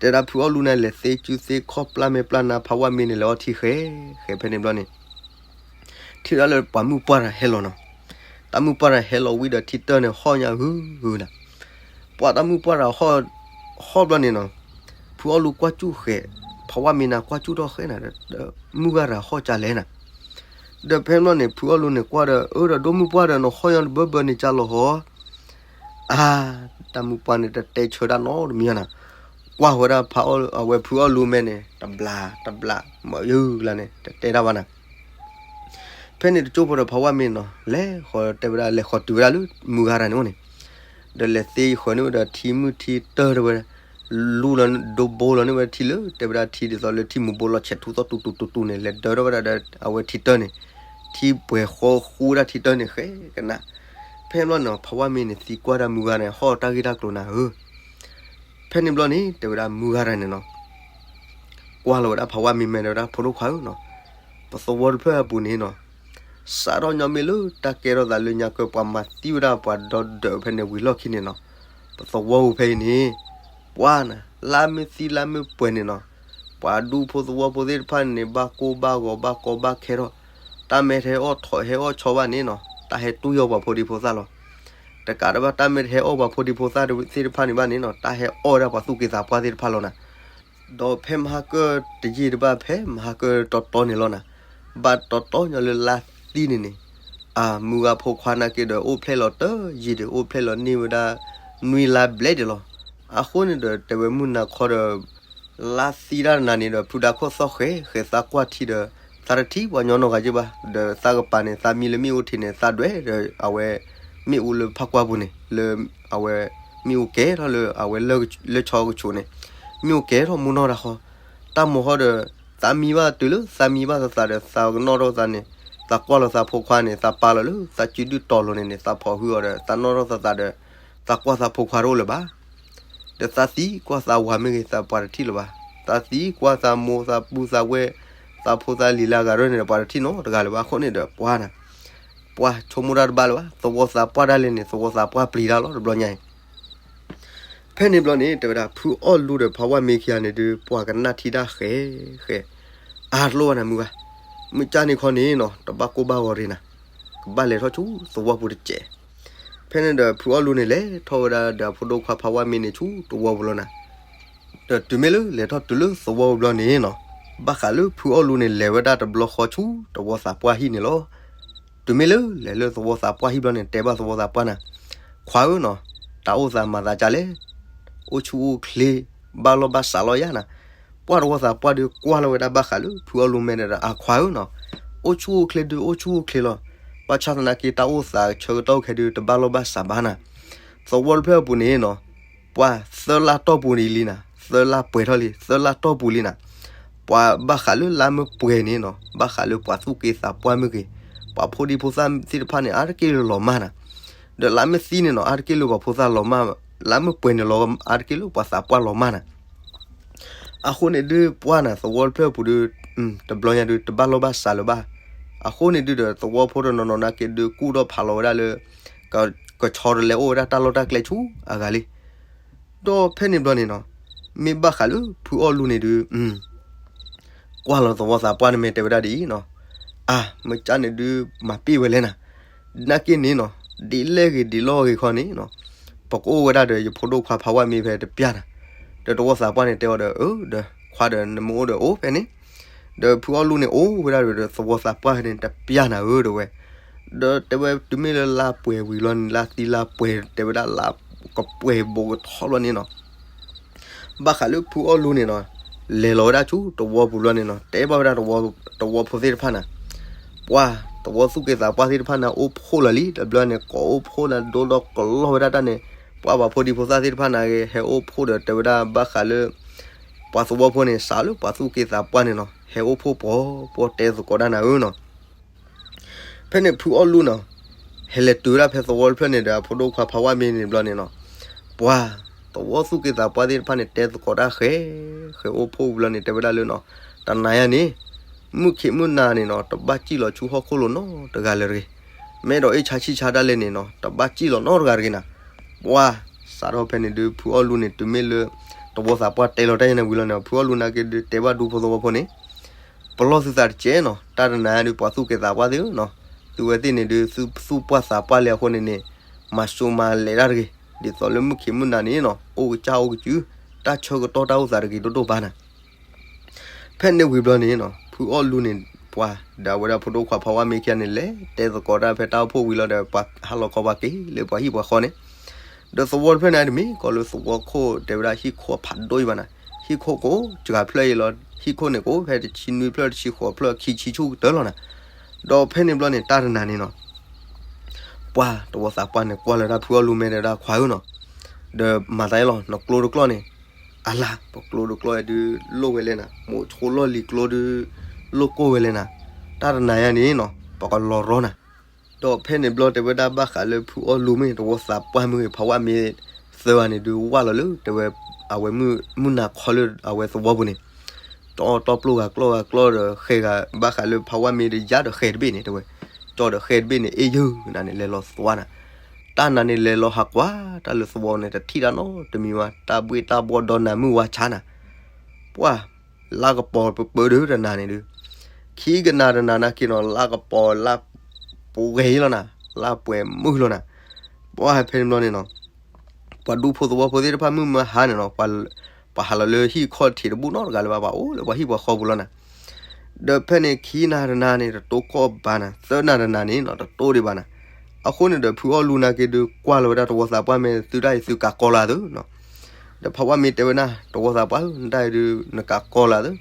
တဲဒၣ်ဖုအီလူန့ၣ် လဲၤသ့စုသ့ခီၣ်ပျၢ်မဲာ်ပျၢ်နါ ဖးဝါမ့ၤန့ၣ် လဲၤအီထံဃဲ ဃဲဖဲန့ၣ်ဘျီန့ၣ် ထံၣ်ဒၣ်လၢပှၤမုၣ်ပှၢ်တဂၤဟဲလီၤနီၤ, တၢ်မုၣ်ပှၢ်တဂၤဟဲလီၤဝံၤဒီးထံတၢန့ၣ် ဟီၣ်ညါဂုၤဂုၤနၤ, ပှၢ်တၢ်မုၣ်ပှၢ်တဂၤ ဟီၣ်ဘျီန့ၣ်နီၤ, ဖုအီလူကွၢ်စူၣ်ဃဲ, ဖးဝါမ့ၤနၤကွၢ်စူၣ်ထီၣ်ဃဲနၤ, မုၢ်ဂၤတဂၤဟီၣ်ကလဲၣ်နၤ, ဒီးဖဲဘျီန့ၣ် ဖုအီလူန့ၣ်ကွၢ်ဒီး အၢ ဒီးဒိၣ်မုၣ်ပှၢ်ဒီး နဟီၣ်ညါတဘၢဘၢန့ၣ်ကၢ်လီၤဟီ အါ, တၢ်မုၣ်ပှၢ်န့ၣ် တတဲဆၢတၢ်နီတမံၤနၤ, ကွၢ်ဝဲဒၣ်ဖးအီ အဝဲဖုအီလူမဲာ်န့ၣ် တဘျးတဘျး မၤယုၢ်လၢန့ၣ် တတဲတၢ်ဘၣ်နၤ, ဖဲန့ၣ်တကၠိဖိဒီးဖးဝါမ့ၤနီၤ လဲၤဃီၤတဲဝဲဒၣ် လဲၤဃီၤတုၤဝဲဒၣ်လၢမုၢ်ဂၤတဂၤန့ၣ်အိၣ်န့ၣ်, ဒီးလဲၤသ့ဃီၤန့ၢ်ဝဲဒီးထံမုၢ်ထံတၢတဲဝဲ, လူလီၤဒိဘိလီၤန့ၢ်ဝဲဒၣ်ထံလၢ တဲဝဲဒၣ်ထံဒ်သိးလၢထံမူၤဘိလီၤဆဲးထူသီၣ်တူတူတူတူန့ၣ် လဲၤဒၢထီၣ်ဝဲဒၣ်ဒီး အဝဲထံတၢန့ၣ်, ထံပှဲၤဃီဃူဝဲဒၣ်ထံတၢန့ၣ်ဃဲကနၣ်, ဖဲဘျီန့ၣ် ဖးဝါမ့ၤန့ၣ် သံကွၢ်ဒၣ်မုၢ်ဂၤန့ၣ် ဟီၣ်တၢ်ဂ့ၢ်တၢ်ကျိၤနၤဧၢ ဖဲန့ၣ်ဘျီန့ၣ် တဲဝဲဒၣ်မုၢ်ဂၤတဂၤန့ၣ်နီၤ, ကွၢ်လီၤဝဲဒၣ်ဖးဝါမ့ၤမဲာ်ဒီးဝဲဒၣ် ဖိဒိၣ်ခွါဧၢနီၤ, ပသဝီတဖျၢၣ်အပူၤန့ၣ်နီၤ, စးထီၣ်ညီမ့ၢ်လၢတၢ်ကဲထီၣ်သးလၢညါကဲပှၤမၤသံဝဲဒၣ်ပှၤဒီဒၢးဖဲန့ၣ်ဝံၤလီၢ်ခံန့ၣ်နီၤ, ပသဝီပူၤဖဲအံၤန့ၣ်, ပှၤနၤ, လါမ့ၢ်သံလါမ့ၢ်ပှဲၤန့ၣ်နီၤ, ပှၤဒူဖိသဝီဖိသ့ၣ်တဖၣ်န့ၣ် ဘၣ်ကိၢ်ဘၣ်ဂီၤဘၣ်ကီဘၣ်ခဲထီၣ်, တၢ်မ့ၢ်တဟဲအီၣ်ထီၣ်ဟဲအီၣ်ဆီဘၣ်န့ၣ်နီၤ တၢ်ဟဲတူၢ်ယီၤပှၤဖိဒံဖိသၣ်လီၤ. တကးဒံးဘၣ် တၢ်မ့ၢ်တဟဲအီၣ်ပှၤဖိဒံဖိသၣ်သ့ၣ်တဖၣ်န့ၣ်ဘၣ်န့ၣ်နီၤ တၢ်ဟဲအီၣ်ဝဲဒၣ်ပှၤသူၣ်က့သးပှၢ်သ့ၣ်တဖၣ်လီၤနၤ. ဒီးဖဲမဟါကၢတယံာ်တဘၣ် ဖဲမဟါကၢတီတီန့ၣ်လီၤနၤ, ဘၣ်တီတီညီလၢလါသံန့ၣ်န့ၣ်, အမုၢ်ဂၤဖိခွါနာ်က့ဒီး အိၣ်ဖျဲၣ်လီၤတယံာ်ဒီး အိၣ်ဖျဲၣ်လီၤန့ၢ်ဝဲဒၣ် နွံလါဘျဲၣ်ဒံးလီၤ. အဃိန့ၣ်ဒီး တဲဝဲမုၢ်နၤခီဒီး လါသံတၢ်တနၤန့ၣ်ဒီး ဖုဒါခိၣ်သီၣ်ဃဲ ဃဲသးကွၢ်ထံဒီး သးတထံၣ်ပှၤညီနီၢ်ဂၤက့ဘၣ်, ဒီးသးကပၤန့ၣ် သးမံလၢမ့ၣ်အူထံးန့ၣ် သးဒွဲၣ်ဒီး အဝဲ မ့ၣ်အူလၢဖးကွၢ်ပူၤန့ၣ် လၢ အဝဲ မ့ၣ်အူကဲထီၣ်လၢ အဝဲ လၢဆီကဆိးန့ၣ်, မ့ၣ်အူကဲထီၣ်မူနီၢ်တၢ်ဃီ, တၢ်မူဃီဒီး သးမံဘၣ်တုၤလၢ သးမံဘၣ်သးသးဒီး သးကနီၣ်ထီၣ်သးန့ၣ်, သးကွၢ်လီၤသးဖိခွါန့ၣ် သးပာ်လီၤလၢ သးစုဒုၣ်တီၤလိၤန့ၣ်န့ၣ် သးဖိးဟုအီၤဒီး သးနီၣ်ထီၣ်သးသးဒီး သးကွၢ်သးဖိခွါတအိၣ်လၢၤဘၣ် ဒီးသးသံကွၢ်သးဝၤမ့ၢ်ဂ့ၤ သးပှၤတထံၣ်လၢၤဘၣ်, သးသံကွၢ်သးမိၢ်သးပုၢ်သးဝဲၢ် သးဖိသးလံၤလၢအဂၤဒ်န့ၣ်ဒီး ပှၤတထံၣ်နီတဂၤလၢၤဘၣ်. အဃိန့ၣ်ဒီး ပှၤနၤ, ပှၤဆိကမိၣ်တၢ်တဘၣ်လၢၤဘၣ်, သဝီသးပှၢ်ဒၣ်လဲာ်န့ၣ် သဝီသးပှၢ်ပျံၤတၢ်လီၤ တဘျီညါအံၤ. ဖဲန့ၣ်ဘျီန့ၣ် တဲဝဲဒၣ် ဖုအီၣ်လူဒီးဖးဝါမ့ၤခံဂၤန့ၣ်ဒုး ပှၤကနၣ်ထံတၢ်ဃဲဃဲ, အါတလိၣ်ဘၣ်နၤမုၢ်ဂၤ, မုၢ်ကၢ်န့ၣ်ခီန့ၣ်နီၤ တဘၣ်ကိၢ်ဘၣ်ဂီၤရ့ၤနၤ, ကဘၣ်လဲၤထီၣ်ဆူသဝီပူၤတစဲး ဖဲန့ၣ်ဒီး ဖုအီၣ်လူန့ၣ် လဲၤထီၣ်ဝဲဒၣ်ဒီးအဖိဒိၣ်ခွါဖးဝါမ့ၤန့ၣ် ဆူသဝီပူၤလီၤနၤ. ဒီးတုၤမ့ၢ်လၢလဲၤထီၣ်တုၤလၢသဝီပူၤဘျီန့ၣ်နီၤ, ဘၣ်ဃးလၢဖုအီၣ်လူန့ၣ် လဲၤဝဲဒၣ်တဘျီဃီဆူသဝီသးပှၢ်ဟံၣ်န့ၣ်လီၤ. တုၤမ့ၢ်လၢလဲၤလၢသဝီသးပှၢ်ဟံၣ်ဘျီန့ၣ် တဲဘၣ်သဝီသးပှၢ်နၤ, ခွါဧၢနီၤ, တၢ်အိၣ်သးမၤသးကလဲၣ်, အိၣ်ဆူၣ်အိၣ်ချ့, ဘၣ်လီၢ်ဘၣ်စးလီၤယါနၤ. ပှၢ်သဝီသးပှၢ်ဒုးကွၢ်လီၤဝဲဒၣ်ဘၣ်ဃးလၢဖုအီၣ်လူမဲာ်ဒီး အခွါဧၢနီၤ, အိၣ်ဆူၣ်အိၣ်ချ့ဒုးအိၣ်ဆူၣ်အိၣ်ချ့လီၤ. ဘၣ်ဆၣ်သနာ်က့ တၢ်အိၣ်သးဆၢကတီၢ်ခဲဒုး တဘၣ်လီၢ်ဘၣ်စးဘၣ်နၤ. သဝီတဖျၢၣ်အပူၤန့ၣ်နီၤ, ပှၢ်သၢလါတီၢ်ပူၤန့ၣ်လံနၤ, သၢလါပှဲၤထီၣ်လံ, သၢလါတီၢ်ပူၤလံနၤ. ပှၤဘၣ်ဃးလၢလါမ့ၢ်ပှဲၤန့ၣ်နီၤ, ဘၣ်ဃးလၢပှၤသူၣ်က့သးပှၢ်မ့ၢ်ဂ့ၤ, ပှၤဖိဒံဖိသၣ်သ့ၣ်တဖၣ်န့ၣ် အါတက့ၢ်လၢလီၤမၢ်နၤ. ဒီးလါမ့ၢ်သံန့ၣ်နီၤ, အါတက့ၢ်လၢပှၤဖိသၣ်လီၤမၢ်, လါမ့ၢ်ပှဲၤန့ၣ်လီၤ, အါတက့ၢ်လၢပှၤသးပှၢ်လီၤမၢ်နၤ. အဃိန့ၣ်ဒုးပှၢ်နၤ သဝီတဖျၢၣ်ပူၤဒုး တဘျီညါဒုး တဘၣ်လိာ်ဘၣ်စးလၢၤဘၣ်. အဃိန့ၣ်ဒုးဒီး သဝီဖိတနီၤနီၤနာ်က့ဒုး ကူၣ်ထီၣ်ဖးလီၤဝဲဒၣ်လၢ ကဆီတလဲအိၣ်ဝဲဒၣ်တၢ်လီၢ်တၢ်ကျဲဆူအဂၤလံ. ဒီးဖဲန့ၣ်ဘျီန့ၣ်နီၤ, မ့ၢ်ဘၣ်ဃးလၢဖုအီၣ်လူန့ၣ်ဒုး ကွၢ်လီၤသဝီသးပှၢ်န့ၣ် မ့ၢ်တဲဝဲဒၣ်ဒ်အံၤနီၤ, အါ မ့ၢ်ကၢ်န့ၣ်ဒုး မၤပ့ၢ်ဝဲလဲၣ်နၤ, နာ်က့န့ၣ်နီၤ, ဒ်လဲၣ်ဂ့ၤဒ်လဲၣ်ဂ့ၤခီန့ၣ်နီၤ, ပကအိၣ်ဝဲဒၣ်ဒီး ယဖိဒိၣ်ခွါဖးဝၣ်မ့ၢ်ဖဲတပျၢ်နၤ. ဒီးသဝီသးပှၢ်န့ၣ်တဲအီၤဒီး အၢ ဒီးခွါဒီး နမ့ၢ်အိၣ်ဒီးအိၣ်ဖဲန့ၣ်, ဒီးဖုအီၣ်လူန့ၣ်အိၣ်ဝဲဒၣ်ဒီး သဝီသးပှၢ်ဖဲန့ၣ်တပျၢ်နၤဧၢ တဲဝဲ. ဒီးတဲဝဲတုၤမ့ၢ်လၢလါပှဲၤဝံၤလီၤန့ၣ် လါသံလါပှဲၤ တဲဝဲဒၣ်လါကပှဲၤဘိးကထီဘျီန့ၣ်နီၤ, ဘၣ်ဃးလၢဖုအီၣ်လူန့ၣ်နီၤ, လဲၤလီၤဝဲဒၣ်ဆူသဝီပူၤလီၤန့ၣ်နီၤ, တဲဘၣ်ဝဲဒၣ်သဝီဖိသ့ၣ်တဖၣ်နၤ, ပှၢ် သဝီသူၣ်က့သးပှၢ်သ့ၣ်တဖၣ်နၤ အိၣ်ဖှိၣ်လီၤလံ, တဘျီန့ၣ် ကိးအိၣ်ဖှိၣ်နၤ ဒိဒီကလီၢ်ဝဲဒၣ်တၢ်န့ၣ်, ပှၢ်ပှၤဖိဒံဖိသၣ်သ့ၣ်တဖၣ်နၤဂ့ၤ ဟဲအိၣ်ဖှိၣ်ဒီးတဲဝဲဒၣ်ဘၣ်ဃးလၢ ပှၤသဝီဖိန့ၣ် စးလၢပှၤသူၣ်က့သးပှၢ်န့ၣ်နီၤ, ဟဲအိၣ်ဖှိၣ်ပှီၤပှီၤတဲသကိးတၢ်နၤဧၢနီၤ. ဖဲန့ၣ်ဖုအီၣ်လူနီၤ, ဟဲလဲၤတုၤဝဲဒၣ်ဖဲသဝီတဖျၢၣ်န့ၣ်ဒီး အဖိဒိၣ်ခွါဖးဝၣ်မ့ၢ်န့ၣ်ဘျီန့ၣ်နီၤ, ပှၢ် သဝီသူၣ်က့သးပှၢ်သ့ၣ်တဖၣ်န့ၣ် တဲသကိးတၢ်ဃဲ, ဃဲအိၣ်ဖှိၣ်ဘျီန့ၣ် တဲဝဲဒၣ်လၢနီၤ, တနၤညါန့ၣ် မုၢ်ခံးမုၢ်နၤန့ၣ်နီၤ တဘၣ်စံၣ်လီၤဆူဟီၣ်ခိၣ်လိၤနီတဂၤလၢၤတဂ့ၤ. မ့ၢ်အဲၣ်ဒိးအ့ၣ်ဆါဆံၣ်ဆါဒၣ်လဲာ်န့ၣ်နီၤ တဘၣ်စံၣ်လီၤနီတဂၤတဂ့ၤနၤ. ပှၢ် စးထီၣ်ဖဲန့ၣ်ဒုး ဖုအီၣ်လူန့ၣ် တုၤမ့ၢ်လၢ သဝီသးပှၢ်တဲလီၤတၢ်ယဲန့ၣ်ဝံၤလီၤန့ၣ် ဖုအီၣ်လူနာ်က့ဒုး တဲဘၣ်ဒူဖိသဝီဖိန့ၣ် ပလီၢ်သုသးတကဲးနီၤ, တၢ်တနၤဒုး ပှၤသူၣ်က့သးပှၢ်သ့ၣ်ဧၢနီၤ, သုဝဲသ့ၣ်န့ၣ်ဒုး သုသူၣ်ပှၢ်သးပှၢ်လံအဃိန့ၣ်န့ၣ် မၤစိမၤလဲၤတၢ်တဂ့ၤ, ဒ်သိးလၢမုၢ်ခံးမုၢ်နၤန့ၣ်နီၤ အိၣ်ကစၢ်အိၣ်ကစုၤ, တၢ်ဆၢကတီၢ်တၢ်အိၣ်သးတဂ့ၤဒိၣ်ဒိၣ်ဘၣ်နၤ. ဖဲန့ၣ်ဝံၤဘျီန့ၣ်နီၤ ဖုအီၣ်လူန့ၣ် ပှၤဒီးအဝဲဒၣ်ဖိဒိၣ်ခွါဖးဝၣ်မ့ၢ်ခံဂၤန့ၣ် လဲၤတဲသကိးတၢ်ဖဲတၢ်အိၣ်ဖှိၣ်ဝံၤလီၤဒီး ပှၤဟးလီၤခီပှၤက့ၤလၢပှၤဟံၣ်ပှၤဃီန့ၣ်, ဒီးသဝီတဖျၢၣ်န့ၣ် တမ့ၢ်ကီးလၢသဝီခိၣ်တဲဝဲဒၣ်ဟံၣ်ခိၣ်ဖးဒိၣ်အံၤဘၣ်နၤ, ဟံၣ်ခိၣ်ကိးစှၤဖျၢၣ်အံၤလီၤ, ဟံၣ်ခိၣ်န့ၣ်ကိးဖဲတဆံနွံဖျၢၣ်တဆံဃိးဖျၢၣ်ခံဆံဆူၣ်ကတၢၢ်လီၤနၤ. ဒီးဖဲန့ၣ်ဘျီန့ၣ် တၢ်တနၤန့ၣ်နီၤ ပှၢ်သဝီသးပှၢ်န့ၣ် ကွၢ်လီၤဝဲဒၣ်ဖုအီၣ်လူမ့ၢ်တဲဝဲဒၣ်ခွါဧၢနီၤ, ဒီးမၤသးအံၤလီၤ နကျိတကျီၢ်န့ၣ်, အလါ ပကျိတကျီၢ်အံၤဒုး လိၣ်ဝဲလဲၣ်နၤ, မိးဆိလီၢ်လံၤကျိဒုး လိၣ်ကိၢ်ဝဲလဲၣ်နၤ, တၢ်တနၤညါန့ၣ်နီၤ ပကလီၤရီနၤ. ဒီးဖဲန့ၣ်ဘျီတဲဝဲဒၣ်ဘၣ်ဃးလၢဖုအီၣ်လူမ့ၢ်သဝီသးပှၢ်မ့ၢ်ဂ့ၤ ဖးဝၣ်မ့ၢ်သၢဂၤန့ၣ်ဒုး ဝၢ်လီၤလၢတဲဝဲ အဝဲမုၢ်နၤခီလၢအဝဲသဝီပူၤန့ၣ် တီတီပျိၢ်ဂၤကျီၢ်ဂၤကျီၢ်ဒီးဃဲဂၤ ဘၣ်ဃးလၢဖးဝၣ်မ့ၢ်ဒီးယါဒီးဃဲတဘ့ၣ်န့ၣ်တဲဝဲ, ကၠီဒီးဃဲတဘ့ၣ်န့ၣ် အ့ၣ်ယုၢ်နၤန့ၣ် လဲၤလီၤသွါနၤ, တၢ်နၤန့ၣ်လဲၤလီၤဟးကွၢ်တၢ်လၢသဝီန့ၣ် တထံၣ်တၢ်နီတမံၤဘၣ်, တၢ်ဘှ့ၣ်တၢ်ဘှီဒီးနၤမုၢ်ဝါဆါနၤ, ပှၢ် လါကပီၤပပၢဒုးတနၤန့ၣ်ဒုး ခံကနၤတနၤနာ်က့နီၤ လါကပီၤလါပှဲၤလီၤနၤ, လါပှဲၤမုၢ်လီၤနၤ, ပှၢ်ဖဲန့ၣ်ဘျီန့ၣ်နီၤ ပှၤဒူဖိသဝီဖိသ့ၣ်တဖၣ်မုၢ်မဟါန့ၣ်နီၤ ပှၤဟးလီၤလၢဟံၣ်ခီၣ်ထံးတဘူၣ်နီတဂၤလၢၤဘၣ်, ပှၤအိၣ်လၢပှၤဟံၣ်ပှၤဃီပူၤလီၤနၤ, ဒီးဖဲန့ၣ်ခံနၤတနၤန့ၣ် တတိၢ်ကီၢ်ဘၣ်နၤ, သၢနၤတနၤန့ၣ်နီၤ တတိၢ်ဒံးဘၣ်နၤ, အဃိန့ၣ်ဒီးဖုအီၣ်လူနာ်က့ဒုး ကွၢ်လီၤဝဲဒၣ်သဝီသးပှၢ်မ့ၢ်သုတၢ်အံၤသုကးကီလၢသုနီၤ ဒီးဖးဝၣ်မ့ၢ်တဲဝဲဒၣ် သဝီသးပှၢ်ဧၢ နတၢ်အံၤဒုး နကးကီလၢသု,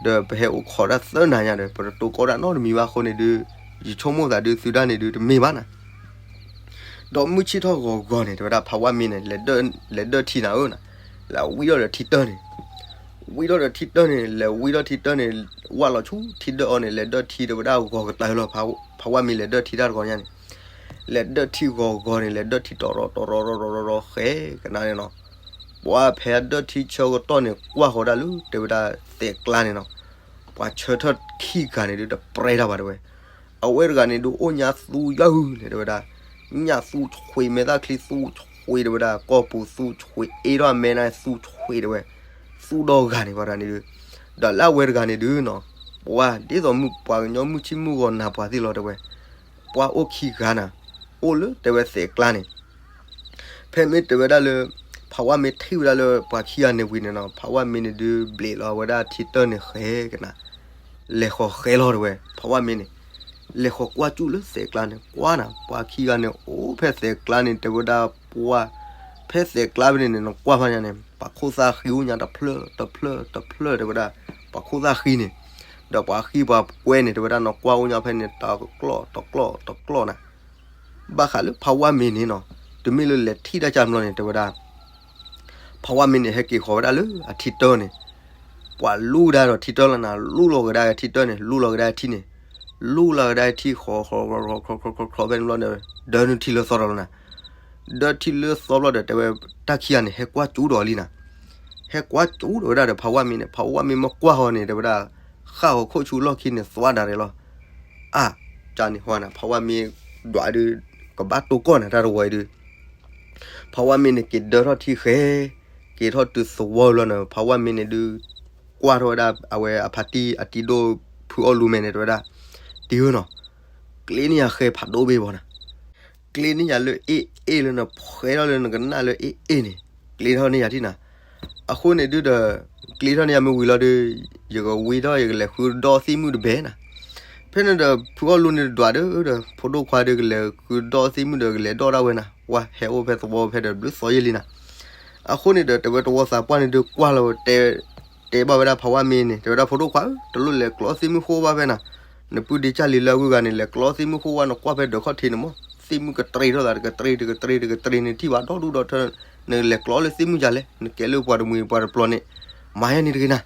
ဒီးပဟဲအိၣ်ခိးဒၣ်သၢနၤညါဒီး ပတတိၢ်ကီဒၣ်နီတမံၤဘၣ်အဃိန့ၣ်ဒုး ယဆိကမိၣ်သးဒုးသုတၢ်န့ၣ်ဒုးတမ့ၢ်ဘၣ်နၤ, ဒီးမုၢ်ဆ့ၣ်ထီၣ်ဂီၤဂီၤန့ၣ် တဲဝဲဒၣ်ဖးဝၣ်မ့ၢ်န့ၣ် လဲၤဒၢၣ်ထံနၤဧၢနၤ, လဲၤဝံထီၣ်ဒီးထံတၢၢ်န့ၣ်, ဝံထီၣ်ဒီးထံတၢၢ်န့ၣ် လဲၤဝံထီၣ်ထံတၢၢ်န့ၣ်, ဝၢ်လီၤဆူထံဒၢၣ်အီၤန့ၣ် လဲၤဒၢၣ်ထံတဲဝဲဒၣ်ဂီၤကတၢၢ်လီၤ, ဖးဝၣ်မ့ၢ်လဲၤဒၢၣ်ထံတၢ်တဂီၤညါန့ၣ် လဲၤဒၢၣ်ထံဂီၤဂီၤန့ၣ် လဲၤဒၢၣ်ထံတီၤရီၤတီၤရီၤရီၤရီၤဃဲကနၤန့ၣ်နီၤ, ပှၤဖဲဒၢၣ်ထံဆၢကတီၢ်န့ၣ် ကွၢ်ဃီၤဒၣ်လၢတဲဝဲဒၣ်သဲးကျါန့ၣ်နီၤ, ပှၤဆၢထၢၣ်ခံဂၤန့ၣ်ဒုးတပြဲတၢ်ဘၣ်တဲဝဲ, အဝဲတဂၤန့ၣ်ဒုးအိၣ်ညါသူယါဟုန့ၣ်တဲဝဲဒၣ်, ညၣ်သူဆှံမဲာ်သၣ်ချံသူဆှံတဲဝဲဒၣ် ကီၢ်ပူၤသူဆှံ အ့ထီၣ်မဲာ်နါသူဆှံတဲဝဲ, သူဒီဂၤန့ၣ်ပှၤတဂၤန့ၣ်ဒုး, ဒီးလၢအဝဲတဂၤန့ၣ်ဒုးနီၤ, ပှၤဒ်သိးမုၢ်ပှၤကညီမုၢ်ဆ့ၣ်မုၢ်ဂီၤနၤပှၤသ့ၣ်လီၤတဲဝဲ, ပှၤအိၣ်ခံဂၤနၤ, အိၣ်လၢတဲဝဲသဲးကျါန့ၣ် ဖဲမ့ၢ်တဲဝဲဒၣ်လၢ ဖးဝၣ်မ့ၢ်ထံၣ်ဝဲဒၣ်လၢပှၤခံဂၤန့ၣ်ဝံၤန့ၣ်နီၤ ဖးဝၣ်မ့ၢ်န့ၣ်ဒုးဘျ့းလီၤဝဲဒၣ်ထံတၢၢ်န့ၣ်ဃဲကနၤ, လဲၤဃီၤဃဲလီၤတဲဝဲ ဖးဝၣ်မ့ၢ်န့ၣ်, လဲၤဃီၤကွၢ်ကၠူၣ်လၢသဲးကျါန့ၣ် ကွၢ်နၤ ပှၤခံဂၤန့ၣ် အိၣ်ဖဲသဲးကျါန့ၣ် တဲဝဲဒၣ်ပှၢ်, ဖဲသဲးကျါဖဲန့ၣ်န့ၣ် နကွၢ်ဖးညါန့ၣ် ပှၤခိၣ်သၣ်ဃံအိၣ်ညါတဖျၢၣ်တဖျၢၣ်တဖျၢၣ်တဲဝဲဒၣ်, ပှၤခိၣ်သၣ်ဃံန့ၣ်, ဒီးပှၤဃံပှၤကွဲန့ၣ် တဲဝဲဒၣ်နကွၢ်အိၣ်ညါဖဲန့ၣ် တကျီၢ်တကျီၢ်တကျီၢ်နၤ ဘၣ်ဃးလၢဖးဝၣ်မ့ၢ်န့ၣ်နီၤ, တမ့ၢ်လၢလဲၤထံၣ်တၢ်ကၢ်ဘျီန့ၣ် တဲဝဲဒၣ်, ဖးဝၣ်မ့ၢ်န့ၣ် ဟဲက့ၤဃီၤဝဲဒၣ်လၢအထံတၢၢ်န့ၣ်, ပှၤလူၢ်ကဒါဒီးထံတၢၢ်လီၤနၤ, လူၢ်လီၤကဒါထံတၢၢ်န့ၣ် လူၢ်လီၤကဒါထံန့ၣ်, လူၢ်လီၤကဒါထံဃီၤဃီၤဃီၤဃီၤဃီၤဃီၤဖဲန့ၣ်ဘျီဒီး ဒၢနုာ်ထံလၢသီဒီးလီၤနၤ, ဒၢထံလၢသီဘျီဒီး တဲဝဲတၢ်ခံဂၤန့ၣ် ဟဲကွၢ်ကၠူၣ်ဒီးလံနၤ, ဟဲကွၢ်ကၠူဒီးဝဲဒၣ်ဒီးဖးဝါမ့န့ၣ်, ဖးဝါမ့မ့ၢ်ကွၢ်ဃီန့ၣ် တဲဝဲဒၣ်, ဃၣ်ဃီခိၣ်ဆူလီၢ်ခံန့ၣ် သွါဒၣ်ရဲၣ်လီၤ. အါ, ကန့ၣ်ဟီနၤ ဖးဝါမ့ဒွးဒုး ကဘၣ်တိၢ်ကီၢ်နၤ တၢ်တဝီအံၤဒုး ဖးဝါမ့န့ၣ် က့ၤဒၢထီၣ်ထံဃဲ, က့ၤထီၣ်တုၤသဝီလီၤန့ၣ် ဖးဝါမ့န့ၣ်ဒုး ကွၢ်ထီၣ်ဝဲဒၣ်အဝဲအဖါတံၢ်အတံၤဒိၣ် ဖုအီၣ်လူမဲန့ၣ် တဲဝဲဒၣ်, တံၤဧၢနီၤ, ကျ့န့ၢ်ယၤဃဲဖးဒိၣ်ဘ့ၣ်ဘီနၤ, ကျ့န့ၢ်ယၤလၢအ့ၣ်အ့ၣ်လၢနဖှဲထီၣ်လၢနကနၣ်လၢအ့ၣ်အ့ၣ်န့ၣ်, ကျ့ထီၣ်န့ၢ်ယၤထံၣ်နၤ. အဃိန့ၣ်ဒုးဒီး ကျ့ထီၣ်န့ၢ်ယၤမ့ၢ်ဝံၤလီၤဒီး ယကဝံထီၣ် ယကလဲၤဃုဒီၣ်သ့ၣ်မုၣ်တဘဲနၤ. ဖဲန့ၣ်ဒီး ဖုအီၣ်လူန့ၣ်ဒွးဒီး ဒီးဖိဒိၣ်ခွါဒီးကလဲၤဃုဒီၣ်သ့ၣ်မုၣ်ဒီးကလဲၤဒီၣ်ဒၣ်ဝဲနၤ, ပှၤဟဲအိၣ်ဖဲသဝီဖဲဒီးဘျုးသီယဲၢ်လံနၤ. အဃိန့ၣ်ဒီး တဲဝဲတဝီသးပှၢ်န့ၣ်ဒုးကွၢ်လီၤဝဲ တဲဘၣ်ဝဲဒၣ်ဖးဝါမ့န့ၣ် တဲဝဲဒၣ်ဖိဒိၣ်ခွါဧၢ, တလိၣ်လဲၤကျီသ့ၣ်မုၣ်ဃိဝါဖဲနၤ, နပုၢ်ဒ့ကၢ်လံၤလၢအဂုၤအဂၤန့ၣ် လဲၤကျီသ့ၣ်မုၣ်ဃိဝါ နကွၢ်ဖဲဒၢးခီၣ်ထံးန့ၣ်မး သ့ၣ်မုၣ်ကတြ့ထီၣ်သး တကတြ့ တကတြ့ တကတြ့န့ၣ် ထံၣ်ဘၣ်ဒီဒူၣ်ဒီထၢ, နလဲၤကျီလၢသ့ၣ်မုၣ်ယၤလဲၣ်, နကဲလၢပှၤတမှံၤပှၤတပျီၤန့ၣ်, မၤယဲန့ၣ်တဂ့ၤနၤ.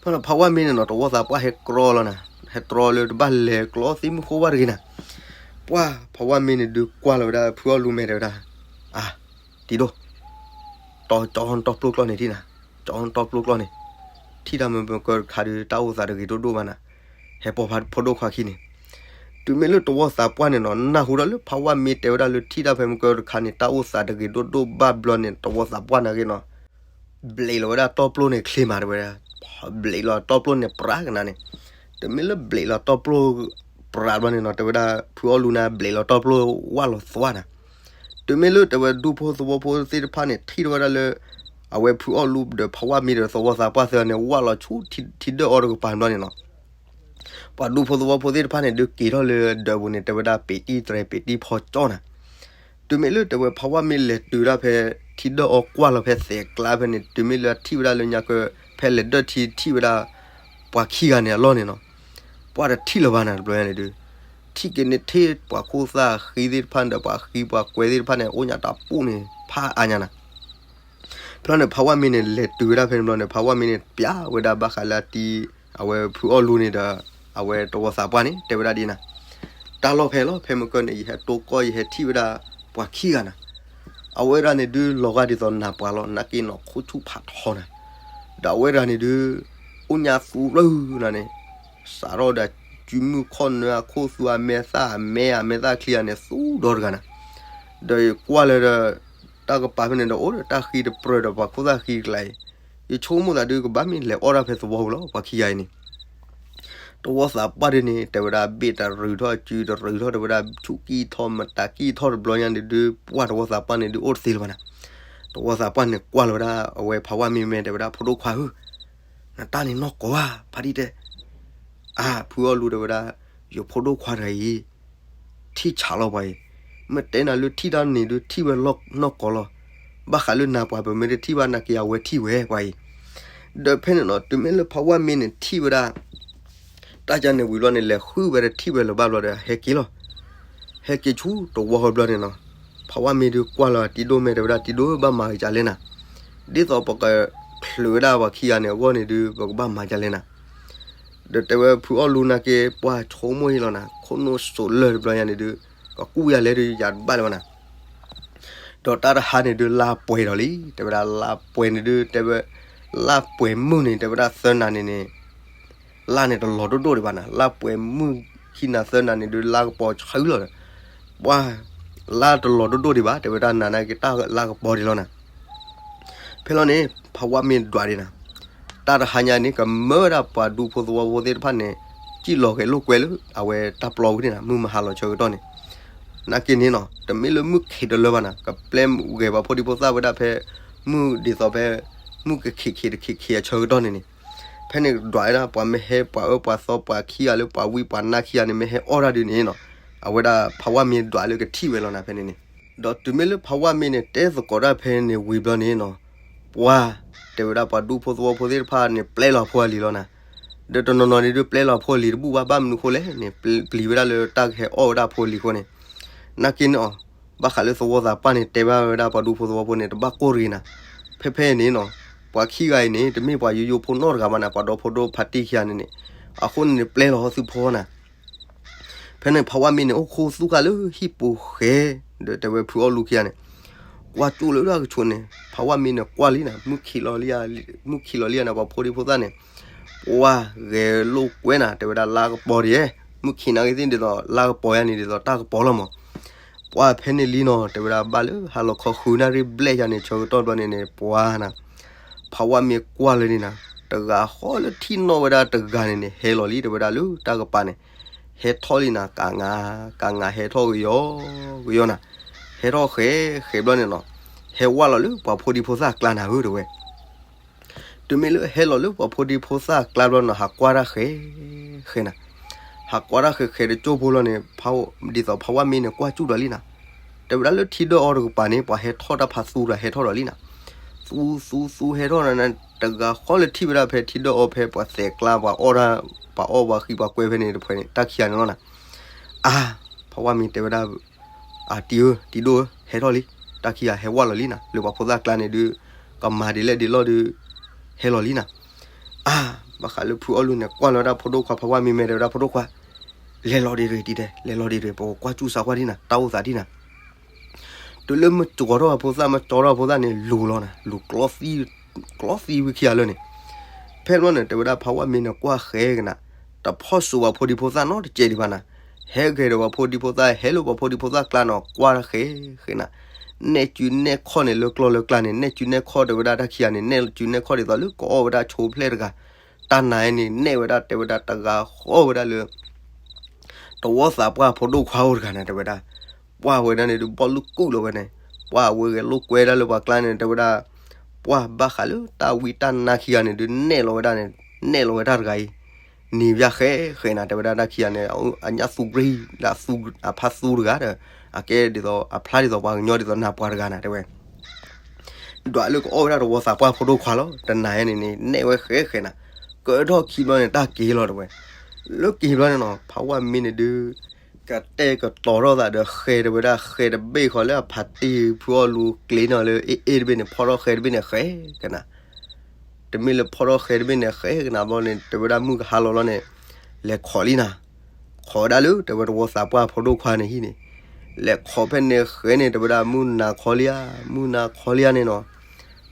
ဖဲန့ၣ်ဖးဝါမ့န့ၣ်နီၤ တဝီသးပှၢ်ဟဲကြီလီၤနၤ, ဟဲကြီလၢတဘၣ်လဲၤကျီသ့ၣ်မုၣ်ဃိဝါတဂ့ၤနၤ. ပှၢ်ဖးဝါမ့န့ၣ်ဒုးကွၢ်လီၤဝဲဒၣ် ဖုအီၣ်လူမဲတဲဝဲဒၣ်, အါ, တံၤဒိၣ်, တီကၠီတီပျိကျီၢ်န့ၣ်ထံၣ်နၤ, ကၠီတီပျိကျီၢ်န့ၣ်, ထံၣ်တၢ်မုၢ်မကၢတခါဒီး တၢ်အိၣ်သးတဂ့ၤဒိၣ်ဒိၣ်ဘၣ်နၤ, ဟဲပိာ်ဖးဖိဒိၣ်ခွါခံန့ၣ်. တုၤမ့ၢ်လၢတဝီသးပှၢ်န့ၣ်နီၤ နၢ်ဟူထီၣ်လၢဖးဝါမ့တဲဝဲဒၣ်လၢထံၣ်တၢ်ဖဲမုၢ်ကၢတခါန့ၣ် တၢ်အိၣ်သးတဂ့ၤဒိၣ်ဒိၣ်ဘၣ်ဘျီန့ၣ် တဝီသးပှၢ်နာ်က့နီၤ ဘျးလီၤဝဲဒၣ်တီပျိန့ၣ်ချ့မးတဲဝဲဒၣ်, ဘျးလီၤတီပျိန့ၣ်ပြးကနၤန့ၣ်, တုၤမ့ၢ်လၢဘျးလီၤတီပျိပြးဘျီန့ၣ်နီၤ တဲဝဲဒၣ် ဖုအီၣ်လူန့ၣ် ဘျးလီၤတီပျိဝၢ်လီၤသွါနၤ. တုၤမ့ၢ်လၢတဲဝဲဒူဖိသဝီဖိသ့ၣ်တဖၣ်န့ၣ် ထံၣ်ထီၣ်ဝဲဒၣ်လၢ အဝဲဖုအီၣ်လူဒီးဖးဝါမ့ဒီးသဝီသးပှၢ်သ့ၣ်န့ၣ် ဝၢ်လီၤဆူထံဒၢၣ်အီၤတကပၤဘျီန့ၣ်နီၤ ပှၤဒူဖိသဝီဖိသ့ၣ်တဖၣ်န့ၣ် ဒုးက့ၤထီၣ်လၢဒၢးပူၤန့ၣ် တဲဝဲဒၣ်ပ့းတံၢ်တြဲၤပ့းတံၢ်ဖီကၠီနၤ. တုၤမ့ၢ်လၢတဲဝဲဖးဝါမ့လဲၤတုၤဒၣ်ဖဲ ထံဒၢၣ်အီၤကွၢ်လီၤဖဲသဲးကျါဖဲန့ၣ် တုၤမ့ၢ်လၢအထံၣ်ဝဲဒၣ်လၢညါကၢ ဖဲလဲၤဒၢၣ်ထံထံၣ်ဝဲဒၣ် ပှၤခံဂၤန့ၣ်အလီၢ်န့ၣ်နီၤ ပှၢ်တထံၣ်လၢၤဘၣ်နၤတဘျီညါန့ၣ်ဒုး ထံၣ်က့ၤန့ၢ်ထံၣ်ပှၤခိၣ်သၣ်ဃံသ့ၣ်တဖၣ်ဒီးပှၤဃံပှၤကွဲသ့ၣ်တဖၣ်န့ၣ် အိၣ်ညါတၢ်ပူၣ်န့ၣ် ဖးအါညါနၤ. ဖဲန့ၣ် ဖးဝါမ့န့ၣ် လဲၤတုၤဝဲဒၣ်ဖဲန့ၣ်ဘျီန့ၣ် ဖးဝါမ့န့ၣ် ပျးဝဲဒၣ်ဘၣ်ဃးလၢအတံၤ အဝဲဖုအီၣ်လူန့ၣ်ဒီး အဝဲတဝီသးပှၢ်န့ၣ် တဲဝဲဒၣ်ဒ်နၤ, တၢ်လီၢ်ဖဲလီၤ ဖဲမုၢ်ကၢန့ၣ် ယဟဲတိၢ်ကီၢ် ယဟဲထံၣ်ဝဲဒၣ် ပှၤခံဂၤနၤ. အဝဲဒၣ်န့ၣ်ဒုးလီၤဂာ်ဒ်သိးနၢ်ပှၤလီၤ နာ်က့နီၤ ခိၣ်ဆူၣ်ဖးထီနၤ. ဒီးအဝဲဒၣ်န့ၣ်ဒုး အိၣ်ညါသူဘျၢနၤန့ၣ် စးထီၣ်ဒီး စုမုၢ်ခီၣ်နၢအခိၣ်သူ အမဲာ်သၣ်အမဲ အမဲာ်သၣ်ချံဂၤန့ၣ် သူဒီတဂၤနၤ. ဒီးယကွၢ်လၢဒီး တၢ်ကပၤဖဲန့ၣ်ဒီး အိၣ်ဒီးတၢ်ဃံတပြၢၤဒီးပှၤခိၣ်သၣ်ဃံတကျါအံၤ, ယဆိကမိၣ်သးဒုးကဘၣ်မ့ၢ်လဲၤအီၣ်ဒၣ်ဖဲသဝီပူၤလီၤ ပှၤခံဂၤအံၤန့ၣ် တဝီသးပှၢ်ဒုးန့ၣ် တဲဝဲဒၣ်ဘ့ၣ်တရုၤထီၣ် စုတရုၤထီၣ် တဲဝဲဒၣ်ဆူၣ်ကံၢ်ထီၣ် မတၤကံၢ်ထီၣ်တဘျီညါန့ၣ်ဒုး ပှၢ်တဝီသးပှၢ်န့ၣ်ဒုးအိၣ်တသ့လၢၤဘၣ်နၤ. တဝီသးပှၢ်န့ၣ်ကွၢ်လီၤဝဲဒၣ် အဝဲဖးဝါမ့မဲ တဲဝဲဒၣ် ဖိဒိၣ်ခွါဧၢ, နတၢ်န့ၣ်နီၢ်ကီၢ်ဧါ ဖါတံၢ်တဲ. အါ ဖုအီၣ်လူတဲဝဲဒၣ် ယဖိဒိၣ်ခွါတဂၤအံၤ ထံၣ်ဆးလီၤပှၤအံၤ, မ့ၢ်တဲနၤလၢထံၣ်တၢ်န့ၣ်ဒုးထံၣ်ဝဲလီၤနီၢ်ကီၢ်လီၤ. ဘၣ်ဃးလၢနၢ်ပှၤ ပမ့ၢ်တထံၣ်ဘၣ်နာ်က့ အဝဲထံၣ်ဝဲပှၤအံၤ. ဒီးဖဲန့ၣ်နီၤ တုၤမ့ၢ်လၢဖးဝါမ့န့ၣ်ထံၣ်ဝဲဒၣ် တၢ်ကန့ၣ်ဝံၤဘျီန့ၣ် လဲၤဃုဝဲတထံၣ်ဝဲလၢၤဘၣ်ဘျီဒီး ဟဲက့ၤလီၤ. ဟဲက့ၤဆူတဝီဃီဘျီန့ၣ်နီၤ ဖးဝါမ့ဒုးကွၢ်လီၤတံၤဒိၣ်မဲ တဲဝဲဒၣ် တံၤဒိၣ်ဧၢ ဘၣ်မၤက့ၤကလဲၣ်နၤ, ဒ်သိးပကချုးဝဲဒၣ်ပှၤခံဂၤန့ၣ်အဂီၢ်န့ၣ်ဒုး ပကဘၣ်မၤကလဲၣ်နၤ. ဒီးတဲဝဲဖုအီၣ်လူနာ်က့ ပှၢ်ဆိကမိၣ်ဟ့ၣ်လီၤနၤ ခိၣ်နူာ်စိးလၢၢ်တဘျီညါန့ၣ်ဒုး ကကူၣ်ယၤလဲၣ်ဒုး ယၤတဘၣ်လၢၤဘၣ်နၤ. ဒီးတၢ်တဟါန့ၣ်ဒုး လါပှဲၤဒီးလံ တဲဝဲဒၣ် လါပှဲၤန့ၣ်ဒုး တဲဝဲ လါပှဲၤမုၢ်န့ၣ် တဲဝဲဒၣ်သၢနၤန့ၣ်န့ၣ် လါန့ၣ်တလီၤဒိၣ်ဒိၣ်ဒံးဘၣ်နၤ လါပှဲၤမုၢ်ခံနၤသၢနၤန့ၣ်ဒုး လါကပီၤဆှုလီၤ. ပှၢ် လါတလီၤဒိၣ်ဒိၣ်ဒံးဘၣ် တဲဝဲဒၣ်နၤနာ်က့ တၢ်လါကပီၤဒံးလီၤနၤ. ဖဲလီၤန့ၣ် ဖးဝါမ့ဒွးဒံးနၤ တၢ်တဟါညါန့ၣ် ကမၢဝဲဒၣ်ပှၤဒူဖိသဝီဖိသ့ၣ်တဖၣ်န့ၣ် စံၣ်လီၤဂဲၤလိာ်ကွဲလၢ အဝဲတၢ်ပျီဝံၤန့ၣ်နၤ မုၢ်မဟါလီၤဆၢကတီၢ်န့ၣ် နာ်က့န့ၣ်နီၤ တမ့ၢ်လၢမုၢ်ခံးတလၢဘၣ်နၤ ကပျဲဂဲၤပှၤဖိဒံဖိသၣ်ဝဲဒၣ်ဖဲ မုၢ်ဒ်သိးဖဲ မုၢ်ကခံးခံးတခံးခံးအဆၢကတီၢ်န့ၣ်န့ၣ် ဖဲန့ၣ်ဒွးဝဲဒၣ် ပှၤမ့ၢ်ဟဲပှၤအၢပှၤသီပှၤခံဂၤလၢပှၤဝံပှၤနါခံဂၤန့ၣ် မ့ၢ်ဟဲအီၣ်တၢ်ဒုးန့ၣ်နီၤ အဝဲဒၣ်ဖးဝါမ့ဒွးလၢကထံၣ်ဝဲလီၤနၤဖဲန့ၣ်န့ၣ် ဒီးတုၤမ့ၢ်လၢဖးဝါမ့န့ၣ် တဲသကိးတၢ်ဖဲန့ၣ်ဝံၤဘျီန့ၣ်နီၤ ပှၤ တဲဝဲဒၣ်ပှၤဒူဖိသဝီဖိသ့ၣ်တဖၣ်န့ၣ် ပျဲလီၤအဖိအလံၤလီၤနၤ. ဒီးတနီၤနီၤန့ၣ်ဒုး ပျဲလီၤအဖိအလံၤတဘူၣ်ဘၣ် ဘၣ်မနုၤဃိလဲၣ်န့ၣ် ပျံၤဝဲဒၣ်လၢတၢ်ကဟဲအီၣ်ဝဲဒၣ်အဖိအလံၤအဃိန့ၣ် နာ်က့န့ၣ်အီၤ ဘၣ်ဃးလၢသဝီသးပှၢ်န့ၣ် တဲဘၣ်ဝဲဒၣ်ပှၤဒူဖိသဝီဖိန့ၣ် တဘၣ်ကိၢ်တဂ့ၤနၤ. ဖဲဖဲန့ၣ်နီၤ ပှၤခံဂၤအံၤန့ၣ် တမ့ၢ်ပှၤယိယိဖိနီတဂၤဘၣ်နၤ ပှၤဒီဖိဒိၣ်ဖါတံၢ်ခံဂၤန့ၣ်န့ၣ် အဃိန့ၣ်န့ၣ် ပျဲလီၤဟီၣ်သုဖီနၤ ဖဲန့ၣ်ဖးဝါမ့န့ၣ် အိၣ်ခိးသူၣ်ဃာ်လၢဟံၣ်ပူၤဃဲ ဒီးတဲဝဲဖုအီၣ်လူခံဂၤန့ၣ် ကွၢ်ကၠူၣ်လၢအကဆိးန့ၣ် ဖးဝၣ်မ့န့ၣ်ကွၢ်လံနၤ, မုၢ်ခံးလီၤလံဧါ, မုၢ်ခံးလီၤလံဧါန့ၣ် ပှၤဖိဒံဖိသၣ်န့ၣ် ပှၤဂဲၤလိာ်ကွဲနၤ တဲဝဲဒၣ်လါကပီၤဒံး, မုၢ်ခံးနာ်က့သ့ၣ်ဒ်သိးလါကပီၤယါန့ၣ် ဒ်သိးတၢ်ကပီၤလီၤမး. ပှၤဖဲန့ၣ်လံနီၤ တဲဝဲဒၣ်ဘၣ်လၢဟါလီၤခီဃုနၣ်ရံၣ်ဘျဲၣ်ယါန့ၣ် ဆၢကတီၢ်ဘျီန့ၣ်န့ၣ် ပှၤနၤ ဖးဝၣ်မ့ကွၢ်လၢန့ၣ်နၤ, တဂၤဃီလၢထံၣ်နီၣ်ဝဲဒၣ်တဂၤန့ၣ်န့ၣ် ဟဲလီၤလံ တဲဝဲဒၣ်လၢတၢ်ကပၤန့ၣ် ဟဲထီၣ်လံနၤ, ကငါ ကငါဟဲထီၣ်ကယီကယီနၤ, ဟဲထီၣ်ဃဲဃဲဘျီန့ၣ်နီၤ, ဟဲဝၢ်လီၤလၢပှၤဖိဒံဖိသၣ်ကျါနၤဧၢ တဲဝဲ. တုၤမ့ၢ်လၢဟဲလီၤလၢပှၤဖိဒံဖိသၣ်ကျါဘျီနီၤ ဟးကွၢ်တၢ်ဃဲဃဲနၤ, ဟးကွၢ်တၢ်ဃဲဃဲတကၠိၢ်ဖိလီၤန့ၣ် ဒ်သိးဖးဝၣ်မ့န့ၣ်ကွၢ်ကၠူၣ်ဒီးလံနၤ, တဲဝဲဒၣ်လၢထံဒၢၣ်အီၤတကပၤန့ၣ် ပှၤဟဲထီၣ်တၢ်ဖးသူတဂၤဟဲထီၣ်ဒီးလံနၤ, သူသူသူဟဲထီၣ်နၤ တဂၤဃီလၢထံၣ်ဝဲဒၣ်ဖဲထံဒၢၣ်အီၤဖဲပှၤသဲးကျါ ပှၤအီၣ်တၢ် ပှၤအီၣ်ပှၤဃံပှၤကွဲဖဲန့ၣ်တဖဲန့ၣ် တၢ်ခံဂၤန့ၣ်လီၤနၤ, အါ ဖးဝၣ်မ့တဲဝဲဒၣ် အတံၤဧၢ တံၤဒိၣ်ဧၢ ဟဲထီၣ်လံ, တၢ်ခံဂၤဟဲဝၢ်လီၤလံနၤ, လၢပှၤဖိသၣ်ကျါန့ၣ်ဒုး ကမၤဒ်လဲၣ်ဒ်လဲၣ်ဒီး ဟဲလီၤလံနၤ, အါ ဘၣ်ဃးလၢဖုအီၣ်လူန့ၣ် ကွၢ်လီၤဝဲဒၣ်ဖိဒိၣ်ခွါ ဖးဝၣ်မ့မဲာ်တဲဝဲဒၣ်ဖိဒိၣ်ခွါ လဲၤလီၤဒံးတဂ့ၤတံၤတဲ လဲၤလီၤဒံးတဂ့ၤ ပကကွၢ်ကၠူၣ်စးကွၢ်ဒံးနၤ တၢ်အိၣ်သးဒံးနၤ တုၤလၢမ့ၢ်ကၠီၤထီၣ်အဖိသၣ် မ့ၢ်ကၠီၤထီၣ်အဖိသၣ်န့ၣ် လူၤလီၤနၤ လူၤကျီသံ ကျီသံဝံခံဂၤလၢာ်န့ၣ်, ဖဲန့ၣ်န့ၣ် တဲဝဲဒၣ်ဖးဝၣ်မ့န့ၣ် ကွၢ်ဃဲကနၤ, တဖီၣ်စိးပှၤဖိဒံဖိသၣ်နီတစဲးဒံးဘၣ်နၤ, ဟဲဂဲၤဒီးပှၤဖိဒံဖိသၣ် ဟဲလၢပှၤဖိဒံဖိသၣ်ကျါနီၤ ကွၢ်ဃဲဃဲနၤ, နဲၣ်စုနဲၣ်ခီၣ်န့ၣ် လၢကျီၢ်လၢကျါန့ၣ် နဲၣ်စုနဲၣ်ခီၣ်တဲဝဲဒၣ်တၢ်ခံဂၤန့ၣ် နဲၣ်စုနဲၣ်ခီၣ်ဒ်သိးလၢကအီၣ်ဝဲဒၣ်ဆိဖျဲၣ်တဂၤ, တၢ်နၤန့ၣ် နဲၣ်ဝဲဒၣ်တဲဝဲဒၣ်တဂၤဃီဝဲဒၣ်လၢ တဝီသးပှၢ်ဖိဒိၣ်ခွါအိၣ်တဂၤန့ၣ် တဲဝဲဒၣ်, ပှၢ်ဝဲဒၣ်န့ၣ်ဒုး ဘီၣ်လုၢ်ကူၣ်လီၤဝဲန့ၣ်, ပှၢ်ဝဲဂဲၤလိာ်ကွဲဒၣ်လၢပှၤကျါန့ၣ် တဲဝဲဒၣ်, ပှၢ်ဘၣ်ဃးလၢတၢ်ဝံတၢ်နါခံဂၤန့ၣ်ဒုး နဲၣ်လီၤဝဲဒၣ်န့ၣ်, နဲၣ်လီၤဝဲတၢ်တဂၤအံၤ, နံၤဘၣ်ဃဲဃဲနၤ တဲဝဲဒၣ်တၢ်ခံဂၤန့ၣ် အညၣ်သူကရံၣ် အဖါသူတဂၤဒီး အကဲဒ်သိး အဖျါဒ်သိးပှၤကညီဒ်သိးနၢ်ပှၤတဂၤနၤ တဲဝဲ ဒွးလၢကအိၣ်ဝဲဒၣ်တဝီသးပှၢ်ဖိဒိၣ်ခွါလီၤ. တနၤအံၤန့ၣ်န့ၣ် နဲၣ်ဝဲဃဲဃဲနၤ, ကၢထီၣ်ခံဘျီန့ၣ် တၢ်က့ၤလီၤတဲဝဲ, လၢက့ၤဘျီန့ၣ်နီၤ ဖးဝၣ်မ့န့ၣ်ဒုး ကတဲာ်ကတီၤထီၣ်သးဒီးဃဲတဲဝဲဒၣ် ဃဲတဘ့ၣ်ဃီလၢအဖါတံၢ်ဖုအီၣ်လူကျ့ၤနီၤလၢအ့ၣ်အ့ၣ်တဘ့ၣ်န့ၣ် ဖီၣ်ထီၣ်ဃဲတဘ့ၣ်န့ၣ်ဃဲကနၤ, တမ့ၢ်လၢဖီၣ်ထီၣ်ဃဲတဘ့ၣ်န့ၣ်ဃဲကနၤဘျီန့ၣ် တဲဝဲဒၣ်မုၢ်ကဟါလီၤလီၤန့ၣ် လဲၤခိးလံနၤ, ခိးဝဲဒၣ်လၢတဲဝဲတဝီသးပှၢ်ဖိဒိၣ်ခွါန့ၣ်ဟံၣ်န့ၣ်, လဲၤခိးဖဲန့ၣ်ဃဲန့ၣ် တဲဝဲဒၣ်မုၢ်နၤခီလံဧါ, မုၢ်နၤခီလံဧါန့ၣ်နီၤ,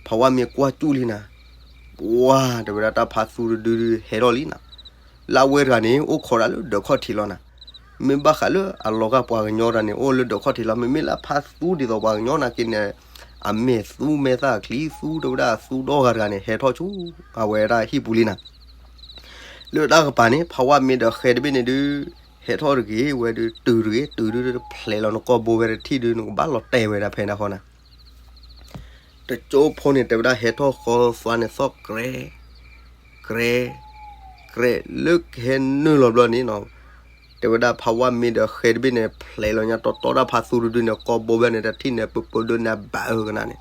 ဖးဝၣ်မ့ကွၢ်ကၠူၣ်လံနၤ, ပှၢ်တဲဝဲဒၣ်တၢ်ဖါသူတဒုဒုးဟဲထီၣ်လံနၤ, လၢအဝဲတဂၤန့ၣ် အိၣ်ခိးဒၣ်လၢဒၢးခီၣ်ထံးလီၤနၤ, မ့ၢ်ဘၣ်ဃးလၢအလီၤဂာ်ပှၤကညီတဂၤန့ၣ် အိၣ်လၢဒၢးခီၣ်ထံးလီၤ, မ့မ့ၢ်လၢအဖါသူဒ်သိးပှၤကညီနာ်က့န့ၣ် အမဲာ်သူမဲာ်သၣ်ချံသူတဲဝဲဒၣ်သူဒီဂၤတဂၤန့ၣ် ဟဲထီၣ်ဆူ အဝဲဒၣ်ဟံၣ်ပူၤလံနၤ, လၢတၢ်ကပၤန့ၣ် ဖးဝၣ်မ့ဒီးဃဲတဘ့ၣ်န့ၣ်ဒုး ဟဲထီၣ်တဂ့ၤဝဲဒုး တုၤတဂ့ၤ တုၤဒုးတဖျဲးလီၤနကိာ်ဘိဝဲတထံၣ်ဒုး နကဘၣ်လီၤတဲာ်ဝဲဒၣ်ဖဲန့ၣ်ဃီနၤ, တကၠိဖိန့ၣ် တဲဝဲဒၣ်ဟဲထီၣ်ဃီသွါန့ၣ်သီၣ်ကြဲ ကြဲ ကြဲ လၢကဟဲနုာ်လီၤဘျီန့ၣ်နီၤ, တဲဝဲဒၣ်ဖးဝၣ်မ့ဒီးဃဲတဘ့ၣ်န့ၣ် ဖျဲးလီၤညါတီတီဒၣ်ဖါသူတဒုန့ၣ် ကိာ်ဘိဝဲန့ၣ် တထံၣ်န့ၣ် ပပဒိန့ၣ်ဘၣ်အၢကနၤန့ၣ်,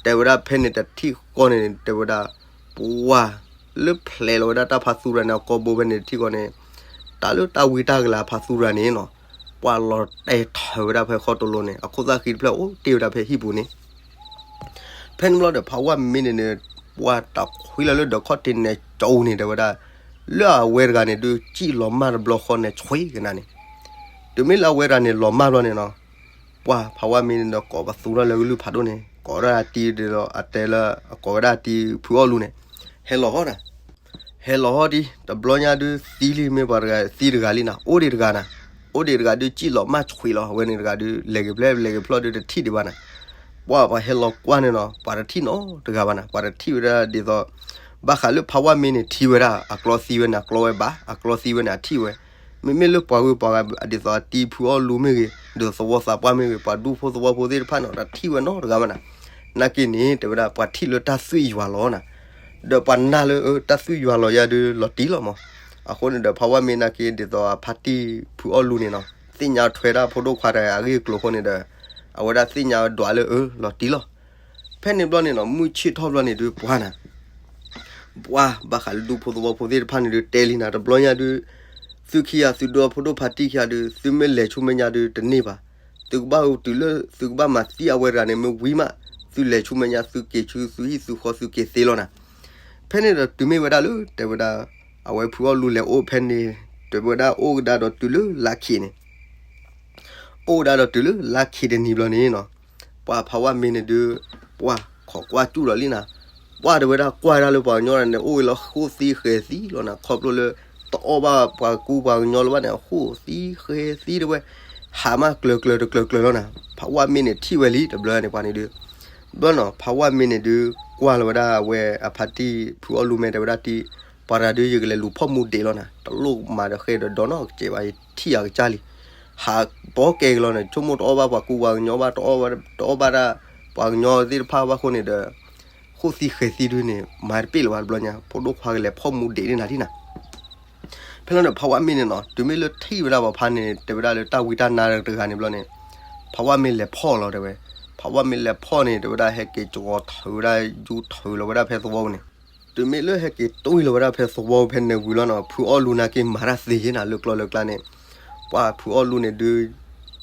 တဲဝဲဒၣ်ဖဲန့ၣ်တထံၣ်ဃီန့ၣ် တဲဝဲဒၣ် ပှၢ် လၢဖျဲးလီၤဝဲဒၣ်တၢ်ဖါသူတဂၤန့ၣ် အကိာ်ဘိဝဲန့ၣ်တထံၣ်ဃီန့ၣ်, တၢ်လၢတၢ်ဝံတၢ်ကလၤဖါသူတဂၤန့ၣ်နီၤ, ပှၢ်လီၤတဲာ်ထၢၣ်ဝဲဒၣ်ဖဲဃီတလိၤန့ၣ် အခိၣ်သၣ်ဃံတဖျၢၣ်အိၣ်တ့ၢ်ဝဲဒၣ်ဖဲဟံၣ်ပူၤန့ၣ်, ဖဲန့ၣ်ဘျီဒီးဖးဝၣ်မ့န့ၣ်န့ၣ် ပှၢ်တၢ်ခွံလီၤလၢဒၢးခီၣ်ထံးန့ၣ်ကၠိန့ၣ် တဲဝဲဒၣ်, လၢအဝဲတဂၤန့ၣ်ဒုး စံၣ်လီၤမၢ်တဘျီဃီန့ၣ်ဆွံကနၤန့ၣ်, တုၤမ့ၢ်လၢအဝဲတဂၤန့ၣ်လီၤမၢ်ဘျီန့ၣ်နီၤ, ပှၢ်ဖးဝၣ်မ့န့ၣ်ဒီးကိးပသူထီၣ်လၢကလုၢ်ဖးဒိၣ်န့ၣ် ကိးဒၣ်အတံၤဒီးအတဲလၢ အကိးဝဲဒၣ်အတံၤဖုအီၣ်လူန့ၣ် ဟဲလီၤဟီနၤ, ဟဲလီၤဟီဒံး တဘျီညါဒုးသံလံ မ့ၢ်ပှၤတဂၤသံတဂၤလံနၤ အိၣ်ဒံးတဂၤနၤ, အိၣ်ဒံးတဂၤဒုးစံၣ်လီၤမၢ်ဆွံလီၤ အဝဲန့ၣ်တဂၤဒုး လဲၤက့ၤဖျဲၣ်လဲၤက့ၤဖျီၣ်ဒုးတထံၣ်ဒံးဘၣ်နၤ, ပှၢ်ပှၤဟဲလီၤကွၢ်န့ၣ်နီၤ ပှၤတထံၣ်နီတဂၤဘၣ်နၤ ပှၤတထံၣ်ဝဲဒၣ်ဒ်သိး ဘၣ်ဃးလၢဖးဝၣ်မ့န့ၣ်ထံၣ်ဝဲဒၣ် အကျီသံဝဲန့ၣ် အကျီဝဲဘၣ် အကျီသံဝဲန့ၣ် အထံၣ်ဝဲ မ့မ့ၢ်လၢပှၤဂုၤပှၤဂၤ ဒ်သိးအတံၤဖုအီၣ်လူမ့ၢ်ဂ့ၤ ဒ်သိးသဝီသးပှၢ်မ့ၢ်ဂ့ၤ ပှၤဒူဖိသဝီဖိသ့ၣ်တဖၣ်န့ၣ် တထံၣ်ဝဲနီတဂၤဘၣ်နၤ, နာ်က့န့ၣ် တဲဝဲဒၣ် ပှၤထံၣ်လၢတၢ်သွံၣ်ယွၤလီၤနၤ, ဒီးပှၤနာ်လၢအတၢ်သွံၣ်ယွၤလီၤယါဒုးလီၤတံၢ်လီၤမး, အဃိန့ၣ်ဒီး ဖးဝၣ်မ့နာ်က့ ဒ်သိးအဖါတံၢ်ဖုအီၣ်လူန့ၣ်နီၤ သ့ၣ်ညါထွဲဒၣ်ဖိဒိၣ်ခွါတဂၤအဂ့ၢ်အကျိၤအဃိန့ၣ်ဒီး အဝဲဒၣ်သ့ၣ်ညါဒွးလၢအၢလီၤတံၢ်လီၤ, ဖဲန့ၣ်ဘျီန့ၣ်နီၤ မုၢ်ဆ့ၣ်ထီၣ်ဘျီန့ၣ်ဒုးပှၤနၤ ပှၢ်ဘၣ်ဃးလၢဒူဖိသဝီဖိသ့ၣ်တဖၣ်န့ၣ်ဒုးတဲလံနၤ တဘျီညါဒုး သုခံဂၤသုဒိဖိဒိၣ်ဖါတံၢ်ခံဂၤဒုး သုမ့ၢ်လဲၤဆူမဲာ်ညါဒုးတန့ၢ်ဘၣ်, သုကဘၣ်အိၣ်တုၤလၢသုကဘၣ်မၤသံအဝဲတဂၤန့ၣ် မ့ၢ်ဝံၤမး သုလဲၤဆူမဲာ်ညါ သုက့ၤဆူသုဟံၣ်သုဃီသုက့ၤသ့လီၤနၤ, ဖဲန့ၣ်ဒီးတုၤမ့ၢ်ဝဲဒၣ်လၢ တဲဝဲဒၣ် အဝဲဖုအီၣ်လူလဲၤအိၣ်ဖဲန့ၣ် တဲဝဲဒၣ်အိၣ်ကဒါဒီးတုၤလၢလါခံးန့ၣ် အိၣ်ကဒါဒီးတုၤလၢလါခံးတနံၤဘျီန့ၣ်နီၤ, ပှၤ ပှၤဖးဝါမ့ၤန့ၣ်ဒုး ပှၤခိးကွၢ်ကၠူၣ်လီၤလံနၤ, ပှၤတဲဝဲဒၣ်ကွၢ်ဒၣ်လၢပှၤကညီန့ၣ် အိၣ်ဝဲလီၤဃိၣ်သံဃဲၤသံလီၤနၤ, ခီဖျိလၢ တအီၣ်ဘၣ်ပှၤကူပှၤကညီလၢၤဘၣ်န့ၣ် ဃိၣ်သံဃဲၤသံတဲဝဲ, ဟးမးကျၢၤကျၢၤတကျၢၤကျၢၤလီၤနၤ, ဖးဝါမ့ၤန့ၣ်ထံၣ်ဝဲလံတဘျီန့ၣ် ပှၤန့ၣ်ဒုး ဘျီနီၤ ဖးဝါမ့ၤန့ၣ်ဒုး ကွၢ်လီၤဝဲဒၣ်အဝဲအဖါတံၢ်ဖုအီၣ်လူမ့ၤ တဲဝဲဒၣ်တံၢ်, ပှၤတဂၤဒုး ယကလဲၤလူၤဖီၣ်မူဒံးလီၤနၤ, တလိၣ်မၤဒီးဃဲဒီးဒီနီတစဲးဘၣ်, ယထံၣ်အကစၢ်လံ, ဟးပိာ်ကဲက့ၤလီၤန့ၣ် ဆိကမိၣ်တအီၣ်ဘၣ်ပှၤကူပှၤကညီဘၣ်, တအီၣ်ဘၣ်ဒၣ်ပှၤကညီသ့ၣ်တဖၣ်ဘၣ်အဃိန့ၣ်ဒီး ဃိၣ်သံဃဲၤသံဒုးန့ၣ် မၤတပ့ၢ်လၢၤဘၣ်တဘျီညါ, ဖိဒိၣ်ခွါကလဲၤဖီၣ်မူဒံးန့ၢ်နၤထံၣ်နၤ ဖဲလီၤန့ၣ် ဖးဝါမ့ၤန့ၣ်နီၤ တုၤမ့ၢ်လၢထံၣ်ဝဲဒၣ်ပှၤဖါန့ၣ် တဲဝဲဒၣ်လၢတၢ်ဝံတၢ်နါတဂၤန့ၣ်ဘျီန့ၣ်, ဖးဝါမ့ၤလဲၤဖီၣ်လီၤတဲဝဲ, ဖးဝါမ့ၤလဲၤဖီၣ်န့ၣ် တဲဝဲဒၣ်ဟဲက့ၤကီၤထုးဝဲဒၣ် ယူထုးလီၤဝဲဒၣ်ဖဲသဝီပူၤန့ၣ်, တုၤမ့ၢ်လၢဟဲက့ၤတွံၢ်လီၤဝဲဒၣ်ဖဲသဝီဖဲန့ၣ်ဝံၤလီၤနီၤ ဖုအီၣ်လူနာ်က့ၤမၤတၢ်သ့ယဲနၤ လၢကျိလၢကျါန့ၣ်, ပှၤဖုအီၣ်လူန့ၣ်ဒုး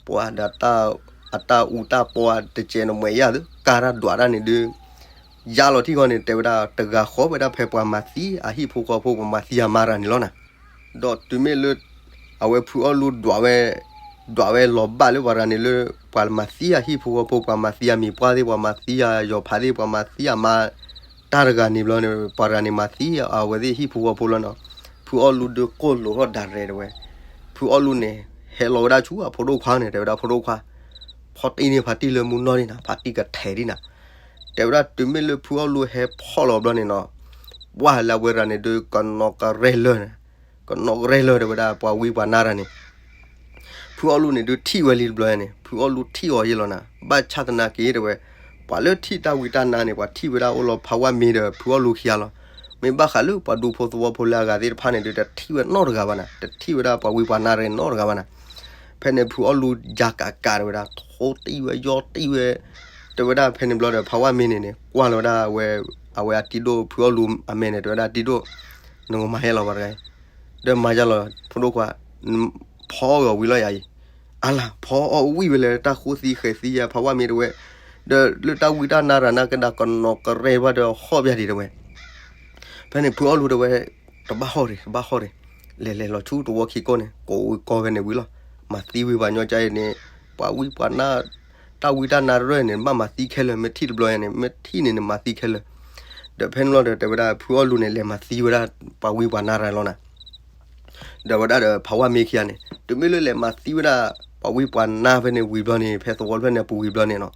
ပှၤဒီး အတၢ်အူတၢ်ပီတစဲးနမဲာ်ယၢ်သု ကါတၢ်ဒွးတၢ်န့ၣ်ဒုး ယါလီၤထံၣ်ဃီန့ၣ် တဲဝဲဒၣ်တဂၤဃီဝဲဒၣ်ဖဲပှၤမၤသံအဟံၣ်ဖိဃီဖိ ပှၤမၤသံအမါတဂၤန့ၣ်လီၤနၤ, ဒီးတုၤမ့ၢ်လၢ အဝဲဖုအီၣ်လူဒွးဝဲ ဒွးဝဲလီၤဘၣ်လၢပှၤတဂၤန့ၣ်လၢ ပှၤမၤသံအဟံၣ်ဖိဃီဖိ ပှၤမၤသံအမံၤပှၢ်သ့ၣ် ပှၤမၤသံအယီၤဖးသ့ၣ် ပှၤမၤသံအမါ တၢ်တဂၤန့ၣ်ဘျီန့ၣ် ပှၤတဂၤန့ၣ်မၤသံအဝဲသ့ၣ်ဟံၣ်ဖိဃီဖိလီၤနီၤ, ဖုအီၣ်လူဒုးကိၢ်လိာ်ထီၣ်ဒၣ်ရဲၣ်တဲဝဲ, ဖုအီၣ်လူန့ၣ် ဟဲလီၤဝဲဒၣ်ဆူအဖိဒိၣ်ခွါန့ၣ် တဲဝဲဒၣ်ဖိဒိၣ်ခွါ ဖီၣ်တံၢ်န့ၢ်ဖါတံၢ်လၢမူနီၢ်န့ၣ်နၤ ဖါတံၢ်ကထဲးဒံးနၤ, တဲဝဲဒၣ်တုၤမ့ၢ်လၢဖုအီၣ်လူဟဲဖီၣ်လီၤဘျီန့ၣ်နီၤ, ပှၢ်လၢအဝဲတဂၤန့ၣ်ဒုး ကနီၤကရဲလၢာ်န့ၣ်, ကနီၤကရဲလၢာ်တဲဝဲဒၣ်ပှၤဝံပှၤနါတဂၤန့ၣ် ဖုအီၣ်လူန့ၣ်ဒုးထံၣ်ဝဲလံတဘျီန့ၣ် ဖုအီၣ်လူထံၣ်အီၤယဲလီၤနၤ ဘၣ်ဆၣ်သနာ်က့တဲဝဲ, ပှၤလၢထံၣ်တၢ်ဝံတၢ်နါန့ၣ် ပှၤထံၣ်ဝဲဒၣ်အိၣ်လီၤဖးဝါမ့ၤဒီးဖုအီၣ်လူခံဂၤလီၤ, မ့ၢ်ဘၣ်ဃးလၢပှၤဒူဖိသဝီဖိလၢအဂၤသ့ၣ်တဖၣ်န့ၣ်ဒုး တထံၣ်ဝဲနီတဂၤဘၣ်နၤ တထံၣ်ဝဲဒၣ်ပှၤဝံပှၤနါတဂၤနီတဂၤဘၣ်နၤ, ဖဲန့ၣ်ဖုအီၣ်လူယါကးကးတဲဝဲဒၣ် ထိတံၢ်ဝဲယီတံၢ်ဝဲ, တဲဝဲဒၣ်ဖဲန့ၣ်ဘျီဒီး ဖးဝါမ့ၤန့ၣ်န့ၣ် ကွၢ်လီၤဝဲဒၣ် အဝဲအတံၤဒိၣ်ဖုအီၣ်လူအမဲာ်န့ၣ် တဲဝဲဒၣ်တံၤဒိၣ်, နကမၤယဲလီၤပှၤတဂၤ ဒီးမၤယဲလီၤ ဖိဒိၣ်ခွါ, ဖီအီၣ်ဂီၤဝံၤလီၤယၤအံၤ, အလၤ ဖီအီၣ်ဝံၤဝဲလၢတၢ်ဃိသံဃဲၤသံယါ ဖးဝါမ့ၤတဲဝဲ, ဒီးလၢတၢ်ဝံတၢ်နါရၤနါကဒါကနီၤကရဲဘၣ်ဒီးဟီၣ်ဘၣ်ဒံးတဲဝဲ, ဖဲန့ၣ်ဖုအီၣ်လူတဲဝဲ, တဘၣ်ဟီၣ်တ့ၢ် တဘၣ်ဟီၣ်တ့ၢ်, လဲၤလဲၤလီၤဆူတဝီခံကိးန့ၣ် ကိးဝံၤကီၢ်ဖဲန့ၣ်ဝံၤလီၤ, မၤသံဝံၤပှၤညီကါအံၤန့ၣ်, ပှၤဝံပှၤနါ, တၢ်ဝံတၢ်နါရဲၣ်န့ၣ် ဘၣ်မၤသံခဲလၢာ် မ့ၢ်ထံၣ်တဘျီယါန့ၣ် မ့ၢ်ထံၣ်န့ၣ်န့ၣ်မၤသံခဲလၢာ်, ဒီးဖဲန့ၣ်လီၤဒီးတဲဝဲဒၣ်ဖုအီၣ်လူန့ၣ် လဲၤမၤသံဝဲဒၣ်ပှၤဝံပှၤနါရၤလီၤနၤ ဒီးဝဲဒၣ်ဒီးဖးဝါမ့ၤခံဂၤန့ၣ် တုၤမ့ၢ်လၢလဲၤမၤသံဝဲဒၣ် ပှၤဝံပှၤနါဖဲန့ၣ်ဝံၤဘျီန့ၣ် ဖဲသဝီဖျၢၣ်န့ၣ်အပူၤဝံၤဘျီန့ၣ်နီၤ,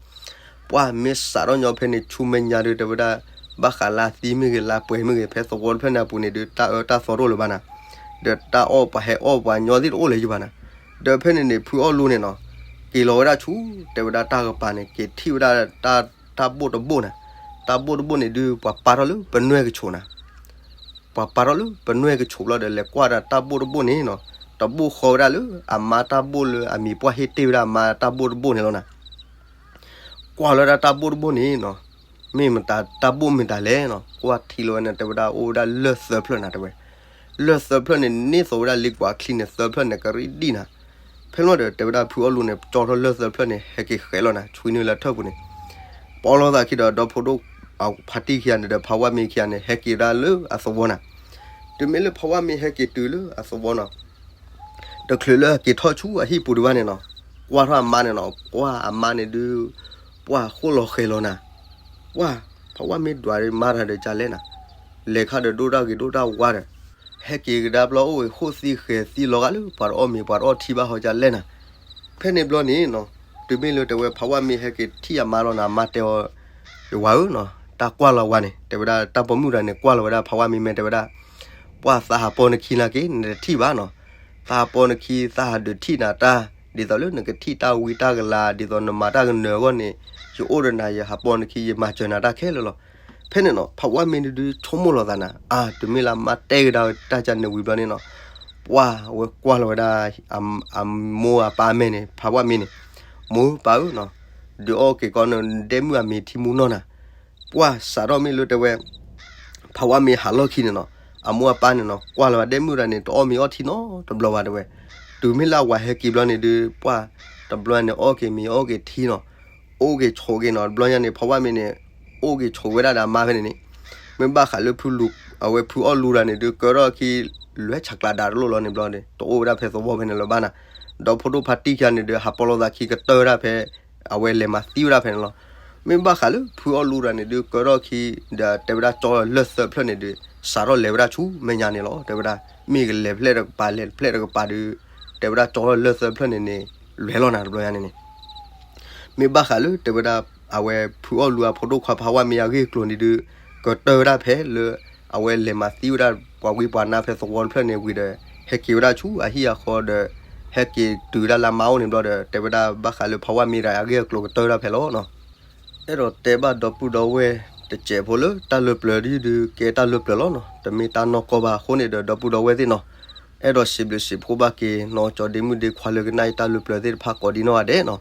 ပှၢ်မ့ၢ်စးထီၣ်ညီဖဲန့ၣ် ဆူမဲာ်ညါဒုးတဲဝဲဒၣ်, ဘၣ်ဃးလၢအသံမ့ၢ်ဂ့ၤ လၢအပှဲၤမ့ၢ်ဂ့ၤ ဖဲသဝီဖျၢၣ်န့ၣ်အပူၤန့ၣ်ဒုး တၢ်အၢတၢ်သီတအိၣ်လၢၤဘၣ်နၤ, ဒီးတၢ်အီၣ်ပှၤဟဲအီၣ်ပှၤညီသ့ၣ်တအိၣ်လၢၤယဘၣ်နၤ, ဒီးဖဲန့ၣ်န့ၣ် ဖုအီၣ်လူန့ၣ်နီၤ, က့ၤလီၤဝဲဒၣ်ဆူ တဲဝဲဒၣ်တၢ်ကပၤန့ၣ် က့ၤထံၣ်ဝဲဒၣ် တၢ်ဘိၣ်တဘိၣ်နၤ, တၢ်ဘိၣ်တဘိၣ်န့ၣ်ဒုး ပှၤပာ်ထီၣ်လၢပနွဲၢ်ကဆိးနၤ ပှၤပာ်ထီၣ်လၢပနွဲၢ်ကဆိးဘျီဒီး လဲၤကွၢ်ဒၣ်တၢ်ဘိၣ်တဘိၣ်န့ၣ်နီၤ, တဘိၣ်ဃီဝဲဒၣ်လၢအမါတၢ်ဘိၣ်လၢအမံၤပှၢ်ဟ့ၣ်တ့ၢ်ဝဲဒၣ်အမါတၢ်ဘိၣ်တဘိၣ်န့ၣ်လီၤနၤ, ကွၢ်လီၤဝဲဒၣ်တၢ်ဘိၣ်တဘိၣ်န့ၣ်နီၤ, မ့ၢ်မတၤတၢ်ဘိၣ်မ့ၢ်တၢ်လဲၣ်နီၤ, ကွၢ်ထံလီၤဝဲန့ၣ် တဲဝဲဒၣ်အိၣ်ဝဲဒၣ်လၢၢ်သၢဖျၢၣ်နၤတဲဝဲ, လၢၢ်သၢဖျၢၣ်န့ၣ် န့ၢ်သိးဝဲဒၣ်လ့ကွၢ်ချံန့ၣ် သၢဖျၢၣ်န့ၣ် ကရံၣ်ဒံၣ်နၤ, ဖဲလီၤဒီး တဲဝဲဒၣ်ဖုအီၣ်လူန့ၣ် ကၠီထီၣ်လၢၢ်သၢဖျၢၣ်န့ၣ် ဟဲက့ၤဃဲးလီၤနၤ ဆွံနုာ်လၢထၢၣ်ပူၤန့ၣ်, ပီလီၤသးခံဒီး ဒီဖိဒိၣ်အဖါတံၢ်ခံဂၤန့ၣ်ဒီး ဖးဝါမ့ၤခံဂၤန့ၣ် ဟဲက့ၤဒၣ်လၢအသဝီနၤ, တုၤမ့ၢ်လၢဖးဝါမ့ၤဟဲက့ၤတုၤလၢအသဝီနီၤ တချုးလၢအက့ၤထီၣ်ဆူအဟံၣ်ပူၤဒံးဘၣ်န့ၣ်နီၤ, ကွၢ်ထီၣ်အမါန့ၣ်နီၤ, ကွၢ်အမါန့ၣ်ဒုး, ပှၢ်ဃိၣ်လီၤဃဲၤလီၤနၤ, ပှၢ်, ဖးဝါမ့ၤဒွးမါတဂၤဒီးကလဲၣ်နၤ, လဲၤခါဒီးဒိၣ်တၢ်ဂ့ၤဒိၣ်တၢ်ဝါဒီး, ဟဲက့ၤကဒါဘျီအိၣ်ဝဲဃိၣ်သံဃဲၤသံလီၤဂာ်လၢပှၤတအီၣ်မ့ၤပှၤတအီၣ်ထံဘၣ်ဟီကလဲၣ်နၤ, ဖဲန့ၣ်ဘျီန့ၣ်နီၤ, တုၤမ့ၢ်လၢတဲဝဲဖးဝါမ့ၤဟဲက့ၤထံၣ်အမါလီၤနၤ အမါတဲအီၤ, ယဝၤဧၢနီၤ, တၢ်ကွၢ်လီၤဝဲန့ၣ် တဲဝဲဒၣ်တၢ်ပိာ်မုၣ်တဂၤန့ၣ် ကွၢ်လီၤဝဲဒၣ်ဖးဝါမ့ၤမ့ၢ်တဲဝဲဒၣ် ပှၢ်သးဟးပီနခံနာ်က့ နတထံၣ်ဘၣ်နီၤ, သးဟးပီနခံ သးဟးဒုးထံၣ်နၤတၢ်, ဒ်သိးလၢနကထံၣ်တၢ်ဝံတၢ်ကလၤ ဒ်သိးနမၤတၢ်ကနၢၤအဂီၢ်န့ၣ်, ယအိၣ်ဒီးနၤ ယဟးပီနခံ ယမၤစၢၤနၤတၢ်ခဲလၢာ်လီၤ. ဖဲန့ၣ်နီၤ ဖးဝါမ့ၤန့ၣ်ဒုးဆိကမိၣ်လီၤသးနၤ, အါ တုၤမ့ၢ်လၢအမါတဲကဒါတၢ်ကန့ၣ်ဝံၤဘျီန့ၣ်နီၤ, ပှၢ်ဝဲကွၢ်လီၤဝဲဒၣ် အမိၢ်အပၢ်အမဲာ်န့ၣ် ဖးဝါမ့ၤန့ၣ်, မိၢ်ပၢ်ဧၢနီၤ, ဒုးအီၣ်က့ၤကီးနဒဲမုၣ်အမံၤထံမူနီၢ်နၤ, ပှၢ်စးထီၣ်မ့ၢ်လၢတဲဝဲ ဖးဝါမ့ၤဟးလီၢ်ခံန့ၣ်နီၤ, အမိၢ်အပၢ်န့ၣ်နီၤ ကွၢ်လီၤဝဲဒဲမုၣ်တဂၤန့ၣ် တအီၣ်မ့ၤအီထံနီတဘျီဘၣ်တဲဝဲ, တုၤမ့ၢ်လၢအဝၤဟဲက့ၤဘျီန့ၣ်ဒုး ပှၢ်တဘျီန့ၣ် အီၣ်က့ၤမ့ၤအီၣ်က့ၤထံနီၤ, အိၣ်က့ၤဆိးက့ၤနီၤ, တဘျီညါန့ၣ် ဖးဝါမ့ၤန့ၣ် အိၣ်က့ၤဆိးဝဲဒၣ်ဒီးအမါဖဲန့ၣ်န့ၣ်, မ့ၢ်ဘၣ်ဃးလၢဖု အဝဲဖုအီၣ်လူတဂၤန့ၣ်ဒုး ကၢထီၣ်အခံ လွဲဆးကျးဒၣ်တလိၣ်လီၤန့ၣ်ဘျီန့ၣ် တအိၣ်ဝဲဒၣ်ဖဲသဝီဖဲန့ၣ်လၢၤဘၣ်နၤ, ဒီးဖိဒိၣ်ဖါတံၢ်ခံဂၤန့ၣ်ဒုး ဟးပီလီၤသးခံကတၢၢ်ဝဲဒၣ်ဖဲ အဝဲလဲၤမၤသံဝဲဒၣ်ဖဲန့ၣ်လီၤ. မ့ၢ်ဘၣ်ဃးလၢဖုအီၣ်လူတဂၤန့ၣ်ဒုး ကၢထီၣ်ခံဒီး တဲဝဲဒၣ်ကၠီလၢၢ်သၢဖျၢၣ်န့ၣ်ဒုး စးထီၣ်လဲၤဝဲဒၣ်ဆူမဲာ်ညါန့ၣ်လီၤ. တဲဝဲဒၣ် မ့ၢ်ကလဲၤဖျဲၣ်တကပၤ လဲၤဖျဲၣ်တကပၤဒုး တဲဝဲဒၣ်ကၠီလၢၢ်သၢဖျၢၣ်န့ၣ်န့ၣ် လဲၤလီၤနၤတဘျီညါန့ၣ်န့ၣ် မ့ၢ်ဘၣ်ဃးလၢတဲဝဲဒၣ် အဝဲဖုအီၣ်လူအဖိဒိၣ်ခွါဖးဝါမ့ၢ်အဂ့ၢ်အကျိၤန့ၣ်ဒုး ကတၢၢ်ဝဲဒၣ်ဖဲလၢ အဝဲလဲၤမၤသံဝဲဒၣ်ပှၤဝံပှၤနါဖဲသဝီတဖျၢၣ်န့ၣ်ဝံၤဒီး ဟဲက့ၤဝဲဒၣ်ဆူအဟံၣ်အဃီဒီး ဟဲက့ၤတုၤဝဲဒၣ်လၢမါအိၣ်န့ၣ်ဘျီဒီး တဲဝဲဒၣ်ဘၣ်ဃးလၢဖးဝါမ့ၢ်တဂၤအဂ့ၢ်အကျိၤကတၢၢ်ဝဲဒၣ်ဖဲလီၤနီၤ. အဲၣ်ဒိးတဲဘၣ်ဒီပုၢ်ဒီဝဲၢ်တစဲးဖိလၢတၢ်လၢပျၢၤဒုးဒုးကဲတၢ်လၢပျၢၤလီၤနီၤ. တမ့ၢ်တၢ်နီၢ်ကီၢ်ဘၣ်အဃိန့ၣ်ဒီး ဒီပုၢ်ဒီဝဲၢ်သ့ၣ်နီၤ အဲၣ်ဒိးစံးဘျုးစံးဖှိၣ်ဘၣ်က့ၤ နီၢ်ကၠီဒ့မုၣ်ဒ့ခွါလၢကနၣ်အံၤတၢ်လၢပျၢၤသ့ၣ်တဖၣ်ကိးဒ်နီၢ်ဂၤဒဲးနီၤ.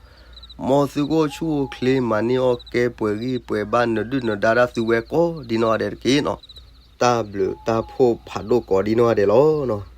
မ်သုကအိၣ်ဆူၣ်အိၣ်ချ့ မၤန့ၢ်အီၣ်ကဲ ပှဲၤဂံၢ်ပှဲၤဘါ နဒုၣ်နဒါတၢ်သုဝဲကိးဒ်နီၢ်ဂၤဒဲးတက့ၢ်နီၤ. တၢ်ဘျုးတၢ်ဖှိၣ်ဖးဒိၣ်ကိးဒ်နီၢ်ဂၤဒဲးလီၤနီၤ.